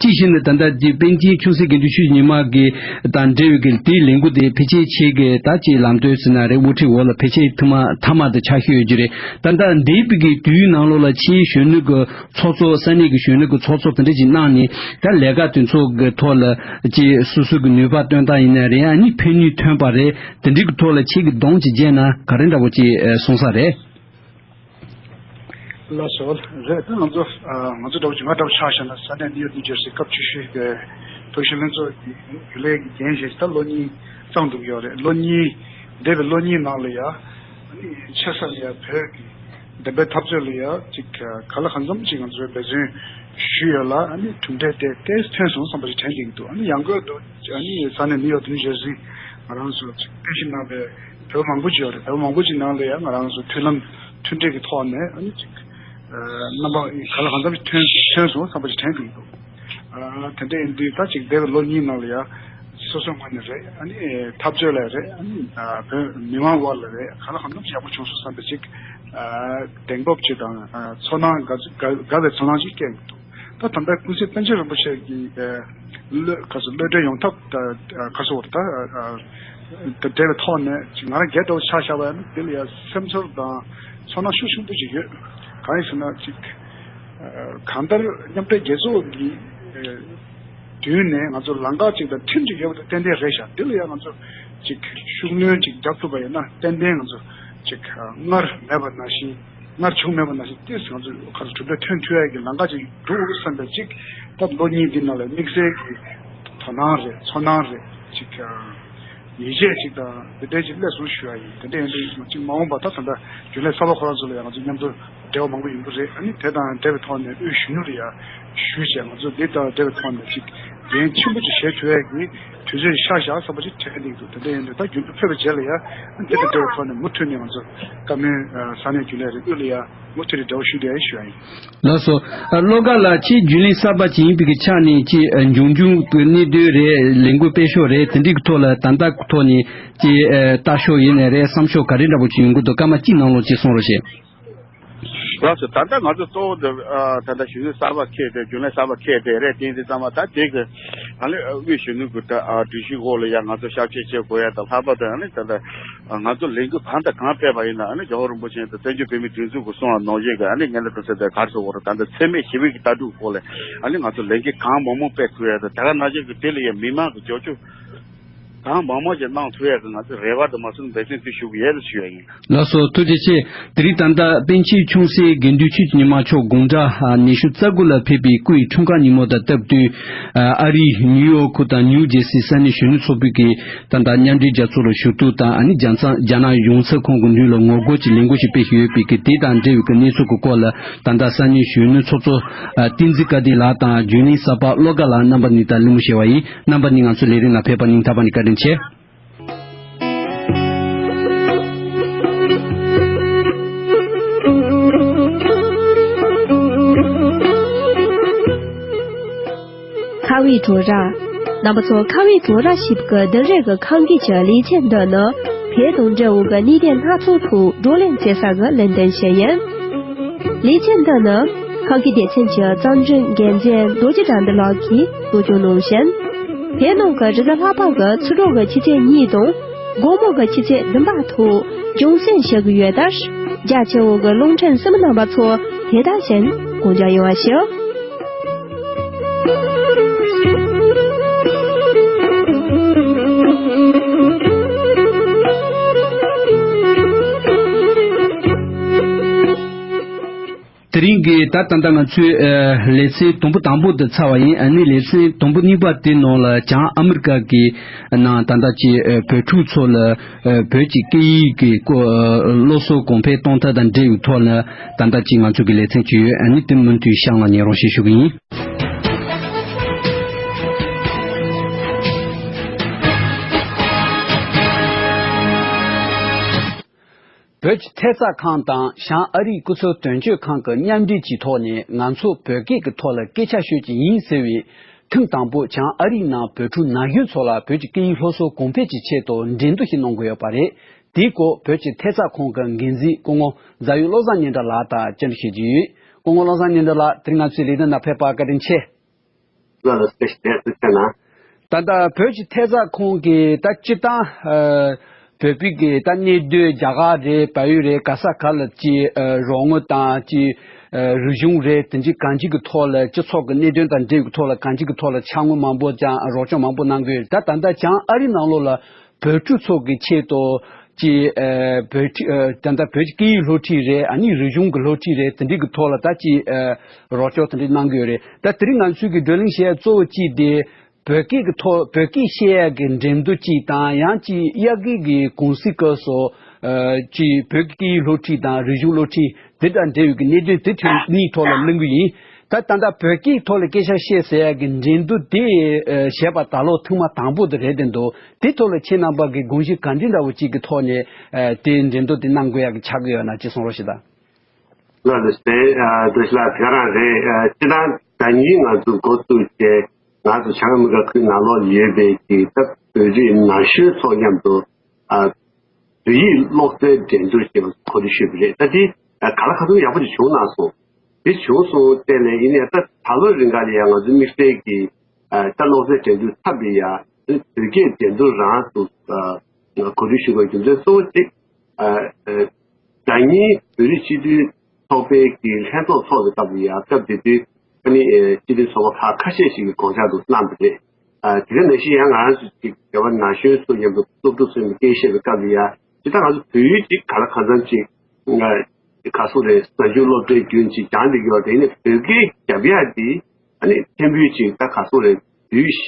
ཅི་ཞིག་ནི་ད་ལྟ་ཀྱི་པཎ་ཆེན་ཆོས་སྲིད་དགེ་འདུན་ཆོས་ཀྱི་ཉི་མ་གི་དང་འབྲེལ་བའི་གི་དེའི་ལས་འགུལ་དེ་ཕལ་ཆེར་ཁྱེད་ཀྱི་ད་ཀྱི་ལམ་སྟོན་ཟེར་ན་རེད། དབུ་ཁྲིད་འོག་ལ་ཕལ་ཆེར་ཐོག་མ་མཐའ་མ་དེ་ཆགས་ཤོས་ཡོད་རྒྱུ་རེད། ད་ལྟ་འདས་པའི་གི་དུས་ནང་ལོགས་ལ་ཕྱིའི་གཞོན་ནུ་གི་ཚོགས་གཙོ་ས་གནས་ཀྱི་གཞོན་ནུ་གི་ཚོགས་གཙོ་དེ་འདྲ་ཅིག་གནང་ནས་ད་ལས་ཀ་དེ་ཚོ་གི་ཐོག་ལ་ཅིག་སོ་སོ་གི་ནུས་པ་བཏོན་སྟངས་ཡིན་ན་རེད། ཨ་ནི་ཕན་ནུས་ཐོན་པ་རེད། དེ་འདྲའི་གི་ཐོག་ལ་ཁྱེད་ཀྱི་གདོང་ཅིག་བརྗེས་ན་ག་རེ་འདྲ་པོ་ཅིག་གསུངས་ས་རེད། ལགས་སོ། རེད་དེ་ང་ཚོ་ང་ཚོ་འདྲ་པོ་ཅིག་ང་འདྲ་པོ་ཆ་བཞག་ན་ས་གནས་ནིའུ་ཡོག་ནིའུ་ཇར་སི་སྐབས་བཅུ་བཞི་གི་བོད་གཞིས་ལྷན་ཚོགས་ཀྱི་རྒྱུན་ལས་ཀྱི་འགན་བཞེས་ད་ལོ་གཉིས་ཙམ་འགྲོ་གི་ཡོད་རེད། ལོ་གཉིས་འདས་པའི་ལོ་གཉིས་ནང་ལ་ཡ་ཆེ་ས་ལ་ཡ་བོད་ཀྱི་བདེན་པའི་འཐབ་རྩོད་ལ་ཡ་ཅིག་ག་ལ་གང་འཚམ་ཅིག་ང་ཚོས་འབད་བརྩོན་ཞུས་ཡོད་ལ། ཨ་ནི་གྲུབ་འབྲས་དེ་ཏོག་ཙམ་ཐོན་སོང་བསམ་པ་ཞིག་དྲན་བསྡད་ཀྱི་འདུག་ཨ་ནི་ཡང་སྒོས་སུ་ཨ་ནི་ས་གནས་ནིའུ་ཡོག་ནིའུ་ཇར་སི་ང་རང་ཚོ་ཅིག་རྟེན་གཞི་གནང་བའི་བོད་མང་པོ་ཅིག་ཡོད་རེད། བོད་མང་པོ་ཅིག་ནང་ལ་ཡང་ང་རང་ཚོ་མཐུན་ལམ་མཐུན་སྒྲིལ་གྱི་ཐོག་ནས་ཨ་ནི་ཅིག་རྣམ་པ་ག་ལ་གང་འཚམ་ཞིག་ཐོན་ཐོན་སོང་བསམ་པ་ཞིག་དྲན་གྱི་འདུག་ཨ་དེ་འདྲ་ཡིན་དུས་ད་ཅིག་འདས་པའི་ལོ་གཉིས་ནང་ལ་ཡང་སོ་སོའི་ངོས་ནས་རེད། ཨ་ནི་འཐབ་རྩོད་ལ་རེད། ཨ་ནི་བོད་མི་མང་དབར་ལ་རེད། ག་ལ་གང་འཚམ་ཞིག་ཡག་པོ་བྱུང་སོང་བསམ་པའི་ཅིག་གདེང་སྤོབས་ཅིག་དང་ཚོར་སྣང་དགའ་དགའ་དགའ་བའི་ཚོར་སྣང་ཅིག་སྐྱེ་གི་འདུག་ད་ད་ལྟ་ཀུན་གཟིགས་པཎ་ཆེན་རིན་པོ་ཆེ་གི་བློ་ག་ཚོད་བློ་གྲོས་ཡོང་ཐབས་ད་ག་ཚོད་བར་ད་ད་འབྲེལ་བའི་ཐོག་ནས་ཅིག་ང་རང་སྒེར་འདྲ་བོ་ཆ་བཞག་པ་ཡིན་ན་དེ་ལ་ཡ་སེམས་ཚོར་དང་ཚོར་སྣང་ཤུགས་ཆེན་པོ་ཅིག་ཡོད། གང་ཡིན་ཟེར་ན་ཅིག་གང་ལྟར་མཉམ་འབྲེལ་རྒྱལ་ཚོགས་ཀྱི་མདུན་ནས་ང་ཚོ་ལམ་ཁ་ཅིག་དང་ཁྲིམས་ཅིག་ཡོད་པ་དེ་ཏན་ཏན་རེད་ཤག་དེ་ལ་ཡང་ང་ཚོ་ཅིག་ཤུགས་སྣོན་ཅིག་རྒྱག་ཐུབ་པ་ཡིན་ན་ཏན་ཏན་ང་ཚོ་ཅིག་སྔར་མེད་པ་ནང་བཞིན་སྔར་བྱུང་མེད་པ་ནང་བཞིན་ཏོག་ཙམ་ང་ཚོ་ག་ཚོད་གྲུབ་འབྲས་ཐོན་ཐུབ་ཡ་གི་ལམ་ཁ་ཅིག་འདུག་བསམ་པའི་ཅིག་ད་ལོ་གཉིས་འདི་ནང་ལ་དམིགས་བསལ་གྱི་དོ་སྣང་རེད། ཚོར་སྣང་རེད། ཅིག་ཡིད་ཆེས་ཅིག་དང་དེ་འདྲའི་ཅིག་སླེབས་སོང་ཞུ་ཡ་ཡིན། དེ་འདྲ་ཡིན་དུས་ཅིག་མ་འོངས་པ་ད་ད་ལྟ་རྒྱུན་ལས་གསར་པ་ཁོ་རང་ཚོ་ལ་ཡང་ང་ཚོ་མཉམ་དུ་འབྲེལ་བ་མང་པོ་ཡོང་གི་རེད། ཨ་ནི་དེ་དང་འབྲེལ་བའི་ཐོག་ནས་དབུས་གཞོན་ནུ་ལ་ཡང་ཞུས་བྱས་ང་ཚོ་འདི་དང་འབྲེལ་བའི་ཐོག་ནས་ཅིག་ འགན་ཆེན་པོ་ཅིག་བཞེས་ཐུབ་ཡས་ཀྱི་དུས་ཚོད་ཤར་བཞག་བསམ་པ་ཅིག་དྲན་གྱི་འདུག་དེ་འདྲ་ཡིན་དུས་ད་རྒྱུན་དུ་ཕེབས་པའི་རྗེས་ལ་ཡང་འདི་དང་འབྲེལ་བའི་ཐོག་ནས་མུ་མཐུད་ནས་ང་ཚོ་བཀའ་མོལ་ས་གནས་རྒྱུན་ལས་རེ་དབུས་ལ་ཡང་མུ་མཐུད་ནས་འབྲེལ་བ་ཞུ་རྒྱུ་ཡིན་ཞུ་ཡ་ཡིན། ལགས་སོ། ཨ། བློ་དགའ་ལགས། ཁྱེད་རྒྱུན་ལས་གསར་པ་ཅིག་ཡིན་པའི་གི་ཆ་ནས་ཅིག་ཨ། འབྱུང་འགྱུར་གྱི་གནས་སྡོད་རེད། ལས་འགུལ་སྤེལ་ཕྱོགས་རེད། དེ་འདྲའི་གི་ཐོག་ལ་ད་ལྟ་གི་ཐོག་ནས་ཅིག་ཨ། ལྟ་ཕྱོགས་ཡིན་ནའི་རེད། བསམ་ཕྱོགས་ག་རེ་འདྲ་པོ་ཅིག་ཡོང་གི་འདུག་སྐར་མ་གཅིག་ནང་ལོགས་ཅིག་གསུང་རོགས་བྱེད། ལགས་སོ། ད་ལྟ་ང་ཚོ་གཙོ་བོ་དེ་ཨ། ད་ལྟ་གཞོན་ནུ་གསར་པ་འཁེལ་ཏེ་རྒྱུན་ལས་གསར་པ་འཁེལ་ཏེ་རེད། དེ་ཡིན་དུས་ཙམ་པ་ད་དེ་གི་ཨ་ནི་དབུས་གཞོན་ནུ་གི་ད་ཨ། སྒྲིག་གཞི་འོག་ལ་ཡང་ང་ཚོ་ཞབས་ཕྱི་བྱེད་དགོས་ཡ་དང་ལྷག་པར་དུ་ཨ་ནི་ད་ལྟ་ང་ཚོ་ལས་འགུལ་གང་དང་གང་སྤེལ་བ་ཡིན་ན་ཨ་ནི་རྒྱལ་བ་རིན་པོ་ཆེ་དང་བཙན་བྱོལ་བོད་མིའི་སྒྲིག་འཛུགས་ཀྱིས་གསུངས་པ་ནང་བཞིན་གྱི་ཨ་ནི་ངས་ལ་དུ་ཟེར་ཏེ་ག་རེ་ཟེར་དགོས་རེད། ད་ལྟ་འཚེ་མེད་ཞི་བའི་གི་ལྟ་གྲུབ་སྐོར་ལ་ཨ་ནི་ང་ཚོ་ལས་འགུལ་གང་མང་མང་སྤེལ་ཐུབ་ཡ་དང་དེ་ག་ནང་བཞིན་གྱི་དེ་ལ་ཡང་མི་མང་གི་རྒྱབ་སྐྱོར་གང་མང་མང་ཞིག་གནང་ཐུབ་ཡ་གི་ང་ཚོས་རེ་བ་དང་མ་སུན་འབད་བརྩོན་དུ་ཞུ་གི་ཡོད་ལ་ཞུ་ཡ་ཡིན། ལགས་སོ། ཐུགས་རྗེ་ཆེ། དེ་རིང་ད་ལྟ་པཎ་ཆེན་ཆུང་སྲིད་དགེ་འདུན་ཆོས་ཀྱི་ཉི་མ་མཆོག་དགུང་གྲངས་ཉི་ཤུ་རྩ་དགུ་ལ་ཕེབས་པའི་སྐུའི་འཁྲུངས་སྐར་ཉིན་མོ་དང་སྟབས་བསྟུན། ཨ་རིའི་ནིའུ་ཡོག་ཁུལ་དང་ནིའུ་ཇེ་སི་ས་གནས་གཞོན་ནུ་ཚོགས་པའི་གི་ད་ལྟ་མཉམ་འབྲེལ་རྒྱལ་ཚོགས་ལ་ཞུ་གཏུག་དང་ཨ་ནི་རྒྱ་ཚ་རྒྱ་ནག་གཞུང་ཚབ་ཁང་གི་མདུན་ལ་ངོ་རྒོལ་གྱི་ལས་འགུལ་ཞིག་སྤེལ་བཞིན་ཡོད་པའི་གི་དེ་དང་འབྲེལ་བའི་གི་གནས་ཚུལ་གྱི་སྐོར་ལ་ད་ལྟ་ས་གནས་གཞོན་ནུ་ཚོགས་གཙོ་ཨ་བསྟན་འཛིན་བཀའ་བསྟན་ལགས་དང་རྒྱུན་ལས་གསར་པ་བློ་དགའ་ལགས་རྣམ་པ་གཉིས་དང་གླེང་མོལ་བྱས་པ་ཡིན། རྣམ་པ་གཉིས་ང་ཚོའི་ལས་རིམ་ནང་ཕེབས་པར་སྙིང་ཐག་པ་ནས་བཀའ་དྲིན་ཆེ། ཁ་བའི་བྲོ་ར། རྣམ་པ་ཚོ་ཁ་བའི་བྲོ་ར་ཞེས་པའི་འདི་རེས་ཀྱི་ཁམས་སྐད་ཀྱི་ལེ་ཚན་འདི་ནི་བོད་དང་འབྲེལ་བའི་གནད་དོན་སྣ་ཚོགས་ཐོག་བགྲོ་གླེང་བྱེད་ས་གི་ལེ་ཚན་ཞིག་ཡིན། ལེ་ཚན་འདི་ནི་ཁམས་སྐད་སྡེ་ཚན་གྱི་རྩོམ་སྒྲིག་འགན་འཛིན་རྡོ་རྗེ་དགྲ་འདུལ་ལགས་ཀྱིས་གཙོ་སྐྱོང་གནང་ཞིང་། བོད་ནང་གི་རེས་གཟའ་ལྷག་པ་གི་ཚེས་དྲུག་གི་ཕྱི་ཚེས་གཉིས་དང་དགོང་མོ་གི་ཕྱི་ཚེས་བདུན་པ་ཐོག་རྒྱང་སྲིང་བྱེད་ཀྱི་ཡོད་དུས་རྒྱ་ཆེ་བོ་གི་རླུང་འཕྲིན་གསན་མི་རྣམ་པ་ཚོ་དེ་དག་བཞིན་གོ་འཇགས་ཡོང་བ་ཞུ། དེ་རིང་གི་ད་ད་ལྟ་ང་ཚོའི་ཨ་ལེ་ཚན་དུམ་བུ་དང་པོ་འདི་ཚར་བ་ཡིན། ཨ་ནི་ལེ་ཚན་དུམ་བུ་གཉིས་པ་དེ་ནང་ལ་བྱང་ཨ་མི་རི་ཀ་གི་ནང་ད་ལྟ་ཀྱི་ཨ་བོད་ཕྲུག་ཚོ་ལ་ཨ་བོད་ཀྱི་སྐད་ཡིག་གི་སྐོར་ཨ་སློབ་གསོ་གོང་འཕེལ་གཏོང་ཐབས་དང་འབྲེལ་བའི་ཐོག་ལ་ད་ལྟ་ཀྱི་ང་ཚོ་གི་ལེ་ཚན་ཅིག་ཡོད། ཨ་ནི་དེ་མུ་མཐུད་གཤམ་ལ་ཉན་རོགས་ཞེས་ཞུ་གི་ཡིན། བོད་ཀྱི་ཐད་རྩ་ཁང་དང་བྱང་ཨ་རིའི་སྐུ་ཚབ་དོན་གཅོད་ཁང་གི་མཉམ་འབྲེལ་གྱི་ཐོག་ནས་ང་ཚོ་བོད་སྐད་ཀྱི་ཐོག་ལ་སྐད་ཆ་ཤོད་ཀྱི་ཡིན་ཟེར་བའི་ཐེངས་དང་པོ་བྱང་ཨ་རིའི་ནང་བོད་ཕྲུག་ན་གཞོན་ཚོ་ལ་བོད་ཀྱི་སྐད་ཡིག་སློབ་གསོ་གོང་འཕེལ་གྱི་ཆེད་དུ་འགྲན་བསྡུར་ཞིག་གནང་གི་ཡོད་པ་རེད། དེའི་སྐོར་བོད་ཀྱི་ཐད་རྩ་ཁང་གི་འགན་འཛིན་སྐུ་ངོ་རྫ་ཡུལ་བློ་བཟང་སྙན་གྲགས་ལགས་དང་བཅར་འདྲི་བྱེད་ཀྱི་ཡོད། སྐུ་ངོ་བློ་བཟང་སྙན་གྲགས་ལགས། དེ་རིང་ང་ཚོའི་ལས་དོན་ནང་ཕེབས་པར་བཀའ་དྲིན་ཆེ། ལགས་ལགས་སྐད་ཆ་དྲིས་ཐུབ་ན། ད་ལྟ་བོད་ཀྱི་ཐད་རྩ་ཁང་གིས་ད་སྤྱིར་བཏང་ཨ་བོད་པའི་གི་ད་གནས་སྡོད་རྒྱ་གར་རེད། བལ་ཡུལ་རེད། ག་ས་ག་ལ་ཅིག་ཨ་རོགས་དངུལ་དང་ཅིག་ཨ་རིག་གཞུང་རེད། དེ་འདྲའི་གང་ཅིའི་གི་ཐོག་ལ་སྤྱི་ཚོགས་ཀྱི་གནད་དོན་དང་འབྲེལ་བའི་ཐོག་ལ་གང་ཅིའི་གི་ཐོག་ལ་ཕྱག་དངུལ་མང་པོ་ཀྱང་རོགས་སྐྱོར་མང་པོ་གནང་གི་ཡོད་རེད། ད་ད་ལྟ་བྱང་ཨ་རི་ནང་ལོགས་ལ་བོད་ཕྲུག་ཚོ་གི་ཆེད་དུ་ཅིག་ཨ་བོད་ཁྲིད་ཨ་ད་ལྟ་བོད་ཀྱི་སྐད་ཡིག་སློབ་ཁྲིད་རེད། ཨ་ནི་རིག་གཞུང་གི་སློབ་ཁྲིད་རེད། དེ་འདྲའི་གི་ཐོག་ལ་ད་ཅིག་ཨ་རོགས་སྐྱོར་དེ་འདྲ་གནང་གི་ཡོད་རེད། ད་དེ་རིང་ང་ཚོའི་གི་བགྲོ་གླེང་བྱེད་ཡ་གཙོ་བོ་གཅིག་དེ་བོད་སྐད་ཀྱི་ཐོག་བོད་སྐད་བཤད་ཡ་གི་འགྲན་བསྡུར་གཅིག་དང་ཡང་ཅིག་དབྱར་ཁའི་གི་གུང་སེང་སྐབས་སུ་ཨ་ཅིག་བོད་ཀྱི་སྐད་ཡིག་སློབ་ཁྲིད་དང་རིག་གཞུང་སློབ་ཁྲིད་དེ་དང་འབྲེལ་བའི་གི་གནད་དོན་དེ་ཐོག་གཉིས་ཐོག་ལ་གླེང་གི་ཡིན། ད་ད་ལྟ་བོད་སྐད་ཐོག་ལ་སྐད་ཆ་བཤད་ཟེར་ཡ་གི་འགྲན་བསྡུར་དེ་ཨ་བྱས་པ་ད་ལོ་ཐེངས་མ་དང་པོ་དེ་རེད་བསྡད་འདུག་དེ་ཐོག་ལ་ཁྱེད་རྣམ་པ་གི་དགོངས་གཞི་ག་འདྲ་འདྲ་བོ་ཅིག་གི་ཐོག་ནས་ཨ་དེ་འགྲན་བསྡུར་དེ་གནང་དགོས་ཡ་གི་ཆགས་ཀྱི་ཡོད་ན་ཅིག་གསུང་རོགས་ཞེས་དང་། ལགས་ལགས་སེ། ཨ་བཀྲ་ཤིས་ལགས་དེ་ག་རང་རེད། ཨ་སྤྱིར་བཏང་ཟླ་ཉིན་ང་ཚོ་འགོ་བཙུགས་བྱས་ང་ཚོ་བྱང་ཨ་མི་རི་ཀ་ཁུལ་ནང་ལོགས་ཡོད་པའི་གི་ད་བོད་རིགས་ན་གཞོན་ཚོ་མཉམ་དུ་ཨ་བོད་ཡིག་ཀློག་རྩལ་འགྲན་བསྡུར་ཞེས་པ་གོ་སྒྲིག་ཞུས་པ་རེད། ད་དེ་ཨ་ག་ལ་ག་ཚོད་ཡག་པོ་ཅིག་བྱུང་གནང་སོང་། དེ་བྱུང་སོང་བལྟས་ནས་ཡིན་ནའི་ད་ད་ལོ་རིང་ག་ལ་ཡང་ང་ཚོ་དམིགས་བསལ་གྱི་ཨ་ད་ཀློག་རྩལ་འགྲན་བསྡུར་འཚམས་པའི་ཡ་བོད་སྐད་འགྲན་བསྡུར་རང་དུ་ཨ་གོ་སྒྲིག་ཞུ་དགོས་རྒྱུ་མཚན་གཙོ་བོ་གཅིག་ཨ་ཨ་ཟླ་ཉིན་བོད་རིགས་སྤྱི་མཐུན་ཚོགས་པའི་གི་ལྷན་ཚོགས་ཚོགས་པའི་སྐབས་ལ་ཡང་སྐབས་དེ་དུས་ཨ་ནི་ཨ་སྤྱི་མཐུན་ཚོགས་པ་ཁག་ཁ་ཤས་ཤིག་གིས་དགོངས་འཆར་དུ་གནང་བ་རེད། ཨ་དེ་ག་ནང་བཞིན་ཡང་ང་རང་ཚོ་ཅིག་རྒྱལ་བ་ན་གཞོན་ཚོ་མཉམ་དུ་སློབ་ཕྲུག་ཚོའི་སྐད་བཤད་པའི་སྐབས་ལ་ཡང་ཇི་ལྟར་ང་ཚོ་བོད་ཡིག་ཅིག་ག་ལ་གང་འཚམ་ཅིག་ང་ག་སོ་རེད། གཟའ་མཇུག་སློབ་གྲྭའི་རྒྱུན་ཅིག་སྦྱངས་བསྡད་ཀྱི་ཡོད་དེ་ནི་བོད་སྐད་རྒྱབ་ཡག་འདི་ཨ་ནི་ཕྲན་བུ་ཅིག་ད་ག་སོ་རེད། བོད་ཡིག་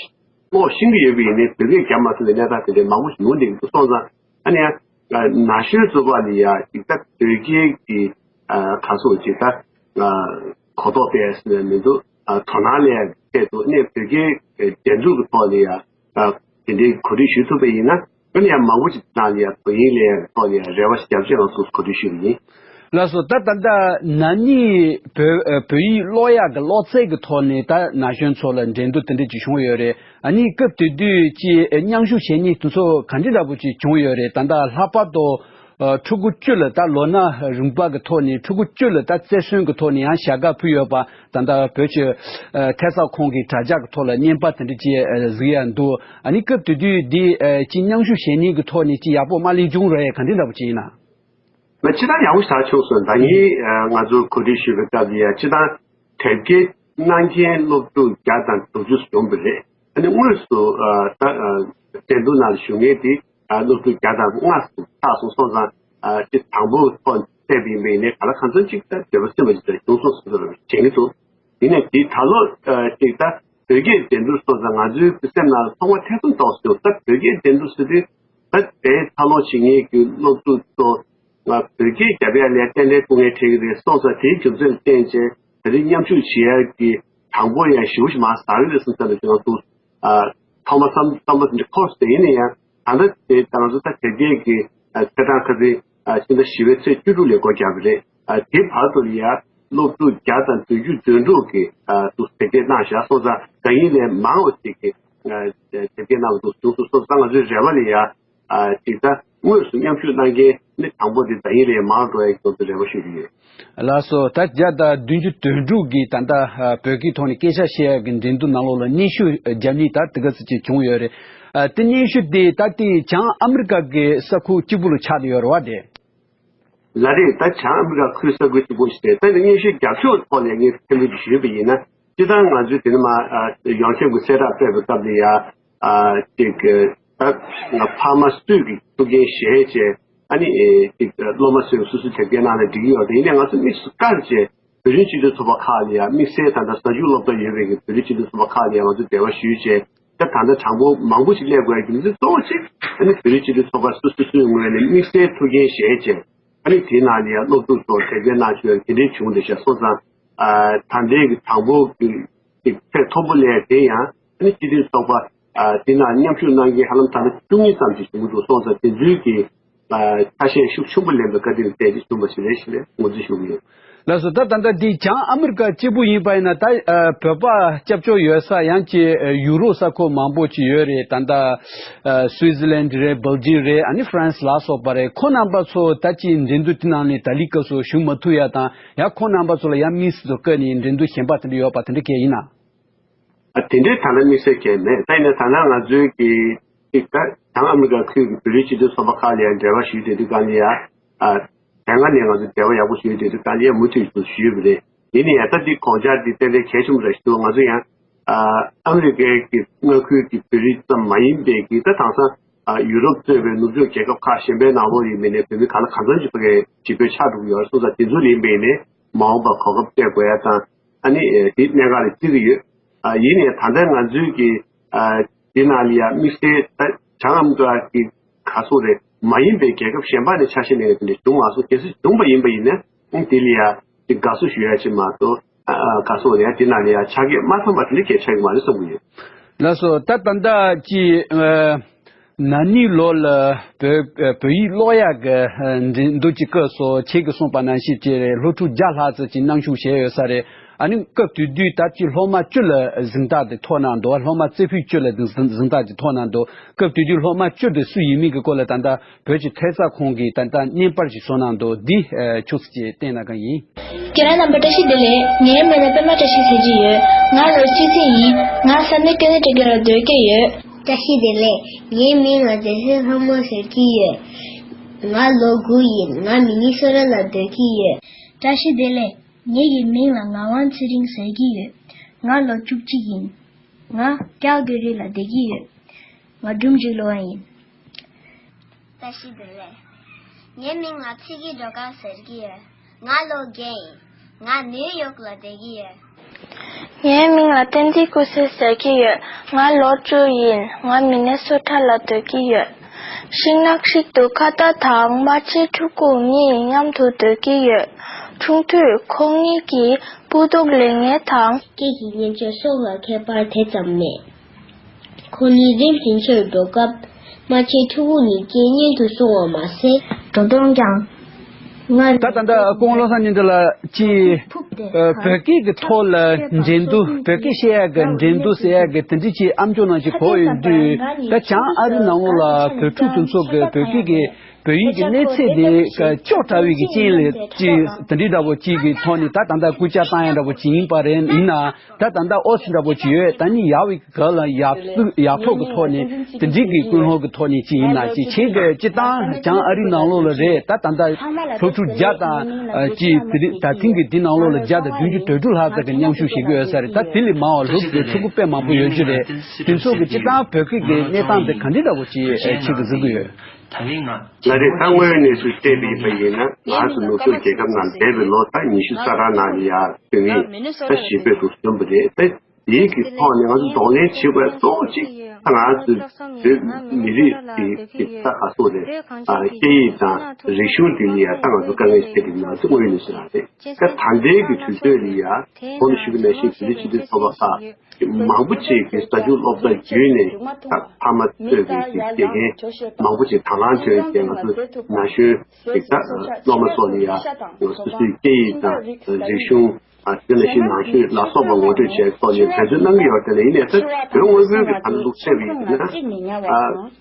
ཀློག་ཤེས་ཀྱི་ཡོད་པ་ཡིན་ནའི་བོད་སྐད་རྒྱབ་མ་ཐུབ་པའི་གནས་སྟངས་དེ་འདྲའི་མང་པོ་ཞིག་ཡོང་བསྡད་ཀྱི་འདུག་སོང་ཙང་ཨ་ནི་ཡང་ན་གཞོན་ཚོ་བ་ལ་ཡ་ཅིག་ད་བོད་སྐད་ཀྱི་ཨ་ག་སོ་ཅིག་ད་གོ་རྟོགས་སྤེལ་ཟེར་ནས་མི་འདུག་ཨ་དོ་སྣང་སླེབས་ཡ་ཆེད་དུ་ཨ་ནི་བོད་སྐད་ འགྲན་བསྡུར་གྱི་ཐོག་ནས་ཡང་དེ་འདྲའི་གོ་སྒྲིག་ཞུ་ཐུབ་པ་ཡིན་ན། ཨ་ནི་ཡང་མང་པོ་ཞིག་ནང་ལ་ཡང་དོ་དབྱིངས་ལ་ཡང་ཐོག་ནས་ཡང་རེ་བ་ཞིག་བརྒྱབ་ཅེས་ང་ཚོས་གོ་སྒྲིག་ཞུས་པ་ཡིན། ལགས་སོ། ད་ད་ལྟ་ན་ནིང་བོད་བོད་ཡིག་ཀློག་ཡག་གི་ཀློག་རྩལ་གྱི་ཐོག་ནས་ད་ན་གཞོན་ཚོ་ལ་འགྲན་བསྡུར་དེ་འདྲ་ཅིག་བྱུང་ཡོད་རེད། ཨ་ནི་སྐབས་དེ་དུས་ཀྱི་མཉམ་ཞུགས་བྱེད་མཁན་དེ་ཚོ་ག་འདྲ་འདྲ་པོ་ཅིག་བྱུང་ཡོད་རེད། ད་ལྟ་ལྷག་པར་དུ་ཕྲུ་གུ་བཅུ་ལ་ད་ལོ་ན་རིམ་པ་གི་ཐོག་ནས་ཕྲུ་གུ་བཅུ་ལ་ད་རྩེར་སོན་གྱི་ཐོག་ནས་ཡང་ཞལ་ཁ་ཕུལ་ཡོད་པ། ད་ལྟ་བོད་ཀྱི་ཐད་གསར་ཁང་གི་དྲ་རྒྱ་གི་ཐོག་ལ་བརྙན་པར་དེ་འདྲ་ཅིག་གཟིགས་ཡ་འདུག་ཨ་ནི་སྐབས་དེ་དུས་འདི་ཅིག་མཉམ་ཞུགས་བྱེད་མཁན་གྱི་ཐོག་ནས་ཅིག་ཡག་པོ་མ་ལེགས་བྱུང་རེད། ག་འདྲ་འདྲ་པོ་ཅིག་ཡིན་ན། ང་སྤྱིར་བཏང་ཡག་པོ་ཞེ་དྲག་བྱུང་སོང་། ད་ངས་ང་ཚོ་གོ་སྒྲིག་ཞུས་པའི་སྐབས་ལ་ཡ་སྤྱིར་བཏང་དེབ་སྐྱེལ་གནང་མཁན་སློབ་ཕྲུག་བརྒྱ་དང་དྲུག་ཅུ་བྱུང་བ་རེད། ཨ་ནི་དངོས་སུ་ད་འགྲན་བསྡུར་ནང་ལ་ཞུགས་མཁན་དེ་སློབ་ཕྲུག་བརྒྱ་དང་ལྔ་ཙམ་ཆགས་སོང་། སོང་ཙང་ཅིག་དང་པོ་ཐོག་བལྟས་པ་ཡིན་པ་ཡིན་ནའི་ག་ལ་གང་འཚམ་ཅིག་ད་འདོད་པ་སེམས་པ་ཅིག་ད་བྱུང་སོང་ཟེར་བ་དྲན་གྱི་འདུག་ཡིན་ནའི་དེ་ད་ལོ་ཅིག་ད་བོད་སྐད་འགྲན་བསྡུར་སོང་ཙང་ང་ཚོའི་སེམས་ནང་ལ་ཐོག་མ་ཐེ་ཚོམ་ཏོག་ཙམ་བྱུང་། ད་བོད་སྐད་འགྲན་བསྡུར་ཟེར་དུས་ད་དེ་འཚར་ལོངས་བྱེད་མཁན་གྱི་སློབ་ཕྲུག་ཚོ་ང་བོད་སྐད་རྒྱབ་ཡ་ལ་ཏན་ཏན་ཐུག་མཁན་འཕྲད་ཀྱི་རེད། སོང་ཙང་དེའི་རྒྱུ་མཚན་བསྟན་བྱས་ད་རེས་མཉམ་ཞུགས་བྱེད་ཡ་གི་དང་པོ་ཡང་ཞེ་པོ་ཞིག་མར་ཟག་གི་རེད་བསམ་ས་ལ་ང་ཚོ་ཐོག་མ་བསམ་བསམ་པ་དེ་འདྲ་འཁོར་སོང་། ཡིན་ན་ཡང་ད་ལྟ་དེ་ད་ང་ཚོ་ད་དེ་རྗེས་ཀྱི་ཚེས་གྲངས་ཁ་སང་ཕྱི་ཟླ་བཞི་པའི་ཚེས་བཅུ་དྲུག་ལ་སྒོ་བརྒྱབ་པ་རེད། དེ་བར་དུ་ཡ་སློབ་ཕྲུག་བརྒྱ་དང་བདུན་ཅུ་དོན་དྲུག་གིས་དེབ་སྐྱེལ་གནང་བཞག་སོང་ཙང་དགའ་ཡིན་ལས་མང་བ་ཞིག་གིས་དེབ་སྐྱེལ་གནང་བ་འདུག་བྱུང་སོང་། སོང་ཙང་ང་ཚོའི་རེ་བ་ལ་ཡ་ཅིག་ད་དངོས་སུ་མཉམ་ཞུགས་གནང་མཁན་ནི་དང་པོ་དེ་དགའ་ཡིན་ལས་མང་འགྲོ་ཡ་གི་དོན་དུ་རེ་བ་ཞུ་གི་ཡོད། ལགས་སོ། ད་བརྒྱ་དང་བདུན་ཅུ་དོན་དྲུག་གིས་ད་ལྟ་བོད་སྐད་ཐོག་ནས་སྐད་ཆ་བཤད་ཡག་གི་འགྲན་བསྡུར་ནང་ལོགས་ལ་སྙན་ཞུ་བརྒྱབ་མཁན་ད་དེ་ག་ཙམ་ཅིག་བྱུང་ཡོད་རེད། དེ་སྙན་ཞུ་དེ་ད་ལྟའི་བྱང་ཨ་མི་རི་ཀ་གི་ས་ཁུལ་གཅིག་པུ་ལ་ཆགས་བསྡད་ཡོད་རེད་བ། དེ་ལ་རེད། ད་བྱང་ཨ་མི་རི་ཀ་ཁུལ་ས་ཁུལ་གཅིག་པུ་ཞིག་རེད། ད་ནི་སྙན་ཞུ་རྒྱབ་ཕྱོགས་ཐོག་ནས་ངས་ཐེར་འབུད་ཞུས་པ་ཡིན་ན། སྤྱིར་བཏང་ང་ཚོས་དེ་ནི་མ་ཡོངས་ཁྱབ་ཀྱི་གསལ་བསྒྲགས་སྤེལ་བའི་སྐབས་ལ་ཡ། ཅིག་ད་ཕ་མ་སུས་ཀྱི་ཐུགས་འགན་བཞེས་བྱས། ཨ་ནི་ཅིག་སློབ་མ་ཚོས་སོ་སོའི་དེབ་སྐྱེལ་གནང་ན་འགྲིག་གི་ཡོད་རེད། ཡིན་ནའི་ང་ཚོ་དམིགས་སུ་བཀར་བྱས་བོད་རིགས་སྤྱི་མཐུན་ཚོགས་པ་ཁག་ལ་ཡང་དམིགས་བསལ་ད་ལྟ་གཟའ་མཇུག་སློབ་གྲྭ་ཡོད་པའི་གི་བོད་རིགས་སྤྱི་མཐུན་ཚོགས་པ་ཁག་ལ་ཡང་ང་ཚོས་འབྲེལ་བ་ཞུས་བྱས། ད་ད་ལྟ་དྲང་པོ་མང་པོ་ཞིག་སླེབས་དགོས་ཡ་རྒྱུ་མཚན་གཙོ་བོ་གཅིག་ཨ་ནི་བོད་རིགས་སྤྱི་མཐུན་ཚོགས་པ་སོ་སོ་སོའི་ངོས་ནས་དམིགས་བསལ་ཐུགས་འགན་བཞེས་བྱས། ཨ་ནི་དེའི་ནང་ལ་ཡང་སློབ་ཕྲུག་ཚོ་དེབ་སྐྱེལ་གནང་ཆོག་ཡ་དེ་འདྲའི་བྱུང་བསྡད་ཤག་སོང་ཙང་། ད་ལྟའི་གི་དང་པོ་གི་ཚད་མཐོན་པོ་ལས་དེ་ཡང་ཨ་ནི་སྤྱི་མཐུན་ཚོགས་པ་དེ་ནང་མཉམ་ཞུགས་གནང་མཁན་ཧ་ལམ་ད་ལྟ་བཅུ་གཉིས་ཙམ་ཞིག་བྱུང་གི་འདུག་སོང་ཙང་དེ་ཚོའི་གི་ཆ་ཤས་ཤུགས་ཆེན་པོ་ལེན་པའི་བཀའ་དྲིན་དེ་ཅིག་བྱུང་བ་ཞིག་རེད་ཞེས་ངོས་འཛིན་ཞུ་གི་ཡོད། ལགས་སོ། ད་ད་ལྟ་འདི་བྱང་ཨ་མི་རི་ཀ་གཅིག་པུ་ཡིན་པ་ཡིན་ན། ད་བོད་པ་སྐྱབས་བཅོལ་ཡོད་ས་ཡང་ཅིག་ཡུ་རོབ་ས་ཁུལ་མང་པོ་ཅིག་ཡོད་རེད། ད་ལྟ་སུའི་ཛི་ལན་རེད། སྦེལ་ཇིམ་རེད། ཨ་ནི་ཧྥ་རན་སི་ལ་སོགས་པ་རེད། ཁོང་རྣམ་པ་ཚོ་ད་ཅིག་འགྲན་བསྡུར་དེ་ནང་ནས་ད་ལྟའི་སྐབས་སུ་ཞུགས་མ་ཐུབ་ཡ་དང་། ཡང་ཁོང་རྣམ་པ་ཚོ་ལ་ཡང་དམིགས་སུ་བཀར་ནས་འགྲན་བསྡུར་གཞན་པ་དེ་འདྲ་ཡོད་པ་དེ་འདྲ་གང་ཡིན་ན། ཨ་དེ་འདྲའི་ད་ལྟ་དམིགས་བསལ་གང་ཡང་མེད། ད་ཡིན་ན་ད་ལྟ་ང་ཚོའི་གི་ཅིག་ད་བྱང་ཨ་མི་རི་ཀ་ཁུལ་གྱི་བོད་རིགས་སྤྱི་མཐུན་ཚོགས་པ་ཁག་ལ་ཡང་འབྲེལ་བ་ཞུས་བསྡད་དུས་སྒང་ལ་ཡ། ཨ་དེ་སྔ་ནས་ང་ཚོ་འབྲེལ་བ་ཡག་པོ་ཞུས་བསྡད་དུས་སྒང་ལ་ཡ་མུ་མཐུད་དུ་ཞུས་པ་རེད། ཡིན་ན་ཡང་ད་འདི་དགོངས་འཆར་འདི་ཏན་ཏན་གལ་ཆེན་པོ་རེད་ཞུ། ང་ཚོ་ཡང་ཨ་ཨ་མི་རི་ཀའི་གི་མངའ་ཁུལ་གྱི་བོད་རིགས་ཙམ་མ་ཡིན་པའི་གི་ད་དེང་སང་ཨ་ཡུ་རོབ་གཙོས་པའི་ནུབ་ཕྱོགས་རྒྱལ་ཁབ་ཁག་གཞན་པའི་ནང་ལོགས་ཡིན་པ་ཡིན་ནའི་བོད་མི་གང་ལ་གང་འཚམ་ཞིག་ཕ་གིའི་ཇི་བོད་ཆགས་འགྲོ་གི་ཡོད་རེད། སོང་ཙང་དེ་ཚོ་ལ་ཡིན་པ་ཡིན་ནའི་མ་འོངས་པར་གོ་སྐབས་སྤྲད་དགོས་ཡ་དང་། ཨ་ནི་ཨེ་དེ་གནད་འགག་ལ་བརྩི་གི་ཡོད། ཨ་ཡིན་ནའི་ད་ལྟ་ང་ཚོའི་གི་ཨ་དེ་ནང་ལ་ཡ་དམིགས་བསལ་ད་བྱང་ཨ་མི་རི་ཀ་གི་ག་སོང་རེད། མ་ཡིན་པའི་རྒྱལ་ཁབ་གཞན་པ་ནས་ཆ་ཤས་ལེན་ཡ་དེ་འདྲ་བྱུང་མ་སོང་། གལ་སྲིད་བྱུང་བ་ཡིན་པ་ཡིན་ན་ཨང་དེ་ལ་ཡ་དེ་དགའ་བསུ་ཞུ་ཡ་ཅིག་མ་གཏོགས། ཨ་ཨ་ག་སོང་རེད། ཡ་དེ་ནང་ལ་ཡ་ཆ་རྐྱེན་མ་ཚང་བ་དེ་འདྲ་གལ་ཆགས་ཀྱི་མ་རེད་བསམ་གི་ཡོད། ལགས་སོ། ད་ད་ལྟ་ཅི་ཨ། ན་ནིང་ལོ་ལ་བོད་བོད་ཡིག་ཀློག་ཡག་གི་འགྲན་བསྡུར་གྱི་སྐབས་སུ་ཁྱེད་ཀྱིས་གསུངས་པ་ནང་བཞིན་བྱས་རེད། སློབ་ཕྲུག་བརྒྱ་ལྷག་ཙམ་ཅིག་མཉམ་ཞུགས་བྱས་ཡོད་ས་རེད། ཨ་ནི་སྐབས་དེ་དུས་ད་ཅི་སློབ་མ་བཅུ་ལ་གཟེངས་རྟགས་དེ་ཐོབ་གནང་འདུག་སློབ་མ་རྩེ་ཕུད་བཅུ་ལ་གཟེངས་རྟགས་དེ་ཐོབ་གནང་འདུག་སྐབས་དེ་དུས་སློབ་མ་བཅུ་དེ་སུ་ཡིན་མིན་གྱི་སྐོར་ལ་ད་ལྟ་བོད་ཀྱི་ཐད་གསར་ཁང་གིས་ད་ལྟ་བརྙན་པར་ཞིག་བཟོ་གནང་འདུག་འདི་ཁྱོད་ཚོ་ཅིག་བསྟན་ན་གང་ཡིན། ཁྱེད་རང་རྣམ་པ་བཀྲ་ཤིས་བདེ་ལེགས། ངའི་མིང་ལ་པད་མ་བཀྲ་ཤིས་ཟེར་གྱི་ཡོད། ང་ལོ་བཅུ་གཅིག་ཡིན། ང་ས་གནས་ཀེ་ནེ་ཊི་ཀེཊ་ལ་སྡོད་ཀྱི་ཡོད། བཀྲ་ཤིས་བདེ་ལེགས། ངའི་མིང་ལ་བདེ་སྲིད་ལྷ་མོ་ཟེར་གྱི་ཡོད། ང་ལོ་དགུ་ཡིན། ང་མི་ནི་སོ་ཊ་ལ་སྡོད་ཀྱི་ཡོད། བཀྲ་ཤིས་བདེ་ལེགས། ངེད་ཀྱི་མིང་ལ་ངག་དབང་ཚེ་རིང་ཟེར་གྱི་ཡོད། ང་ལོ་བཅུ་གཅིག་ཡིན། ང་ཀལ་གྷི་རི་ལ་བསྡད་ཀྱི་ཡོད། ང་སྒྲུང་འབྲི་སློབ་མ་ཡིན། བཀྲ་ཤིས་བདེ་ལེགས། ངའི་མིང་ལ་ཚེ་སྐྱིད་སྒྲོལ་དཀར་ཟེར་གྱི་ཡོད། ང་ལོ་བརྒྱད་ཡིན། ང་ནིའུ་ཡོག་ལ་བསྡད་ཀྱི་ཡོད། ངའི་མིང་ལ་བསྟན་འཛིན་སྐུ་སྲས་ཟེར་གྱི་ཡོད། ང་ལོ་བཅུ་ཡིན། ང་མི་ནེ་སོ་ཊ་ལ་སྡོད་ཀྱི་ཡོད། ཤིང་ནགས་ཤིག་ཏུ་ཁ་བརྡ་དང་རྨ་ཆེན་ཕྲུ་གུ་གཉིས་མཉམ་དུ་སྡོད་ཀྱི་ཡོད། ཆུང་དུས་ཁོང་གཉིས་ཀྱིས་སྤུ་མདོག་ལེགས་ངེས་དང་། སྐད་ཀྱི་སྙན་བརྗོད་སོགས་ལ་ཁྱད་པར་དེ་ཙམ་མེད། ཁོ་གཉིས་རིམ་བཞིན་ཆེ་རུ་འགྲོ་སྐབས། རྨ་ཆེན་ཕྲུ་གུ་གཉིས་སྐད་སྙན་དུ་སོང་བ་མ་ཟད། འགྲོ་སྟངས་ཀྱང་། ང་། ད་ད་ལྟ་སྐུ་ངོ་བློ་བཟང་སྙན་གྲགས་ལགས་ཀྱིས་ཕུབ་སྟེ། ཨ། བོད་སྐད་ཀྱི་ཐོག་ལ་འགྲན་བསྡུར། བོད་སྐད་བཤད་ཡག་གི་འགྲན་བསྡུར་ཟེར་ཡག་གི་དེ་འདྲ་ཅིག་ཨ་མཆོག་ནང་བཞིན་གོ་ཡོང་དུས། ད་བྱང་ཨ་རི་ནང་ལོགས་ལ་བོད་ཕྲུག་དེ་ཚོ་གི་བོད་སྐད་ཀྱི་བོད་ཡིག་གི་གནས་ཚད་དེ་ཀྱི་སྐྱོ་དྲགས་པའི་གི་རྐྱེན་ལས་ཅིག་དེ་འདྲའི་འདྲ་པོ་ཅིག་གི་ཐོག་ནས་ད་ད་ལྟ་སྐུལ་ལྕག་བཏང་ཡག་འདྲ་པོ་ཅིག་ཡིན་པ་རེད། ཡིན་ན། ད་ད་ལྟ་ཨོ་ཙི་འདྲ་པོ་ཅིག་ཡོད། ད་ནི་ཡག་པའི་ག་ལ་ཡག་ཡག་ཐོག་གི་ཐོག་ནས་དེ་འདྲའི་གི་ཀུན་སློང་གི་ཐོག་ནས་ཅིག་ཡིན་ན་ཅིག་ཁྱེད་ཀྱི་སྤྱི་བཏང་བྱང་ཨ་རིའི་ནང་ལོགས་ལ་རེད། ད་ད་ལྟ་སློབ་ཕྲུག་བརྒྱ་དང་ཅིག་དེ་རིང་ད་ཐེངས་ཀྱི་དེ་ནང་ལོགས་ལ་བརྒྱ་དང་བདུན་ཅུ་དོན་དྲུག་ལྷག་ཙམ་གྱི་མཉམ་ཞུགས་བྱེད་ཀྱི་ཡོད་ས་རེད། ད་དེ་ལས་མང་བ་སློབ་ཕྲུག་ཕྲུ་གུ་དཔེ་མང་པོ་ཡོད་རྒྱུ་རེད། དེ་ཚོ་གི་སྤྱི་བཏང་བོད་སྐད་ཀྱི་གནས་སྟངས་དེ་ག་འདྲ་འདྲ་པོ་ཅིག་ཁྱེད་ཀྱི་གཟིགས་ཀྱི་ཡོད། ང་རེད། ད་དངོས་ཡོད་གནས་ཚུལ་བལྟས་པ་ཡིན་པ་ཡིན་ན། ང་ཚོ་ནུབ་ཕྱོགས་རྒྱལ་ཁབ་ནང་འདས་པའི་ལོ་ད་ཉི་ཤུ་རྩ་གྲངས་ནང་ལ་ཡ་བོད་མི་ད་ཞེ་པོ་འདུག་ཟིན་པ་རེད། ད་དེའི་གི་ཐོག་ནས་ང་ཚོ་གདོང་ལེན་བྱེད་དགོས་གཙོ་བོ་གཅིག་ད་ང་ཚོ་བོད་མི་རིགས་ཀྱི་གི་ད་ག་སོགས་རེད། ཨ། སྐད་ཡིག་དང་རིག་གཞུང་དེ་ལ་ཡ་ད་ང་ཚོ་དཀའ་ངལ་འཕྲད་པའི་ནང་ཚོ་དངོས་ཡོད་གནས་ཚུལ་རང་རེད། ད་ད་ལྟའི་གི་དུས་ཚོད་ལ་ཡ་གོང་དུ་ཞུས་པ་ནང་བཞིན་བོད་རིགས་སྤྱི་མཐུན་ཚོགས་པ་ཁག་མང་པོ་ཅིག་གིས་གཟའ་མཇུག་སློབ་གྲྭ་བརྒྱུད་ནས་ད་ཕ་མ་གཙོས་པའི་གི་དགེ་རྒན་མང་པོ་ཅིག་དང་བླངས་བྱས་ཏེ་ང་ཚོ་ན་གཞོན་ཅིག་ད་སློབ་མ་ཚོ་ལ་ཡ་སོ་སོའི་སྐད་ཡིག་དང་རིག་གཞུང་། ཨ། དེ་ནང་བཞིན་ནང་ཆོས་ལ་སོགས་པ་ངོ་སྤྲོད་བྱས་ཐོག་ནས་འབད་བརྩོན་གནང་གི་ཡོད་དེ་ལ། ཡིན་ནའི་ད་བོད་དངོས་པོའི་གི་ད་ལུགས་བཤད་པ་ཡིན་ན། ཨ།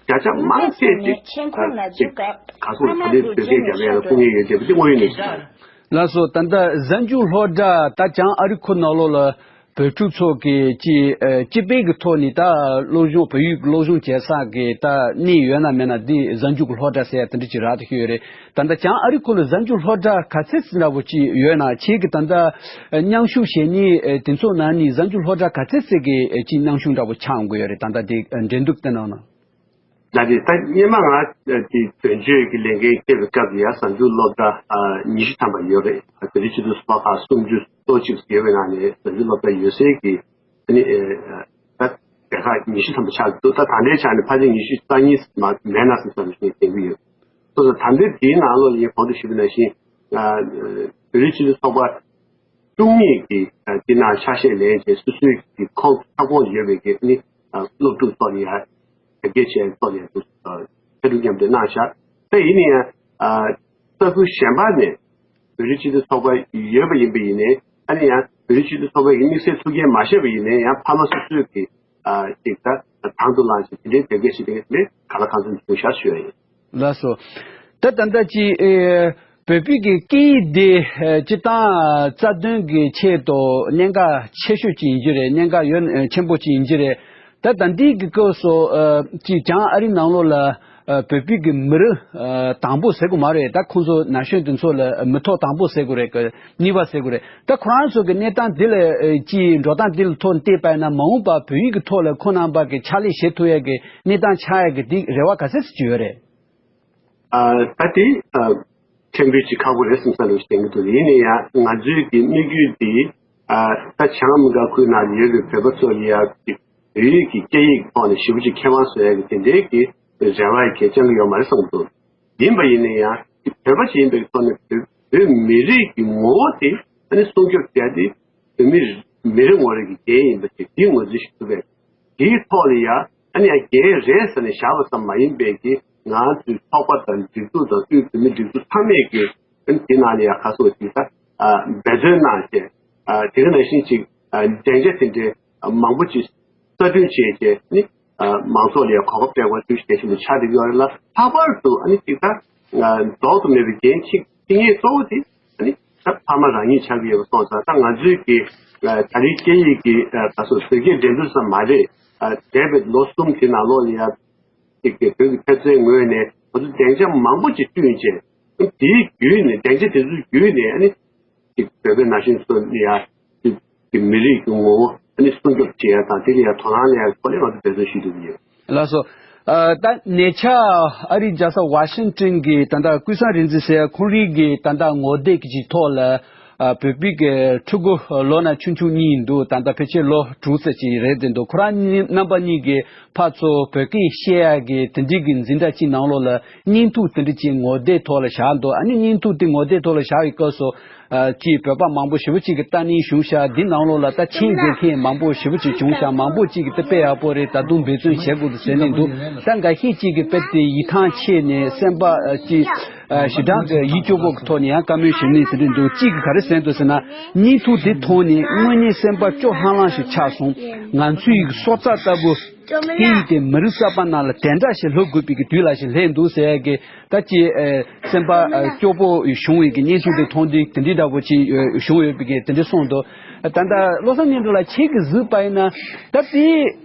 བརྒྱ་ཆ་མང་ཆེ་ཅིག་ཨ། ཅིག་ག་སོགས་ད་ལྟའི་བོད་སྐད་རྒྱབ་ཡ་ལ་སྐུ་ངལ་ཡོད་བསྡད་པ་དེ་དངོས་ཡོད་གནས་ཚུལ་རེད། ལགས་སོ། ད་ལྟ་གཟའ་མཇུག་སློབ་གྲྭ་ད་བྱང་ཨ་རི་ཁུལ་ནང་ལོགས་ལ་བོད་ཕྲུག་ཚོ་གི་སྤྱི་ཨ། སྤྱི་པའི་གི་ཐོག་ནས་ད་སློབ་སྦྱོང་བོད་ཡིག་གི་སློབ་སྦྱོང་བྱེད་ས་གི་ད་གནས་ཡོད་ན་མེད་ན་འདི་གཟའ་མཇུག་གི་སློབ་གྲྭ་ཟེར་ཡ་དེ་འདྲ་ཅིག་རག་ཏུ་ཡོད་རེད། ད་ལྟ་བྱང་ཨ་རི་ཁུལ་ལ་གཟའ་མཇུག་སློབ་གྲྭ་ག་ཚད་ཙམ་འདྲ་པོ་ཅིག་ཡོད་ན། ཁྱེད་ཀྱི་ད་ལྟ་མཉམ་ཞུགས་བྱེད་མཁན་དེ་ཚོ་ནང་ནས་གཟའ་མཇུག་སློབ་གྲྭ་ག་ཚད་ཙམ་གྱི་ཅིག་མཉམ་ཞུགས་འདྲ་པོ་ཆགས་ཡོང་གི་ཡོད་རེད། ད་ལྟ་དེ་འགྲན་བསྡུར་དེ་ནང་ན། ད་དེ་ད་སྔོན་མ་ང་དེ་དོན་གཅོད་ཀྱི་ལས་འགན་འཁྱེར་བའི་སྐབས་ལ་ཡ་གཟའ་མཇུག་སློབ་གྲྭ་ཉི་ཤུ་ཐམ་པ་ཡོད་རེད། དེ་རིང་ཆུ་ཚོད་སོ་ཁ་སུམ་ཅུ་སོ་གཅིག་ཡོད་པའི་ནང་ནས་གཟའ་མཇུག་སློབ་གྲྭ་ཡོད་སའི་གི་ཨ་ནི་ད་སྡེ་ཁག་ཉི་ཤུ་ཐམ་པ་ཆགས་འདུག་ད་ད་ལྟའི་ཆ་ནས་ཕལ་ཆེར་ཉི་ཤུ་རྩ་གཉིས་མ་མེད་ན་བསམ་བསམ་ཞིག་དྲན་གྱི་ཡོད། སོ་སོ་ད་ལྟའི་དེའི་ནང་ལོགས་ལ་ངས་གོང་དུ་ཞུས་པ་ནང་བཞིན། ཨ། བོད་རིགས་སྤྱི་མཐུན་ཚོགས་པ་བཅུ་གཉིས་ཀྱིས་ཨ། དེ་ནང་ཆ་ཤས་ལེན་བྱས་སོ་སོའི་གི་ཁོངས་ཁྱབ་ཁོངས་ཡོད་པའི་གི་ནི་ཨ། སློབ་ཕྲུག་ཚོ་ལ་ཡང་དེབ་སྐྱེལ་བྱས་ཚོ་ལ་ཡང་ཕྱར་གྲུ་མཉམ་འདེགས་གནང་བཞག་ད་ཡིན་ན་ཡང་ཨ། ས་ཁུལ་གཞན་པ་ནས་བོད་རིགས་སྤྱི་མཐུན་ཚོགས་པ་ཡོད་པ་ཡིན་པ་ཡིན་ནའི་ཨ་ནི་ཡང་བོད་རིགས་སྤྱི་མཐུན་ཚོགས་པ་ཡི་དམིགས་བསལ་ཐུགས་འགན་མ་བཞེས་པ་ཡིན་ནའི་ཡང་ཕ་མ་སོ་སོའི་གི་ཨ། ཅིག་ད་དང་དུ་བླངས་ཤིང་དེ་འདྲའི་དེབ་སྐྱེལ་བྱེད་མཁན་དེ་ག་ལ་གང་འཚམ་བྱུང་ཤག་ཞུ་ཡ་ཡིན། ལགས་སོ། ད་ད་ལྟ་ཅིག་ཨེ། བོད་པའི་གི་སྐད་ཡིག་འདི་ཨེ། སྤྱི་བཏང་རྩ་དོན་གི་ཆེད་དུ་གནད་འགག་ཆེ་ཤོས་ཅིག་ཡིན་གྱི་རེད། གནད་འགག་ཡོད་ཨེ། ཆེན་པོ་ཅིག་ཡིན་གྱི་རེད། ད་ད་ལྟའི་གི་སྐབས་སུ་ཨེ། ཅིག་བྱང་ཨ་རི་ནང་ལོགས་ལ་ཨེ། བོད་པའི་གི་མི་རབས་ཨེ། དང་པོ་ཟེར་དགོས་མ་རེད། ད་ཁོང་ཚོ་ན་གཞོན་དེ་ཚོ་ལ་མི་ཐོག་དང་པོ་ཟེར་དགོས་རེད། གཉིས་པ་ཟེར་དགོས་རེད། ད་ཁོ་རང་ཚོ་གི་གནས་སྟངས་འདི་ལ་ཨེ། ཅིག་འགྲོ་སྟངས་འདི་ལ་ཐོག་བལྟས་པ་ཡིན་ན་མ་འོངས་པ་བོད་ཡིག་གི་ཐོག་ལ་ཁོང་རྣམ་པ་གི་ཕྱག་ལས་བྱེད་ཐུབ་ཡ་གི་གནས་སྟངས་ཆགས་ཡ་གི་འདི་རེ་བ་ག་ཚད་ཅིག་ཡོད་རེད། ཨ། ད་དེ་ཨ། ཕྲན་བུ་ཅིག་ཁག་པོ་རེད་བསམ་ས་ལུགས་ཤིག་དྲན་གྱི་འདུག་ཡིན་ན་ཡང་ང་ཚོའི་གི་དམིགས་ཡུལ་དེ་ཨ། ད་བྱང་ཨ་མི་རི་ཀ་ཁུལ་ནང་ཡོད་པའི་བོད་པ་ཚོ་ལ་ཡ་གི་བོད་ཡིག་གི་སྐད་ཡིག་ཐོག་ནས་ཞེ་པོ་ཅིག་མཁས་དབང་བཟོ་ཡ་གི་དེ་འདྲའི་གི་རེ་བ་ཡི་གེ་བཅང་གི་ཡོད་མ་རེད་བསམ་གྱི་འདུག་ཡིན་པ་ཡིན་ན་ཡང་བོད་པ་ཞིག་ཡིན་པའི་ཐོག་ནས་བོད་བོད་མི་རིགས་ཀྱི་ངོ་བོ་དེ་ཨ་ནི་སྲུང་སྐྱོབ་བྱས་ཏེ་བོད་མི་མི་རེ་ངོ་རེ་གི་འགན་ཡིན་པ་དེ་དེའི་ངོས་འཛིན་ཞིག་ཐུབ་པས། དེའི་ཐོག་ལ་ཡང་ཨ་ནི་ཡང་འགན་རེད་ཟེར་ནས་བཞག་པ་ཙམ་མ་ཡིན་པའི་གི་ང་ཚོའི་ཚོགས་པ་དང་སྒྲིག་འཛུགས་དང་དབུས་བོད་མིའི་སྒྲིག་འཛུགས་ཚང་མས་ཀྱི་ཨ་ནི་དེ་ནང་ལ་ཡང་ཁ་སོགས་ཅིག་ད་ཨ་འབད་བརྩོན་གནང་བྱས་ཨ་དེ་ག་ནང་བཞིན་ཅིག་ཨ་སྡིངས་ཆ་དེ་འདྲའི་མང་པོ་ཅིག་གསར་སྐྲུན་བྱས་བྱས་ཨ་ནི་ཨ་མང་ཚོགས་ལ་ཡང་གོ་སྐབས་སྤྲད་དགོས་ཚུལ་ཞིག་ཆགས་བསྡད་ཀྱི་ཡོད་རེད་ལ། ལྷག་པར་དུ་ཨ་ནི་ཅིག་ད་ཨ་ལྡོག་ཏུ་མེད་པའི་འགན་འཁྱེར་འཁྱེར་མཁན་གཙོ་བོ་དེ་ཨ་ནི་ད་ཕ་མ་རང་ཉིད་ཆགས་ཀྱི་ཡོད་པ་སོང་ཙང་། ད་ང་ཚོའི་གི་ཨ་ད་རེས་སྐད་ཡིག་གི་ཨ་ད་སོ་བོད་སྐད་འགྲན་བསྡུར་ཙམ་མ་རེད། ཨ་འདས་པའི་ལོ་གསུམ་དེ་ནང་ལོགས་ལ་ཡ་ཅིག་གི་བོད་ཀྱི་ཐེབས་རྩའི་ངོས་ནས་ང་ཚོ་སྡིངས་ཆ་མང་པོ་ཅིག་བསྐྲུན་བྱས། དེའི་བརྒྱུད་ནས་སྡིངས་ཆ་དེ་ཚོའི་བརྒྱུད་ནས་ཨ་ནི་ཅིག་བོད་པའི་ན་གཞོན་ཚོ་ལ་ཡ་ཅིག་གི་མི་རིགས་ཀྱི་ངོ་བོ་ཨ་ནི་སྲུང་སྐྱོབ་བྱེད་ཡ་དང་དེ་ལ་ཡ་དོ་སྣང་ལ་ཡ་ཐོག་ནས་ང་ཚོ་འབད་བརྩོན་ཞུ་ཐུབ་ཀྱི་ཡོད། ལགས་སོ། ཨ་ད་ཉེ་ཆར་ཨ་རིའི་རྒྱལ་ས་ཝ་ཤིང་ཊོན་གྱི་ད་ལྟ་ཀུན་བཟང་རིག་འཛིན་ཟེར་ཁོང་རང་གི་ད་ལྟ་ངོ་དེབ་ཀྱི་ཐོག་ལ་ཨ་བོད་པའི་གི་ཕྲུ་གུ་ལོ་ན་ཆུང་ཆུང་གཉིས་འདུག་ད་ལྟ་ཕལ་ཆེར་ལོ་དྲུག་ཙམ་ཅིག་རེད་བསྡད་འདུག་ཁོ་རང་གཉིས་རྣམ་པ་གཉིས་ཀྱིས་ཕར་ཚུར་བོད་སྐད་བཤད་ཡག་གི་དེ་འདྲའི་གི་འཛིན་གྲྭ་གཅིག་ནང་ལོགས་ལ་བརྙན་ཐུང་དེ་འདྲ་ཅིག་ངོ་དེབ་ཐོག་ལ་བཞག་འདུག་ཨ་ནི་བརྙན་ཐུང་དེ་ངོ་དེབ་ཐོག་ལ་བཞག་པའི་སྐབས་སུ། ཨ་ཅིག་བོད་པ་མང་པོ་ཞེ་པོ་ཅིག་གིས་ལྟ་ནི་བྱུང་ཤག་འདི་ནང་ལོགས་ལ་ད་མཆན་འགོད་མཁན་མང་པོ་ཞེ་པོ་ཅིག་བྱུང་ཤག་མང་པོ་ཅིག་གིས་ད་དཔེ་ཡག་པོ་རེད། ད་དུང་འབད་བརྩོན་བྱེད་དགོས་འདུག་ཟེར་ནས་འདུག་ད་འགའ་ཤས་ཅིག་གིས་དཔེ་དེ་ཡིད་ཐང་ཆད་ནས་སེམས་པ་ཨ་ཅིག་ཨ་ཞེ་དྲག་གི་ཡིད་སྐྱོ་པོ་གི་ཐོག་ནས་ཡང་བཀའ་མོལ་ཞུ་ནས་ཟེར་གྱི་འདུག་གཅིག་གིས་ག་རེ་ཟེར་འདུག་ཟེར་ན། བརྙན་ཐུང་དེ་མཐོང་ནས་དངོས་གནས་སེམས་པ་སྐྱོ་ལྷང་ལྷང་ཞིག་ཆགས་སོང་། ང་ཚོའི་སྲོག་རྩ་ལྟ་བུ་སྐད་ཡིག་དེ་མི་རིགས་གསར་པ་ནང་ལ་དེ་འདྲ་ཞིག་ལྷོ་དགོས་པའི་གི་དུས་ལ་ཞིག་སླེབས་འདུག་ཟེར་ཡ་གི་ད་ཅི་ཨ་སེམས་པ་ཨ་སྐྱོ་པོ་བྱུང་བའི་གི་བརྙན་ཐུང་དེ་མཐོང་དུས་དེ་འདྲའི་འདྲ་པོ་ཅིག་ཨ་བྱུང་ཡོད་པའི་གི་དེ་འདྲ་གསུངས་འདུག་ད་ལྟ་བློ་བཟང་སྙན་གྲགས་ལགས་ཁྱེད་ཀྱིས་གཟིགས་པ་ཡིན་ན་ད་དེ།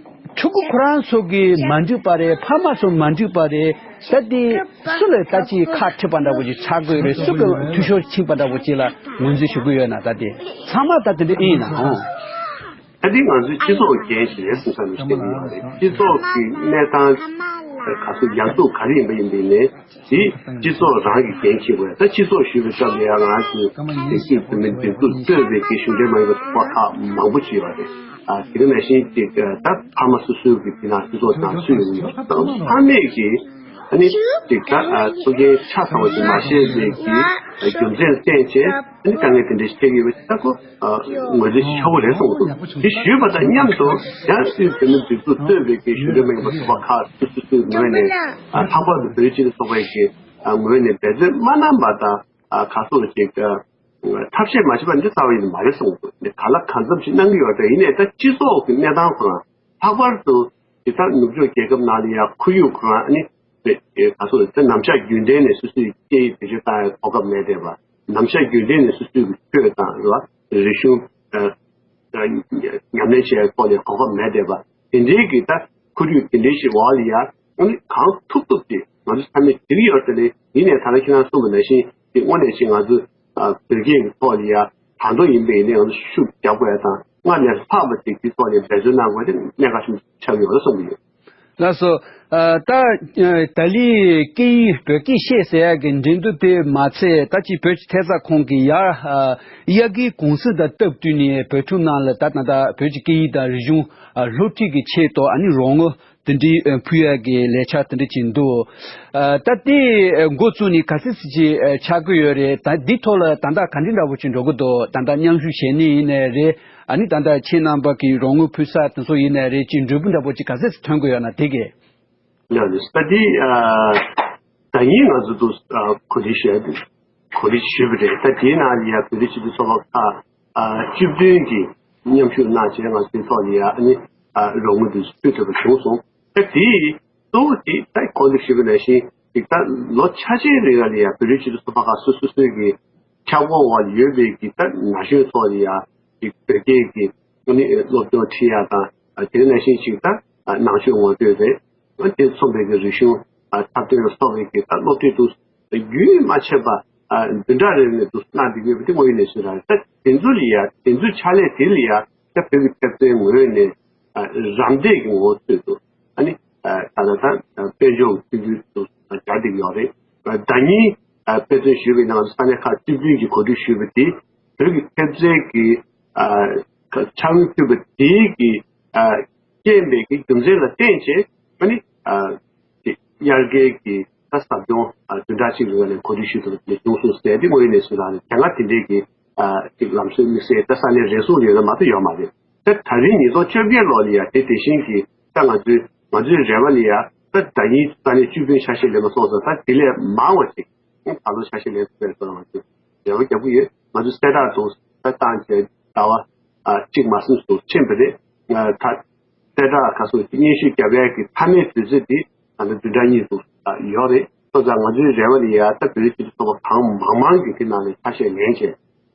ཕྲུ་གུ་ཁོ་རང་ཚོ་གིས་མ་འགྲིག་པ་རེད། ཕ་མ་ཚོ་མ་འགྲིག་པ་རེད། ད་དེ་སུ་ལ་ད་ཅིག་ཁག་ཁྲིད་པ་འདྲ་པོ་ཅིག་ཆགས་ཀྱི་ཡོད་རེད། སུ་གི་འཐུས་ཤོར་ཕྱིན་པ་འདྲ་པོ་ཅིག་ལ་ངོས་འཛིན་ཞུ་གི་ཡོད་ན། ད་དེ་ཚང་མ་ད་དེ་འདྲ་ཨེ་ཡིན་ན། ཨང་། ད་དེ་ང་ཚོའི་སྤྱི་ཚོགས་འགན་ཞིག་རེད་བསམ་བསམ་ཞིག་བསྟན་གྱི་ཡོད་རེད། སྤྱི་ཚོགས་ཀྱི་གནས་སྟངས་ག་ཚོད་ཡག་སྡུག་ག་རེ་ཡིན་པ་ཡིན་པའི་ནས། དེ་སྤྱི་ཚོགས་རང་གི་འགན་འཁྱེར་དགོས། ད་སྤྱི་ཚོགས་ཞུས་པའི་སྐབས་ལ་ཡང་ང་ཚོས་དེང་དུས་བོད་མིའི་སྒྲིག་འཛུགས་གཙོས་པའི་གི་གཞུང་འབྲེལ་མ་ཡིན་པའི་ཚོགས་པ་ཁག་མང་པོ་ཅིག་ཡོད་རེད། ཨ་དེ་ག་ནང་བཞིན་ཅིག་ད་ཕ་མ་སོ་སོའི་གི་དེ་ནང་སྤྱི་ཚོགས་ནང་ཚུད་ཡོང་གི་ཡོད། ད་ཕ་མས་ཀྱི་ཨ་ནི་ཅིག་ད་ཨ་ཐུགས་འགན་ཆ་ཚང་བ་ཞིག་མ་བཞེས་པའི་གི་རྒྱུ་མཚན་བསྟན་བྱས་ཨ་ནི་དཀའ་ངལ་དེ་འདྲ་ཞིག་འཕྲད་ཀྱི་ཡོད་པ་ཅིག་ད་ཁོ། ཨ་ངོས་འཛིན་ཆོག་གི་རེད་བསམ་གྱི་འདུག་དེ་ཞུས་པ་དང་མཉམ་དུ་ཡང་སྲིད་བོད་མི་སྒྲིག་འཛུགས་གཙོས་པའི་གི་གཞུང་འབྲེལ་མ་ཡིན་པ་ཚོགས་པ་ཁག་སོ་སོ་སོའི་ངོས་ནས་ཨ་ལྷག་པར་དུ་བོད་རིགས་སྤྱི་མཐུན་ཚོགས་པའི་གི་ཨ་ངོས་ནས་འབད་བརྩོན་མ་གནང་པ་དང་ཨ་ག་ཚོད་ཅིག་ཨ་ཐབས་ཤེས་མ་བྱས་པ་འདི་རྩ་བ་ཡིན་མ་རེད་བསམ་གྱི་འདུག་དེ་ག་ལ་གང་འཚམ་ཞིག་གནང་གི་ཡོད་དེ་ཡིན་ནའི་ད་སྤྱི་ཚོགས་ཀྱི་གནས་སྟངས་ཁོ་རང་ལྷག་པར་དུ་དེ་ལྟར་ནུབ་ཕྱོགས་རྒྱལ་ཁབ་ནང་ལ་ཡང་ཁོར་ཡུག་ཁོ་རང་ཨ་ནི་དེ་ག་ཚོད་དེ་ནམ་ཞག་རྒྱུན་ལྡན་ནས་སོ་སོའི་སྐད་ཡིག་བེད་སྤྱོད་བཏང་ཡ་གོ་སྐབས་མེད་བསྡད་པ། ནམ་ཞག་རྒྱུན་ལྡན་ནས་སོ་སོའི་གི་ཆོས་དང་རེད་བ། རིག་གཞུང་ཨ་ཨ་ཉམས་ལེན་བྱེད་ཡ་ཐོག་ནས་གོ་སྐབས་མེད་བསྡད་པ། དེ་འདྲའི་གི་ད་ཁོར་ཡུག་དེ་འདྲའི་ཞིག་འོག་ལ་ཡ་ཨ་ནི་གང་ཐུབ་ཐུབ་ཀྱིས་ང་ཚོ་ཚང་མས་བྱེད་ཀྱི་ཡོད་རེད་དེ། ཡིན་ནའི་ད་ལྟ་ཁྱེད་རང་གསུངས་པ་ནང་བཞིན་དེ་དངོས་གནས་ཅིག་ང་ཚོ་ཨ་བོད་སྐད་ཀྱི་ཐོག་ལ་ཡ་ད་དུང་ཡིན་པ་ཡིན་ནའི་ང་ཚོ་ཤུགས་རྒྱག་དགོས་ཡ་དང་སྔར་ལས་ལྷག་པ་ཅིག་དེ་ཐོག་ནས་འབད་བརྩོན་གནང་དགོས་དེ་གནད་འགག་ཆེན་པོ་ཆགས་ཀྱི་ཡོད་རེད་བསམ་གྱི་ཡོད། ལགས་སོ། ཨ་ད་ཨ་ད་ལི་སྐད་ཡིག་བོད་སྐད་བཤད་ཟེར་ཡག་གི་འགྲན་བསྡུར་དེ་མ་ཚད་ད་ཅིག་བོད་ཀྱི་ཐད་ཚ་ཁོངས་ཀྱི་ཡར་ཨ་དབྱར་ཁའི་གུང་སེང་དང་སྟབས་བསྟུན་ནས་བོད་ཕྲུག་རྣམས་ལ་ད་ད་ད་བོད་ཀྱི་སྐད་ཡིག་དང་རིག་གཞུང་ཨ་སློབ་ཁྲིད་ཀྱི་ཆེད་དུ་ཨ་ནི་རོགས་དངུལ་དེ་འདྲའི་ཨ་ཕུལ་ཡག་གི་ལས་འཆར་དེ་འདྲ་ཅིག་འདུག་ཨ་ད་དེ་ཨ་འགོ་བཙུགས་ནས་ག་ཚོད་ཙམ་ཅིག་ཨ་ཆགས་ཀྱི་ཡོད་རེད། ད་འདི་ཐོག་ལ་ད་ལྟ་ག་འདྲ་འདྲ་པོ་ཅིག་འགྲོ་གི་འདུག་ད་ལྟ་མཉམ་ཞུགས་བྱས་ནས་ཡིན་ནའི་རེད། ཨ་ནི་ད་ལྟ་ཁྱེད་རྣམ་པ་གི་རོགས་དངུལ་ཕུལ་ས་དེ་ཚོ་ཡིན་ནའི་རེད། ཅིག་འབྲས་བུ་འདྲ་པོ་ཅིག་ག་ཚོད་ཙམ་ཐོན་གྱི་ཡོད་ན་དེ་གས། ཡ་ལེ་ས་དེ་ཨ་ཟླ་ཉིན་ང་ཚོ་དུ་ཨ་གོ་སྒྲིག་ཞུས་གོ་སྒྲིག་ཞུས་པ་རེད། ད་དེའི་ནང་ལ་ཡ་བོད་རིགས་སྤྱི་མཐུན་ཚོགས་པ་ཁག་ཨ་བཅུ་བདུན་གྱིས་མཉམ་ཞུགས་གནང་བྱས་ང་ཚོའི་ཐོག་ལ་ཡ་ཨ་ནི་ཨ་རོགས་དངུལ་དུ་ཕུལ་ཐུབ་པ་བྱུང་སོང་། ད་དེ་གཙོ་བོ་དེ་ད་གོ་སྒྲིག་ཞུས་པ་ནང་བཞིན་དེ་ད་ལོ་ཆ་ཆའི་རིང་ལ་ཡ་བོད་རིགས་སྤྱི་མཐུན་ཚོགས་པ་ཁག་སོ་སོ་སོའི་གི་ཁྱབ་ཁོངས་འོག་ལ་ཡོད་པའི་གི་ད་ན་གཞོན་ཚོ་ལ་ཡ་གི་བོད་སྐད་ཀྱི་ཨ་ནི་སློབ་སྦྱོང་ཁྲིད་ཡ་དང་ཨ་དེ་ནང་བཞིན་ཞིག་ད་ཨ་ནང་ཆོས་ངོ་སྤྲོད་རེད། ཨ་དེ་མཚོན་པའི་གི་རིག་གཞུང་ཨ་འཁྲབ་སྟོན་ལ་སོགས་པའི་གི་ད་སློབ་ཁྲིད་དུ་རྒྱུན་མ་ཆད་པ་ཨ་བདུན་ཕྲག་རེ་ནས་དུ་གནང་བསྡད་ཡོད་པ་དེ་དངོས་ཡོད་གནས་ཚུལ་རང་རེད། ད་དེ་ཚོ་ལ་ཡ་དེ་ཚོའི་ཕྱག་ལས་དེ་ལ་ཡ་ད་བོད་ཀྱི་ཐེབས་རྩའི་ངོས་ནས་ཨ་རམ་འདེགས་ཀྱི་ངོ་བོ་ཚོད་དུ་ཨ་ནི་ཨ་ད་ལྟ་ད་དཔལ་འབྱོར་གྱི་སྐྱིད་སྡུག་ཏུ་སྦྱར་བསྡད་ཀྱི་ཡོད་རེད། ཨ་ཟླ་ཉིན་ཨ་དཔེ་མཚོན་ཞུས་པ་ཡིན་ན་ང་ཚོ་ས་གནས་ཁག་བཅུ་བདུན་གྱིས་གོ་སྒྲིག་ཞུས་པ་དེ་བོད་ཀྱི་ཐེབས་རྩའི་གི་ཨ་ཕྱག་དངུལ་ཕུལ་བ་དེའི་གི་ཨ་རྐྱེན་པས་ཀྱི་རྒྱུ་མཚན་ལ་བརྟེན་བྱས་ཨ་ནི་ཨ་དེ་དབྱར་ཁའི་གི་ད་ཟབ་སྦྱོང་ཨ་བདུན་ཕྲག་གཅིག་རིང་ལ་ཁོ་སྒྲིག་ཞུས་ཐུབ་པ་དེ་བྱུང་སོང་ཟེར་དེ་དངོས་ཡོད་གནས་ཚུལ་རང་རེད། དེ་སྔ་དེ་འདྲའི་གི་ཨ་ཅིག་ལམ་སྲོལ་དམིགས་བསལ་ད་ས་གནས་རེ་ཟུང་ཡོད་ན་མ་གཏོགས་ཡོད་མ་རེད། ད་ད་རིང་ཉིས་སྟོང་བཅོ་བརྒྱད་ལོ་ལ་ཡ་དེ་དེ་བཞིན་གྱི་ད་ང་ཚོའི་ང་ཚོའི་རེ་བ་ལ་ཡ་ད་ཟླ་ཉིན་ས་གནས་བཅུ་བདུན་ཆ་ཤས་ལེན་པ་སོང་ཙང་ད་དེ་ལས་མང་བ་ཅིག་ད་ལོ་ཆ་ཤས་ལེན་ཐུབ་པའི་ཐོག་ལ་ང་ཚོས་རེ་བ་རྒྱག་གི་ཡོད། ང་ཚོ་གསལ་བསྒྲགས་དུ་ད་བཏང་བྱས་ཟླ་བ་ཨ་གཅིག་མ་ཟིན་དུ་ཕྱིན་པ་རེད། ད་གསལ་བསྒྲགས་ག་སོ་སྙན་ཞུ་བརྒྱབ་ཡས་ཀྱི་མཐའ་མའི་དུས་ཚོད་འདི་ད་ལྟ་བདུན་ཕྲག་གཉིས་སུ་ཡོད་རེད། སོང་ཙང་ང་ཚོའི་རེ་བ་ནི་ཡ་ད་བོད་རིགས་སྤྱི་མཐུན་ཚོགས་པ་གང་མང་མང་གིས་དེ་ནང་ལ་ཆ་ཤས་ལེན་བྱས་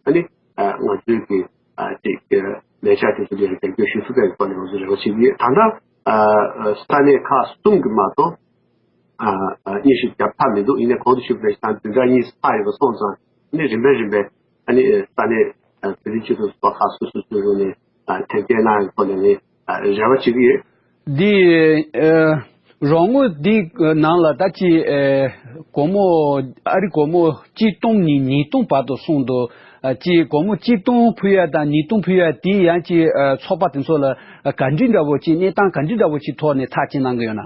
ཨ་ནི་ང་ཚོའི་གི་ཅིག་ལས་འཆར་དེ་ཚོ་ལ་རྒྱབ་སྐྱོར་ཞུ་ཐུབ་པའི་ཐོག་ནས་ང་ཚོ་རེ་བ་བྱེད་ཀྱི་ཡོད། ད་ལྟ་ས་གནས་ཁག་གསུམ་གྱི་མ་གཏོགས་སྙན་ཞུ་བརྒྱབ་ཐབས་མི་འདུག་ཡིན་ནའི་གོང་དུ་ཞུས་པ་ནང་བཞིན་བདུན་ཕྲག་གཉིས་ལྷག་ཡོད་པ་སོང་ཙང་ཨ་ནི་རིམ་པས་རིམ་པས་ཨ་ནི་ས་གནས་བོད་རིགས་སྤྱི་མཐུན་ཚོགས་པ་ཁག་སོ་སོ་སོ་རུ་ནས་ཨ་ཐེབས་སྐྱེལ་གནང་ཡོད་ཐོག་ནས་ནི་ཨ་རེ་བ་བྱེད་ཀྱི་ཡོད། འདི་ཨ་རོགས་དངུལ་འདི་ནང་ལ་ད་ཅི་ཨ་སྒོར་མོ་ཨ་རི་སྒོར་མོ་གཅིག་སྟོང་ནས་ཉིས་སྟོང་བར་དུ་སོང་འདུག་ཨ་ཅི་སྒོར་མོ་གཅིག་སྟོང་ཕུལ་ཡ་དང་ཉིས་སྟོང་ཕུལ་ཡ་དེ་ཡང་ཅི་ཨ་ཚོགས་པ་དེ་ཚོ་ལ་ཨ་ག་འདྲི་འདྲ་བོ་ཅི་གནས་སྟངས་ག་འདྲི་འདྲ་བོ་ཅི་ཐོག་ནས་ཐག་གཅོད་གནང་གི་ཡོད་ན།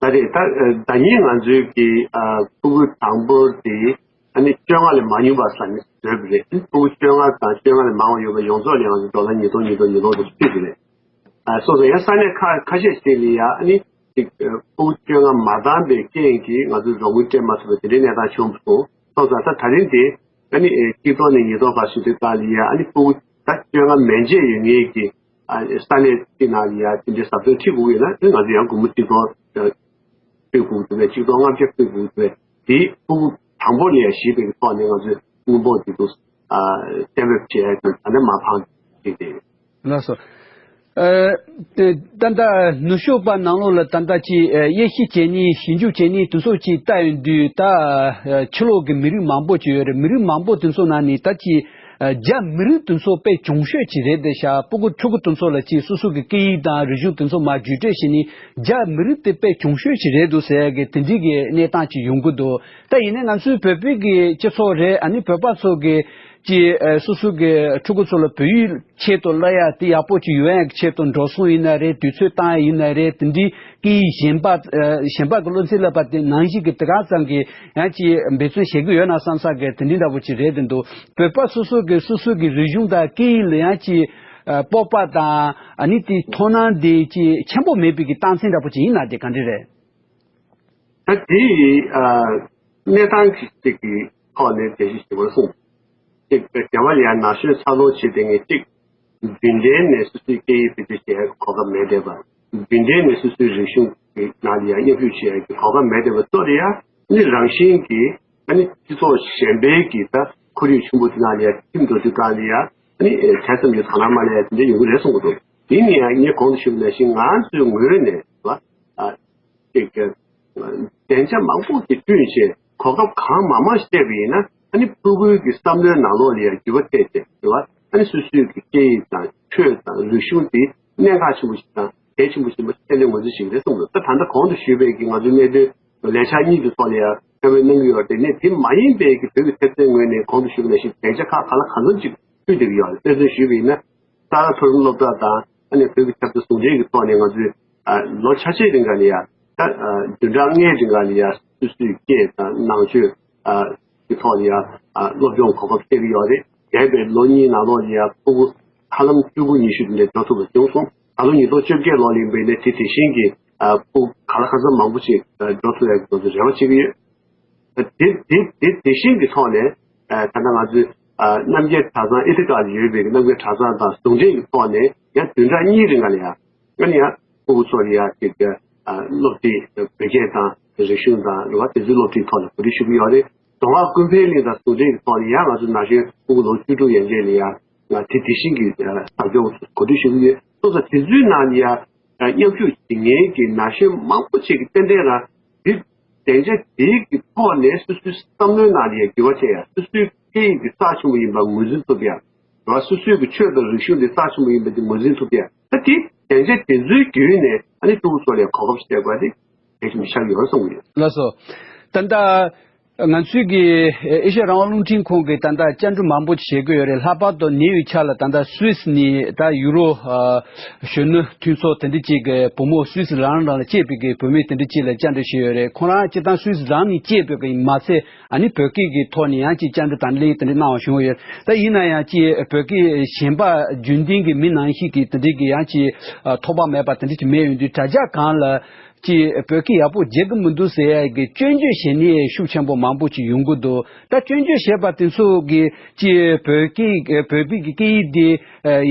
ད་རེས་ད་ཨ་ཟླ་ཉིན་ང་ཚོའི་གི་ཨ་ཕྲུ་གུ་དང་པོ་དེ་ ཨ་ནི་བཅོ་ལྔ་ལས་མ་ཉུང་བ་ཟ་ནི་བཟོས་པ་རེད། ཨ་ནི་ཕྲུ་གུ་བཅོ་ལྔ་དང་བཅོ་ལྔ་ལས་མང་བ་ཡོད་པ་ཡོངས་རྫོགས་ལ་ང་ཚོ་ཌོ་ལར་ཉིས་སྟོང་ཉིས་སྟོང་ཉིས་སྟོང་དུ་ཕུལ་གྱི་རེད། ཨ་སོ་སོ་ཡང་ས་གནས་ཁ་ཁ་ཤས་ཤིག་ལ་ཡ་ཨ་ནི་ཅིག་ཕྲུ་གུ་བཅོ་ལྔ་མ་བཏང་པའི་རྐྱེན་གྱིས་ང་ཚོས་རོགས་དངུལ་སྤྲད་མ་ཐུབ་པ་དེ་འདྲའི་གནས་སྟངས་བྱུང་སོང་། སོང་ཙང་ད་ད་རིང་དེ་ཨ་ནི་ཨེ་གཅིག་སྟོང་ནས་ཉིས་སྟོང་བར་ཕྱིན་དུས་སྐབས་ལ་ཡ་ཨ་ནི་ཕྲུ་གུ་ད་བཅོ་ལྔ་མན་ཆད་ཡོད་ངེས་ཀྱི་ཨ་ས་གནས་དེ་ནང་ལ་ཡ་དེ་འདྲའི་ཟབ་སྦྱོང་ཁྲིད་དགོས་ཡོད་ན་ཨ་ནི་ང་ཚོ་ཡང་སྒོར་མོ་གཅིག་སྟོང་སྤྲོད་དགོས་འདུག་པས། གཅིག་སྟོང་ལྔ་བརྒྱ་སྤྲོད་དགོས་འདུག་པས། དེ་ཕྲུ་གུ་དང་པོ་ལ་ཡ་གཞིས་པའི་ཐོག་ནས་ང་ཚོས་དངུལ་འབོར་དེ་ཚོ་གཏན་འབེབས་བྱས་ཡ་ད་ནི་མ་འཕངས་ཅིག་དེ། ལགས་སོ། ཨ། དེ་ད་ལྟ་ནུབ་ཕྱོགས་པ་ནང་ལོགས་ལ་ད་ལྟ་ཅིག་ཨ་དབྱེ་ཞིབ་བྱེད་ནི་ཞིབ་འཇུག་བྱེད་ནི་དེ་ཚོ་ཅིག་ལྟ་ཡོང་དུས་ད་ཨ་ཕྱི་ལོགས་ཀྱི་མི་རིགས་མང་པོ་ཅིག་ཡོད་རེད། མི་རིགས་མང་པོ་དེ་ཚོ་ནང་ནས་ད་ཅིག་ཨ་རྒྱ་མི་རིགས་དེ་ཚོ་དཔེ་གྱོང་ཤོས་ཅིག་རེད་དེ་ཤག་ཕྲུ་གུ་ཕྲུ་གུ་དེ་ཚོ་ལ་ཅིག་སོ་སོ་གི་སྐད་ཡིག་དང་རིག་གཞུང་དེ་ཚོ་མར་བརྒྱུད་སྤྲོད་བྱེད་ནི་རྒྱ་མི་རིགས་དེ་དཔེ་གྱོང་ཤོས་ཅིག་རེད་འདུག་ཟེར་ཡ་གི་དེ་འདྲའི་གི་གནས་སྟངས་ཅིག་ཡོང་གི་འདུག་ད་ཡིན་ནའི་ང་ཚོའི་བོད་པའི་གི་སྤྱི་ཚོགས་རེད། ཨ་ནི་བོད་པ་ཚོ་གི་ཅིག་ཨ་སོ་སོ་གི་ཕྲུ་གུ་ཚོ་ལ་བོད་ཡིག་ཆེད་དུ་བསླབ་ཡ་དེ་ཡག་པོ་ཅིག་ཡོང་ཡ་གི་ཆེད་དུ་འགྲོ་སོང་ཡིན་ན་རེད། དུས་ཚོད་བཏང་ཡ་ཡིན་ན་རེད། དེ་འདྲའི་སྐད་ཡིག་གཞན་པ་ཨ་གཞན་པ་གི་བློ་འཚབ་ལ་བབས་ཏེ་ནང་བཞིན་གི་དེ་ག་ཙམ་གི་ཡང་ཅིག་འབད་བརྩོན་བྱེད་ཀྱི་ཡོད་ན་བསམ་ས་གི་དེ་འདྲའི་འདྲ་པོ་ཅིག་རེད་དེ་འདུག་བོད་པ་སོ་སོ་གི་སོ་སོ་གི་རིག་གཞུང་དང་སྐད་ཡིག་ལ་ཡང་ཅིག་ཨ་སྤོབས་པ་དང་ཨ་ནི་དེ་དོ་སྣང་དེ་ཅིག་ཆེན་པོ་མེད་པའི་གི་རྟགས་མཚན་འདྲ་པོ་ཅིག་ཡིན་ན་དེ་ག་འདྲ་རེད། ད་དེ་ཡི་ཨ་གནས་སྟངས་ཅིག་ཅིག་གི་ཐོག་ནས་འགྲེལ་བཤད་ཞུ་བར་གསུངས། གཅིག་རྒྱ་བལ་ཡ་ན་གཞོན་འཚར་ལོངས་བྱེད་མཁན་གཅིག་རྒྱུན་ལྡན་ནས་སོ་སོའི་སྐད་ཡིག་བེད་སྤྱོད་བྱེད་ཡག་གོ་སྐབས་མེད་བསྡད་པ། རྒྱུན་ལྡན་ནས་སོ་སོའི་རིག་གཞུང་གི་ནང་ལ་ཡང་མཉམ་ཞུགས་བྱེད་ཡག་གི་གོ་སྐབས་མེད་བསྡད་པ་ཚོ་ལ་ཡང་ནི་རང་བཞིན་གྱིས་ཨ་ནི་སྤྱི་ཚོགས་གཞན་པའི་གི་ད་ཁོར་ཡུག་ཆེན་པོ་དེ་ནང་ལ་ཡང་ཐིམ་འགྲོ་དུས་སྒང་ལ་ཡང་ཨ་ནི་ཨེ་དེ་ཙམ་གྱི་དོ་སྣང་མ་སླེབས་ཡག་དེ་འདྲ་ཡོང་གི་རེད་གསུང་གི་འདུག་དེ་ནི་ཡང་ངས་གོང་དུ་ཞུས་པ་ནང་བཞིན་ང་ཚོའི་ངོས་ནས་བ་ཨ། ཅིག་གི་སྡིངས་ཆ་མང་པོ་ཞིག་བསྐྲུན་བྱས་གོ་སྐབས་གང་མང་མང་ཞིག་སྤྲད་པ་ཡིན་ན་ཨ་ནི་ཕྲུ་གུའི་གི་བསམ་བློའི་ནང་ལོགས་ལ་ཡང་འགྱུར་བ་ཐེབས་ཏེ་རེད་བ། ཨ་ནི་སོ་སོའི་གི་སྐད་ཡིག་དང་ཆོས་དང་རིག་གཞུང་དེ་གནད་འགག་ཆེན་པོ་ཞིག་དང་གལ་ཆེན་པོ་ཞིག་མ་ཚད་ལས་ངོས་འཛིན་བྱེད་ཀྱི་རེད་གསུངས་འདུག་ད་ད་ལྟ་གོང་དུ་ཞུས་པའི་གི་ང་ཚོའི་གནད་དོན་ལས་འཆར་གཉིས་ཀྱི་ཐོག་ལ་ཡང་ཁྱབ་སྤེལ་གནང་གི་ཡོད་རེད། དེ་ནས་དེ་མ་ཡིན་པའི་གི་བོད་ཀྱི་ཐེབས་རྩའི་ངོས་ནས་གོང་དུ་ཞུས་པ་ནང་བཞིན་སྡིངས་ཆ་ཁག་ག་ལ་གང་འཚམ་ཅིག་ཕུལ་བསྡད་ཀྱི་ཡོད་རེད། དཔེ་མཚོན་ཞུས་པ་ཡིན་ན། ས་རཱ་མཐོ་རིམ་སློབ་གྲྭ་དང་ཨ་ནི་བོད་ཀྱི་ཆབ་སྲིད་ཟུང་འབྲེལ་གྱི་ཐོག་ནས་ང་ཚོས་ཨ་ལོ་ཆ་ཤས་རིང་ག་ལ་ཡ་ད་ཨ་བདུན་ཕྲག་ལྔའི་རིང་ག་ལ་ཡ་སོ་སོའི་སྐད་དང་ནང་ཆོས་ཨ་ཀྱི་ཐོག་ལ་ཡ་ཨ་སློབ་སྦྱོང་གོ་སྐབས་སྤྲད་ཀྱི་ཡོད་རེད། འདས་པའི་ལོ་གཉིས་ནང་ལོགས་ལ་ཡ་ཕྲུ་གུ་ཧ་ལམ་བཅུ་དགུ་ཉི་ཤུ་དེ་འདྲ་འགྲོ་ཐུབ་པ་བྱུང་སོང་། ད་ལོ་ཉིས་སྟོང་བཅོ་བརྒྱད་ལོ་ལ་ཡིན་པ་ཡིན་ན་དེ་དེ་བཞིན་གྱི་ཨ་ཕྲུ་གུ་ག་ལ་གང་འཚམ་མང་པོ་ཞིག་ཨ་འགྲོ་ཐུབ་ཡག་གི་ང་ཚོས་རེ་བ་བྱེད་ཀྱི་ཡོད། དེ་དེ་དེ་དེ་བཞིན་གྱི་ཐོག་ནས་ཨ་ད་ལྟ་ང་ཚོས་ཨ་རྣམ་རྒྱལ་གྲྭ་ཚང་ཨི་ཐི་ཀ་ལ་ཡོད་པའི་རྣམ་རྒྱལ་གྲྭ་ཚང་དང་ཟུང་འབྲེལ་གྱི་ཐོག་ནས་ཡང་བདུན་ཕྲག་གཉིས་རིང་ལ་ཡང་ང་ནི་ཡང་ཕྲུ་གུ་ཚོ་ལ་ཡང་ཅིག་ཨ་སློབ་ཁྲིད་བོད་སྐད་དང་རིག་གཞུང་དང་རེད་བ། དེ་ཚོའི་སློབ་ཁྲིད་ཐོག་ལ་གོ་སྒྲིག་ཞུ་གི་ཡོད་རེད། རྫོང་ཁ་ཀུན་ཕན་གླིང་དང་ཟུང་འབྲེལ་གྱི་ཐོག་ནས་ཡང་ང་ཚོ་ན་གཞོན་ཕྲུ་གུ་ལོ་བཅུ་དྲུག་ཡན་ཆད་ལ་ཡང་ང་དེ་དེ་བཞིན་གྱི་ཨ་ཟབ་སྦྱོང་གོ་སྒྲིག་ཞུ་གི་ཡོད། སོ་སོ་དེ་ཚོའི་ནང་ལ་ཡང་ཨ་མཉམ་ཞུགས་བྱེད་མཁན་གྱི་ན་གཞོན་མང་པོ་ཅིག་གིས་ཏན་ཏན་རང་འདི་སྡིངས་ཆ་དེའི་གི་ཐོག་ནས་སོ་སོའི་བསམ་བློའི་ནང་ལ་ཡང་འགྱུར་བ་ཐེབས་ཡ། སོ་སོའི་སྐད་ཡིག་གི་རྩ་ཆེན་པོ་ཡིན་པ་ངོས་འཛིན་ཐུབ་ཡ། རེད་བ། སོ་སོའི་གི་ཆོས་དང་རིག་གཞུང་དེ་རྩ་ཆེན་པོ་ཡིན་པ་དེ་ངོས་འཛིན་ཐུབ་ཡ། ད་དེ་སྡིངས་ཆ་དེ་ཚོའི་བརྒྱུད་ནས་ཨ་ནི་ཕྲུ་གུ་ཚོ་ལ་གོ་སྐབས་སྤྲད་དགོས་ཡ་དེ་གལ་ཆེན་པོ་ཆགས་ཡོད་བསམ་གི་ཡོད། ལགས་སོ། ད་ལྟ་ང་ཚོའི་གི་ཨེ་ཤ་ཡ་རང་དབང་རླུང་འཕྲིན་ཁང་གི་ད་ལྟ་བཅར་འདྲི་མང་པོ་བྱེད་ཀྱི་ཡོད་རེད། ལྷག་པར་དུ་ཉེ་བའི་ཆར་ལ་ད་ལྟ་སུད་སི་ནས་ད་ཡུ་རོ་ཨ་གཞོན་ནུ་མཐུན་ཚོགས་དེ་འདྲ་ཅིག་གི་བུ་མོ་སུད་སི་ལང་རང་ལ་སྐྱེས་པའི་གི་བུད་མེད་དེ་འདྲ་ཅིག་ལ་བཅར་འདྲི་བྱས་ཡོད་རེད། ཁོང་རང་སྤྱིར་བཏང་སུད་སི་རང་ནས་སྐྱེས་པའི་གི་མ་ཚད། ཨ་ནི་བོད་སྐད་ཀྱི་ཐོག་ནས་ཡང་ཅིག་བཅར་འདྲི་དང་གླེང་དེ་འདྲ་གནང་བ་བྱུང་ཡོད། ད་ཡིན་ན་ཡང་ཅིག་བོད་སྐད་གཞན་པ་རྒྱུན་ལྡན་གྱི་མི་ནང་བཞིན་གྱི་དེ་འདྲའི་གི་ཡང་ཅིག་ཨ་ཐོགས་པ་མེད་པ་དེ་འདྲ་ཅིག་མེད་ཡོང་དུས་དྲ་རྒྱ་སྒང་ལ་ཅིག་བོད་སྐད་ཡག་པོ་བརྗེད་གི་མི་འདུག་ཟེར་ཡ་གི་སྐྱོན་བརྗོད་བྱེད་ནི་ཤུགས་ཆེན་པོ་མང་པོ་ཅིག་ཡོང་གི་འདུག་ད་སྐྱོན་བརྗོད་བྱས་པ་དེ་ཚོ་གི་ཅིག་བོད་སྐད་བོད་པའི་གི་སྐད་ཡིག་དེ་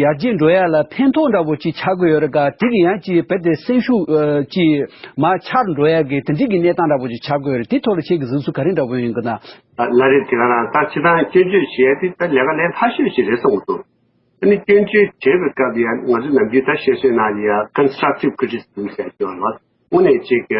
ཡར་རྒྱས་འགྲོ་ཡ་ལ་ཕན་ཐོགས་འདྲ་པོ་ཅིག་ཆགས་ཀྱི་ཡོད་རེད་ག་དེ་གི་ཡང་ཅིག་རྦད་དེ་སེམས་ཤུགས་ཅིག་མར་ཆག་འགྲོ་ཡ་གི་དེ་འདྲའི་གི་གནས་སྟངས་འདྲ་པོ་ཅིག་ཆགས་ཀྱི་ཡོད་རེད། དེ་ཐོག་ལ་ཁྱེད་ཀྱི་གཟིགས་ཚུལ་ག་རེ་འདྲ་པོ་ཡིན་གི་ན། ལ་རེད། དེ་ག་རང་ད་སྤྱིར་བཏང་སྐྱོན་བརྗོད་བྱེད་ཡ་དེ་ད་ལས་ཀ་ལས་སླ་ཤོས་ཤིག་རེད་བསམ་གི་འདུག་ཨ་ནི་སྐྱོན་བརྗོད་བྱེད་པའི་སྐབས་ལ་ཡང་ང་ཚོ་ནམ་རྒྱུན་ད་བཤད་སྲོལ་ནང་ལ་ཡང་constructive criticism་ཟེར་ཡ་ཅིག་ཡོད་རེད་བ། དངོས་གནས་ཅིག་གི་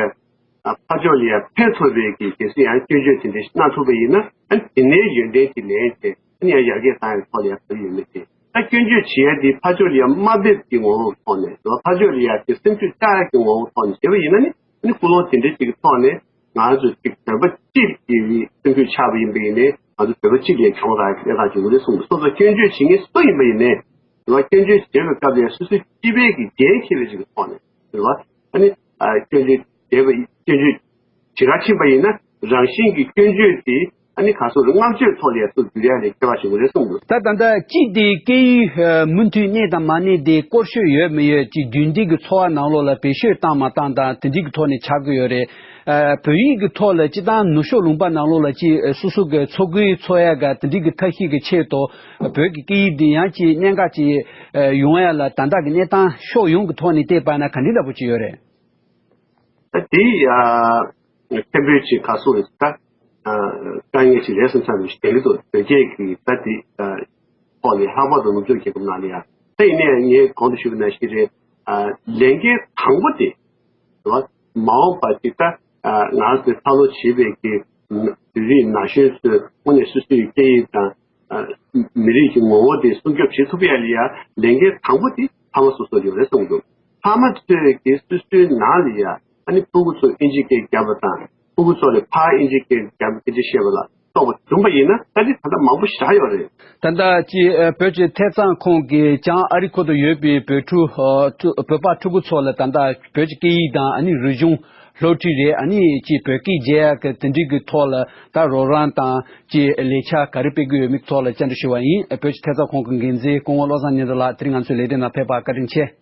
ཨ་ཕར་ཕྱོགས་ལ་ཡང་ཕན་ཐོགས་པའི་གི་གལ་སྲིད་ཡང་སྐྱོན་བརྗོད་དེ་འདྲ་ཞིག་གནང་ཐུབ་པ་ཡིན་ན་ཨ་ནི་དེ་ནས་ཡོན་ཏན་ཅིག་ལེན་བྱས་ཨ་ནི་ཡང་ཡར་རྒྱས་བཏང་ཡག་ཐོག་ལ་ཡང་ག་རེ་ཡོད་མེད་དེ། ད་སྐྱོན་བརྗོད་བྱེད་ཡ་དེ་ཕར་ཕྱོགས་ལ་ཡང་དམའ་འབེབས་ཀྱི་ངོ་བོའི་ཐོག་ནས་རེད་བ། ཕར་ཕྱོགས་ལ་ཡང་དེ་སེམས་ཤུགས་བཅག་ཡག་གི་ངོ་བོའི་ཐོག་ནས་བྱས་པ་ཡིན་ན་ནི་ཨ་ནི་ཀུན་སློང་དེ་འདྲ་ཅིག་གི་ཐོག་ནས། ང་ཚོ་གཅིག་བོད་པ་གཅིག་གི་སེམས་ཤུགས་ཆག་པ་ཡིན་པ་ཡིན་ནའི་ང་ཚོ་བོད་པ་གཅིག་ལས་གྱོང་རག་གི་གནས་སྟངས་བྱུང་གི་རེད་གསུངས་འདུག་སོ་སོ་སྐྱོན་བརྗོད་བྱེད་མཁན་སུ་ཡིན་པ་ཡིན་ནའི་རེད་བ། སྐྱོན་བརྗོད་བྱེད་པའི་སྐབས་ལ་ཡང་སོ་སོའི་སྤྱི་པའི་གི་འགན་འཁྱེར་བའི་ཅིག་གི་ཐོག་ནས་རེད་བ། ཨ་ནི་ཨ་སྐྱོན་བརྗོད་བྱེད་པ་སྐྱོན་བརྗོད་བྱེད་ག་ཕྱིན་པ་ཡིན་ན་རང་བཞིན་གྱི་སྐྱོན་བརྗོད་དེ་ ཨ་ནི་ག་སོགས་རེད། བསྔགས་བརྗོད་ཐོག་ལ་ཡ་སུ་འགྱུར་ཡ་ལས་ཁྱད་པར་ཞིག་མ་རེད་གསུངས་འདུག། ད་ད་ལྟ་གཅིག་དེ་སྐད་ཡིག་ཨ་མུ་མཐུད་གནས་དང་མ་གནས་དེ་སྐོར་ཤོད་ཡོད་མི་ཡོད་ཅིག་རྒྱུན་ལྡན་གྱི་འཚོ་བ་ནང་ལོགས་ལ་བེད་སྤྱོད་བཏང་མ་བཏང་དང་དེ་འདྲའི་གི་ཐོག་ནས་ཆགས་ཀྱི་ཡོད་རེད། ཨ་བོད་ཡིག་གི་ཐོག་ལ་སྤྱི་བཏང་ནུབ་ཕྱོགས་ལུང་པ་ནང་ལོགས་ལ་ཅིག་སོ་སོ་གི་འཚོ་གོས་འཚོ་ཡ་ག་དེ་འདྲའི་གི་ཐབས་ཤེས་ཀྱི་ཆེད་དུ་བོད་ཀྱི་སྐད་ཡིག་འདི་ཡང་ཅིག་གནད་འགག་ཅིག་ཡོང་ཡ་ལ་ད་ལྟ་གི་གནས་སྟངས་ཕྱོགས་ཡོངས་ཀྱི་ཐོག་ནས་བལྟས་པ་ན་ག་འདྲ་འདྲ་པོ་ཅིག་ཡོད་རེད། ད་དེ་ཡ་ཕན་པོའི་ཅིག་ག་སོགས་རེད། ད་དཀའ་ངལ་ཅིག་རེད་བསམ་ས་རེད། དེ་འདྲ་འདུག། བོད་སྐད་ཀྱི་ད་དེ་ཐོག་ནས་ལྷག་པར་དུ་ནུབ་ཕྱོགས་རྒྱལ་ཁབ་ནང་ལ་ཡ་ད་ཡིན་ནའི་ངས་གོང་དུ་ཞུས་པ་ནང་བཞིན་རེད། ལས་འགན་དང་པོ་དེ་རེད་བ། མ་འོངས་པ་ཅིག་ད་ང་ཚོས་ཐར་ལོ་བྱེད་པའི་གི་བོད་རིགས་ན་གཞོན་ཚོས་དངོས་གནས་སོ་སོའི་སྐད་ཡིག་དང་མི་རིགས་ཀྱི་ངོ་བོ་དེ་སྲུང་སྐྱོབ་བྱེད་ཐུབ་ཡ་ལ་ཡ་ལས་འགན་དང་པོ་དེ་ཕ་མ་སོ་སོ་ཡོད་རེད་གསུངས་འདུག། ཕ་མ་ཚོས་ཀྱི་སོ་སོའི་ནང་ལ་ཡ་ཨ་ནི་ཕྲུ་གུ་ཚོ་ཨིན་ཇི་སྐད་བརྒྱབ་པ་དང་ཕྲུ་གུ་ཚོ་ལ་ཕར་ཨིན་ཇི་སྐད་བརྒྱབ་སྐད་ཆ་བཤད་པ་ལ་རྟོགས་པ་བྱུང་བ་ཡིན་ན་ད་ནི་ད་ལྟ་མང་པོ་བཞག་ཡོད་རེད། ད་ལྟ་ཅི་ཨ་བོད་ཀྱི་ཐད་གཙང་ཁོངས་ཀྱི་བྱང་ཨ་རི་ཁུལ་དུ་ཡོད་པའི་བོད་ཕྲུག་ཨ་ཕྲུ་བོད་པ་ཕྲུ་གུ་ཚོ་ལ་ད་ལྟ་བོད་ཀྱི་སྐད་ཡིག་དང་ཨ་ནི་རིག་གཞུང་སློབ་ཁྲིད་རེད། ཨ་ནི་ཅི་བོད་སྐད་རྒྱག་ཡ་གི་དེ་འདྲའི་གི་ཐོག་ལ་ད་རོགས་རམ་དང་ཅི་ལས་འཆར་ག་རེ་སྤེལ་གི་ཡོད་མེད་ཐོག་ལ་བཅར་འདྲི་ཞུས་པ་ཡིན། བོད་ཀྱི་ཐད་གཙང་ཁོངས་ཀྱི་འགན་འཛིན་སྐུ་ངོ་བློ་བཟང་ཉི་ཟླ་ལགས་དེ་རིང་ང་ཚོའི་ལས་དོན་ནང་ཕེབས་པར་བཀའ་དྲིན་ཆེ།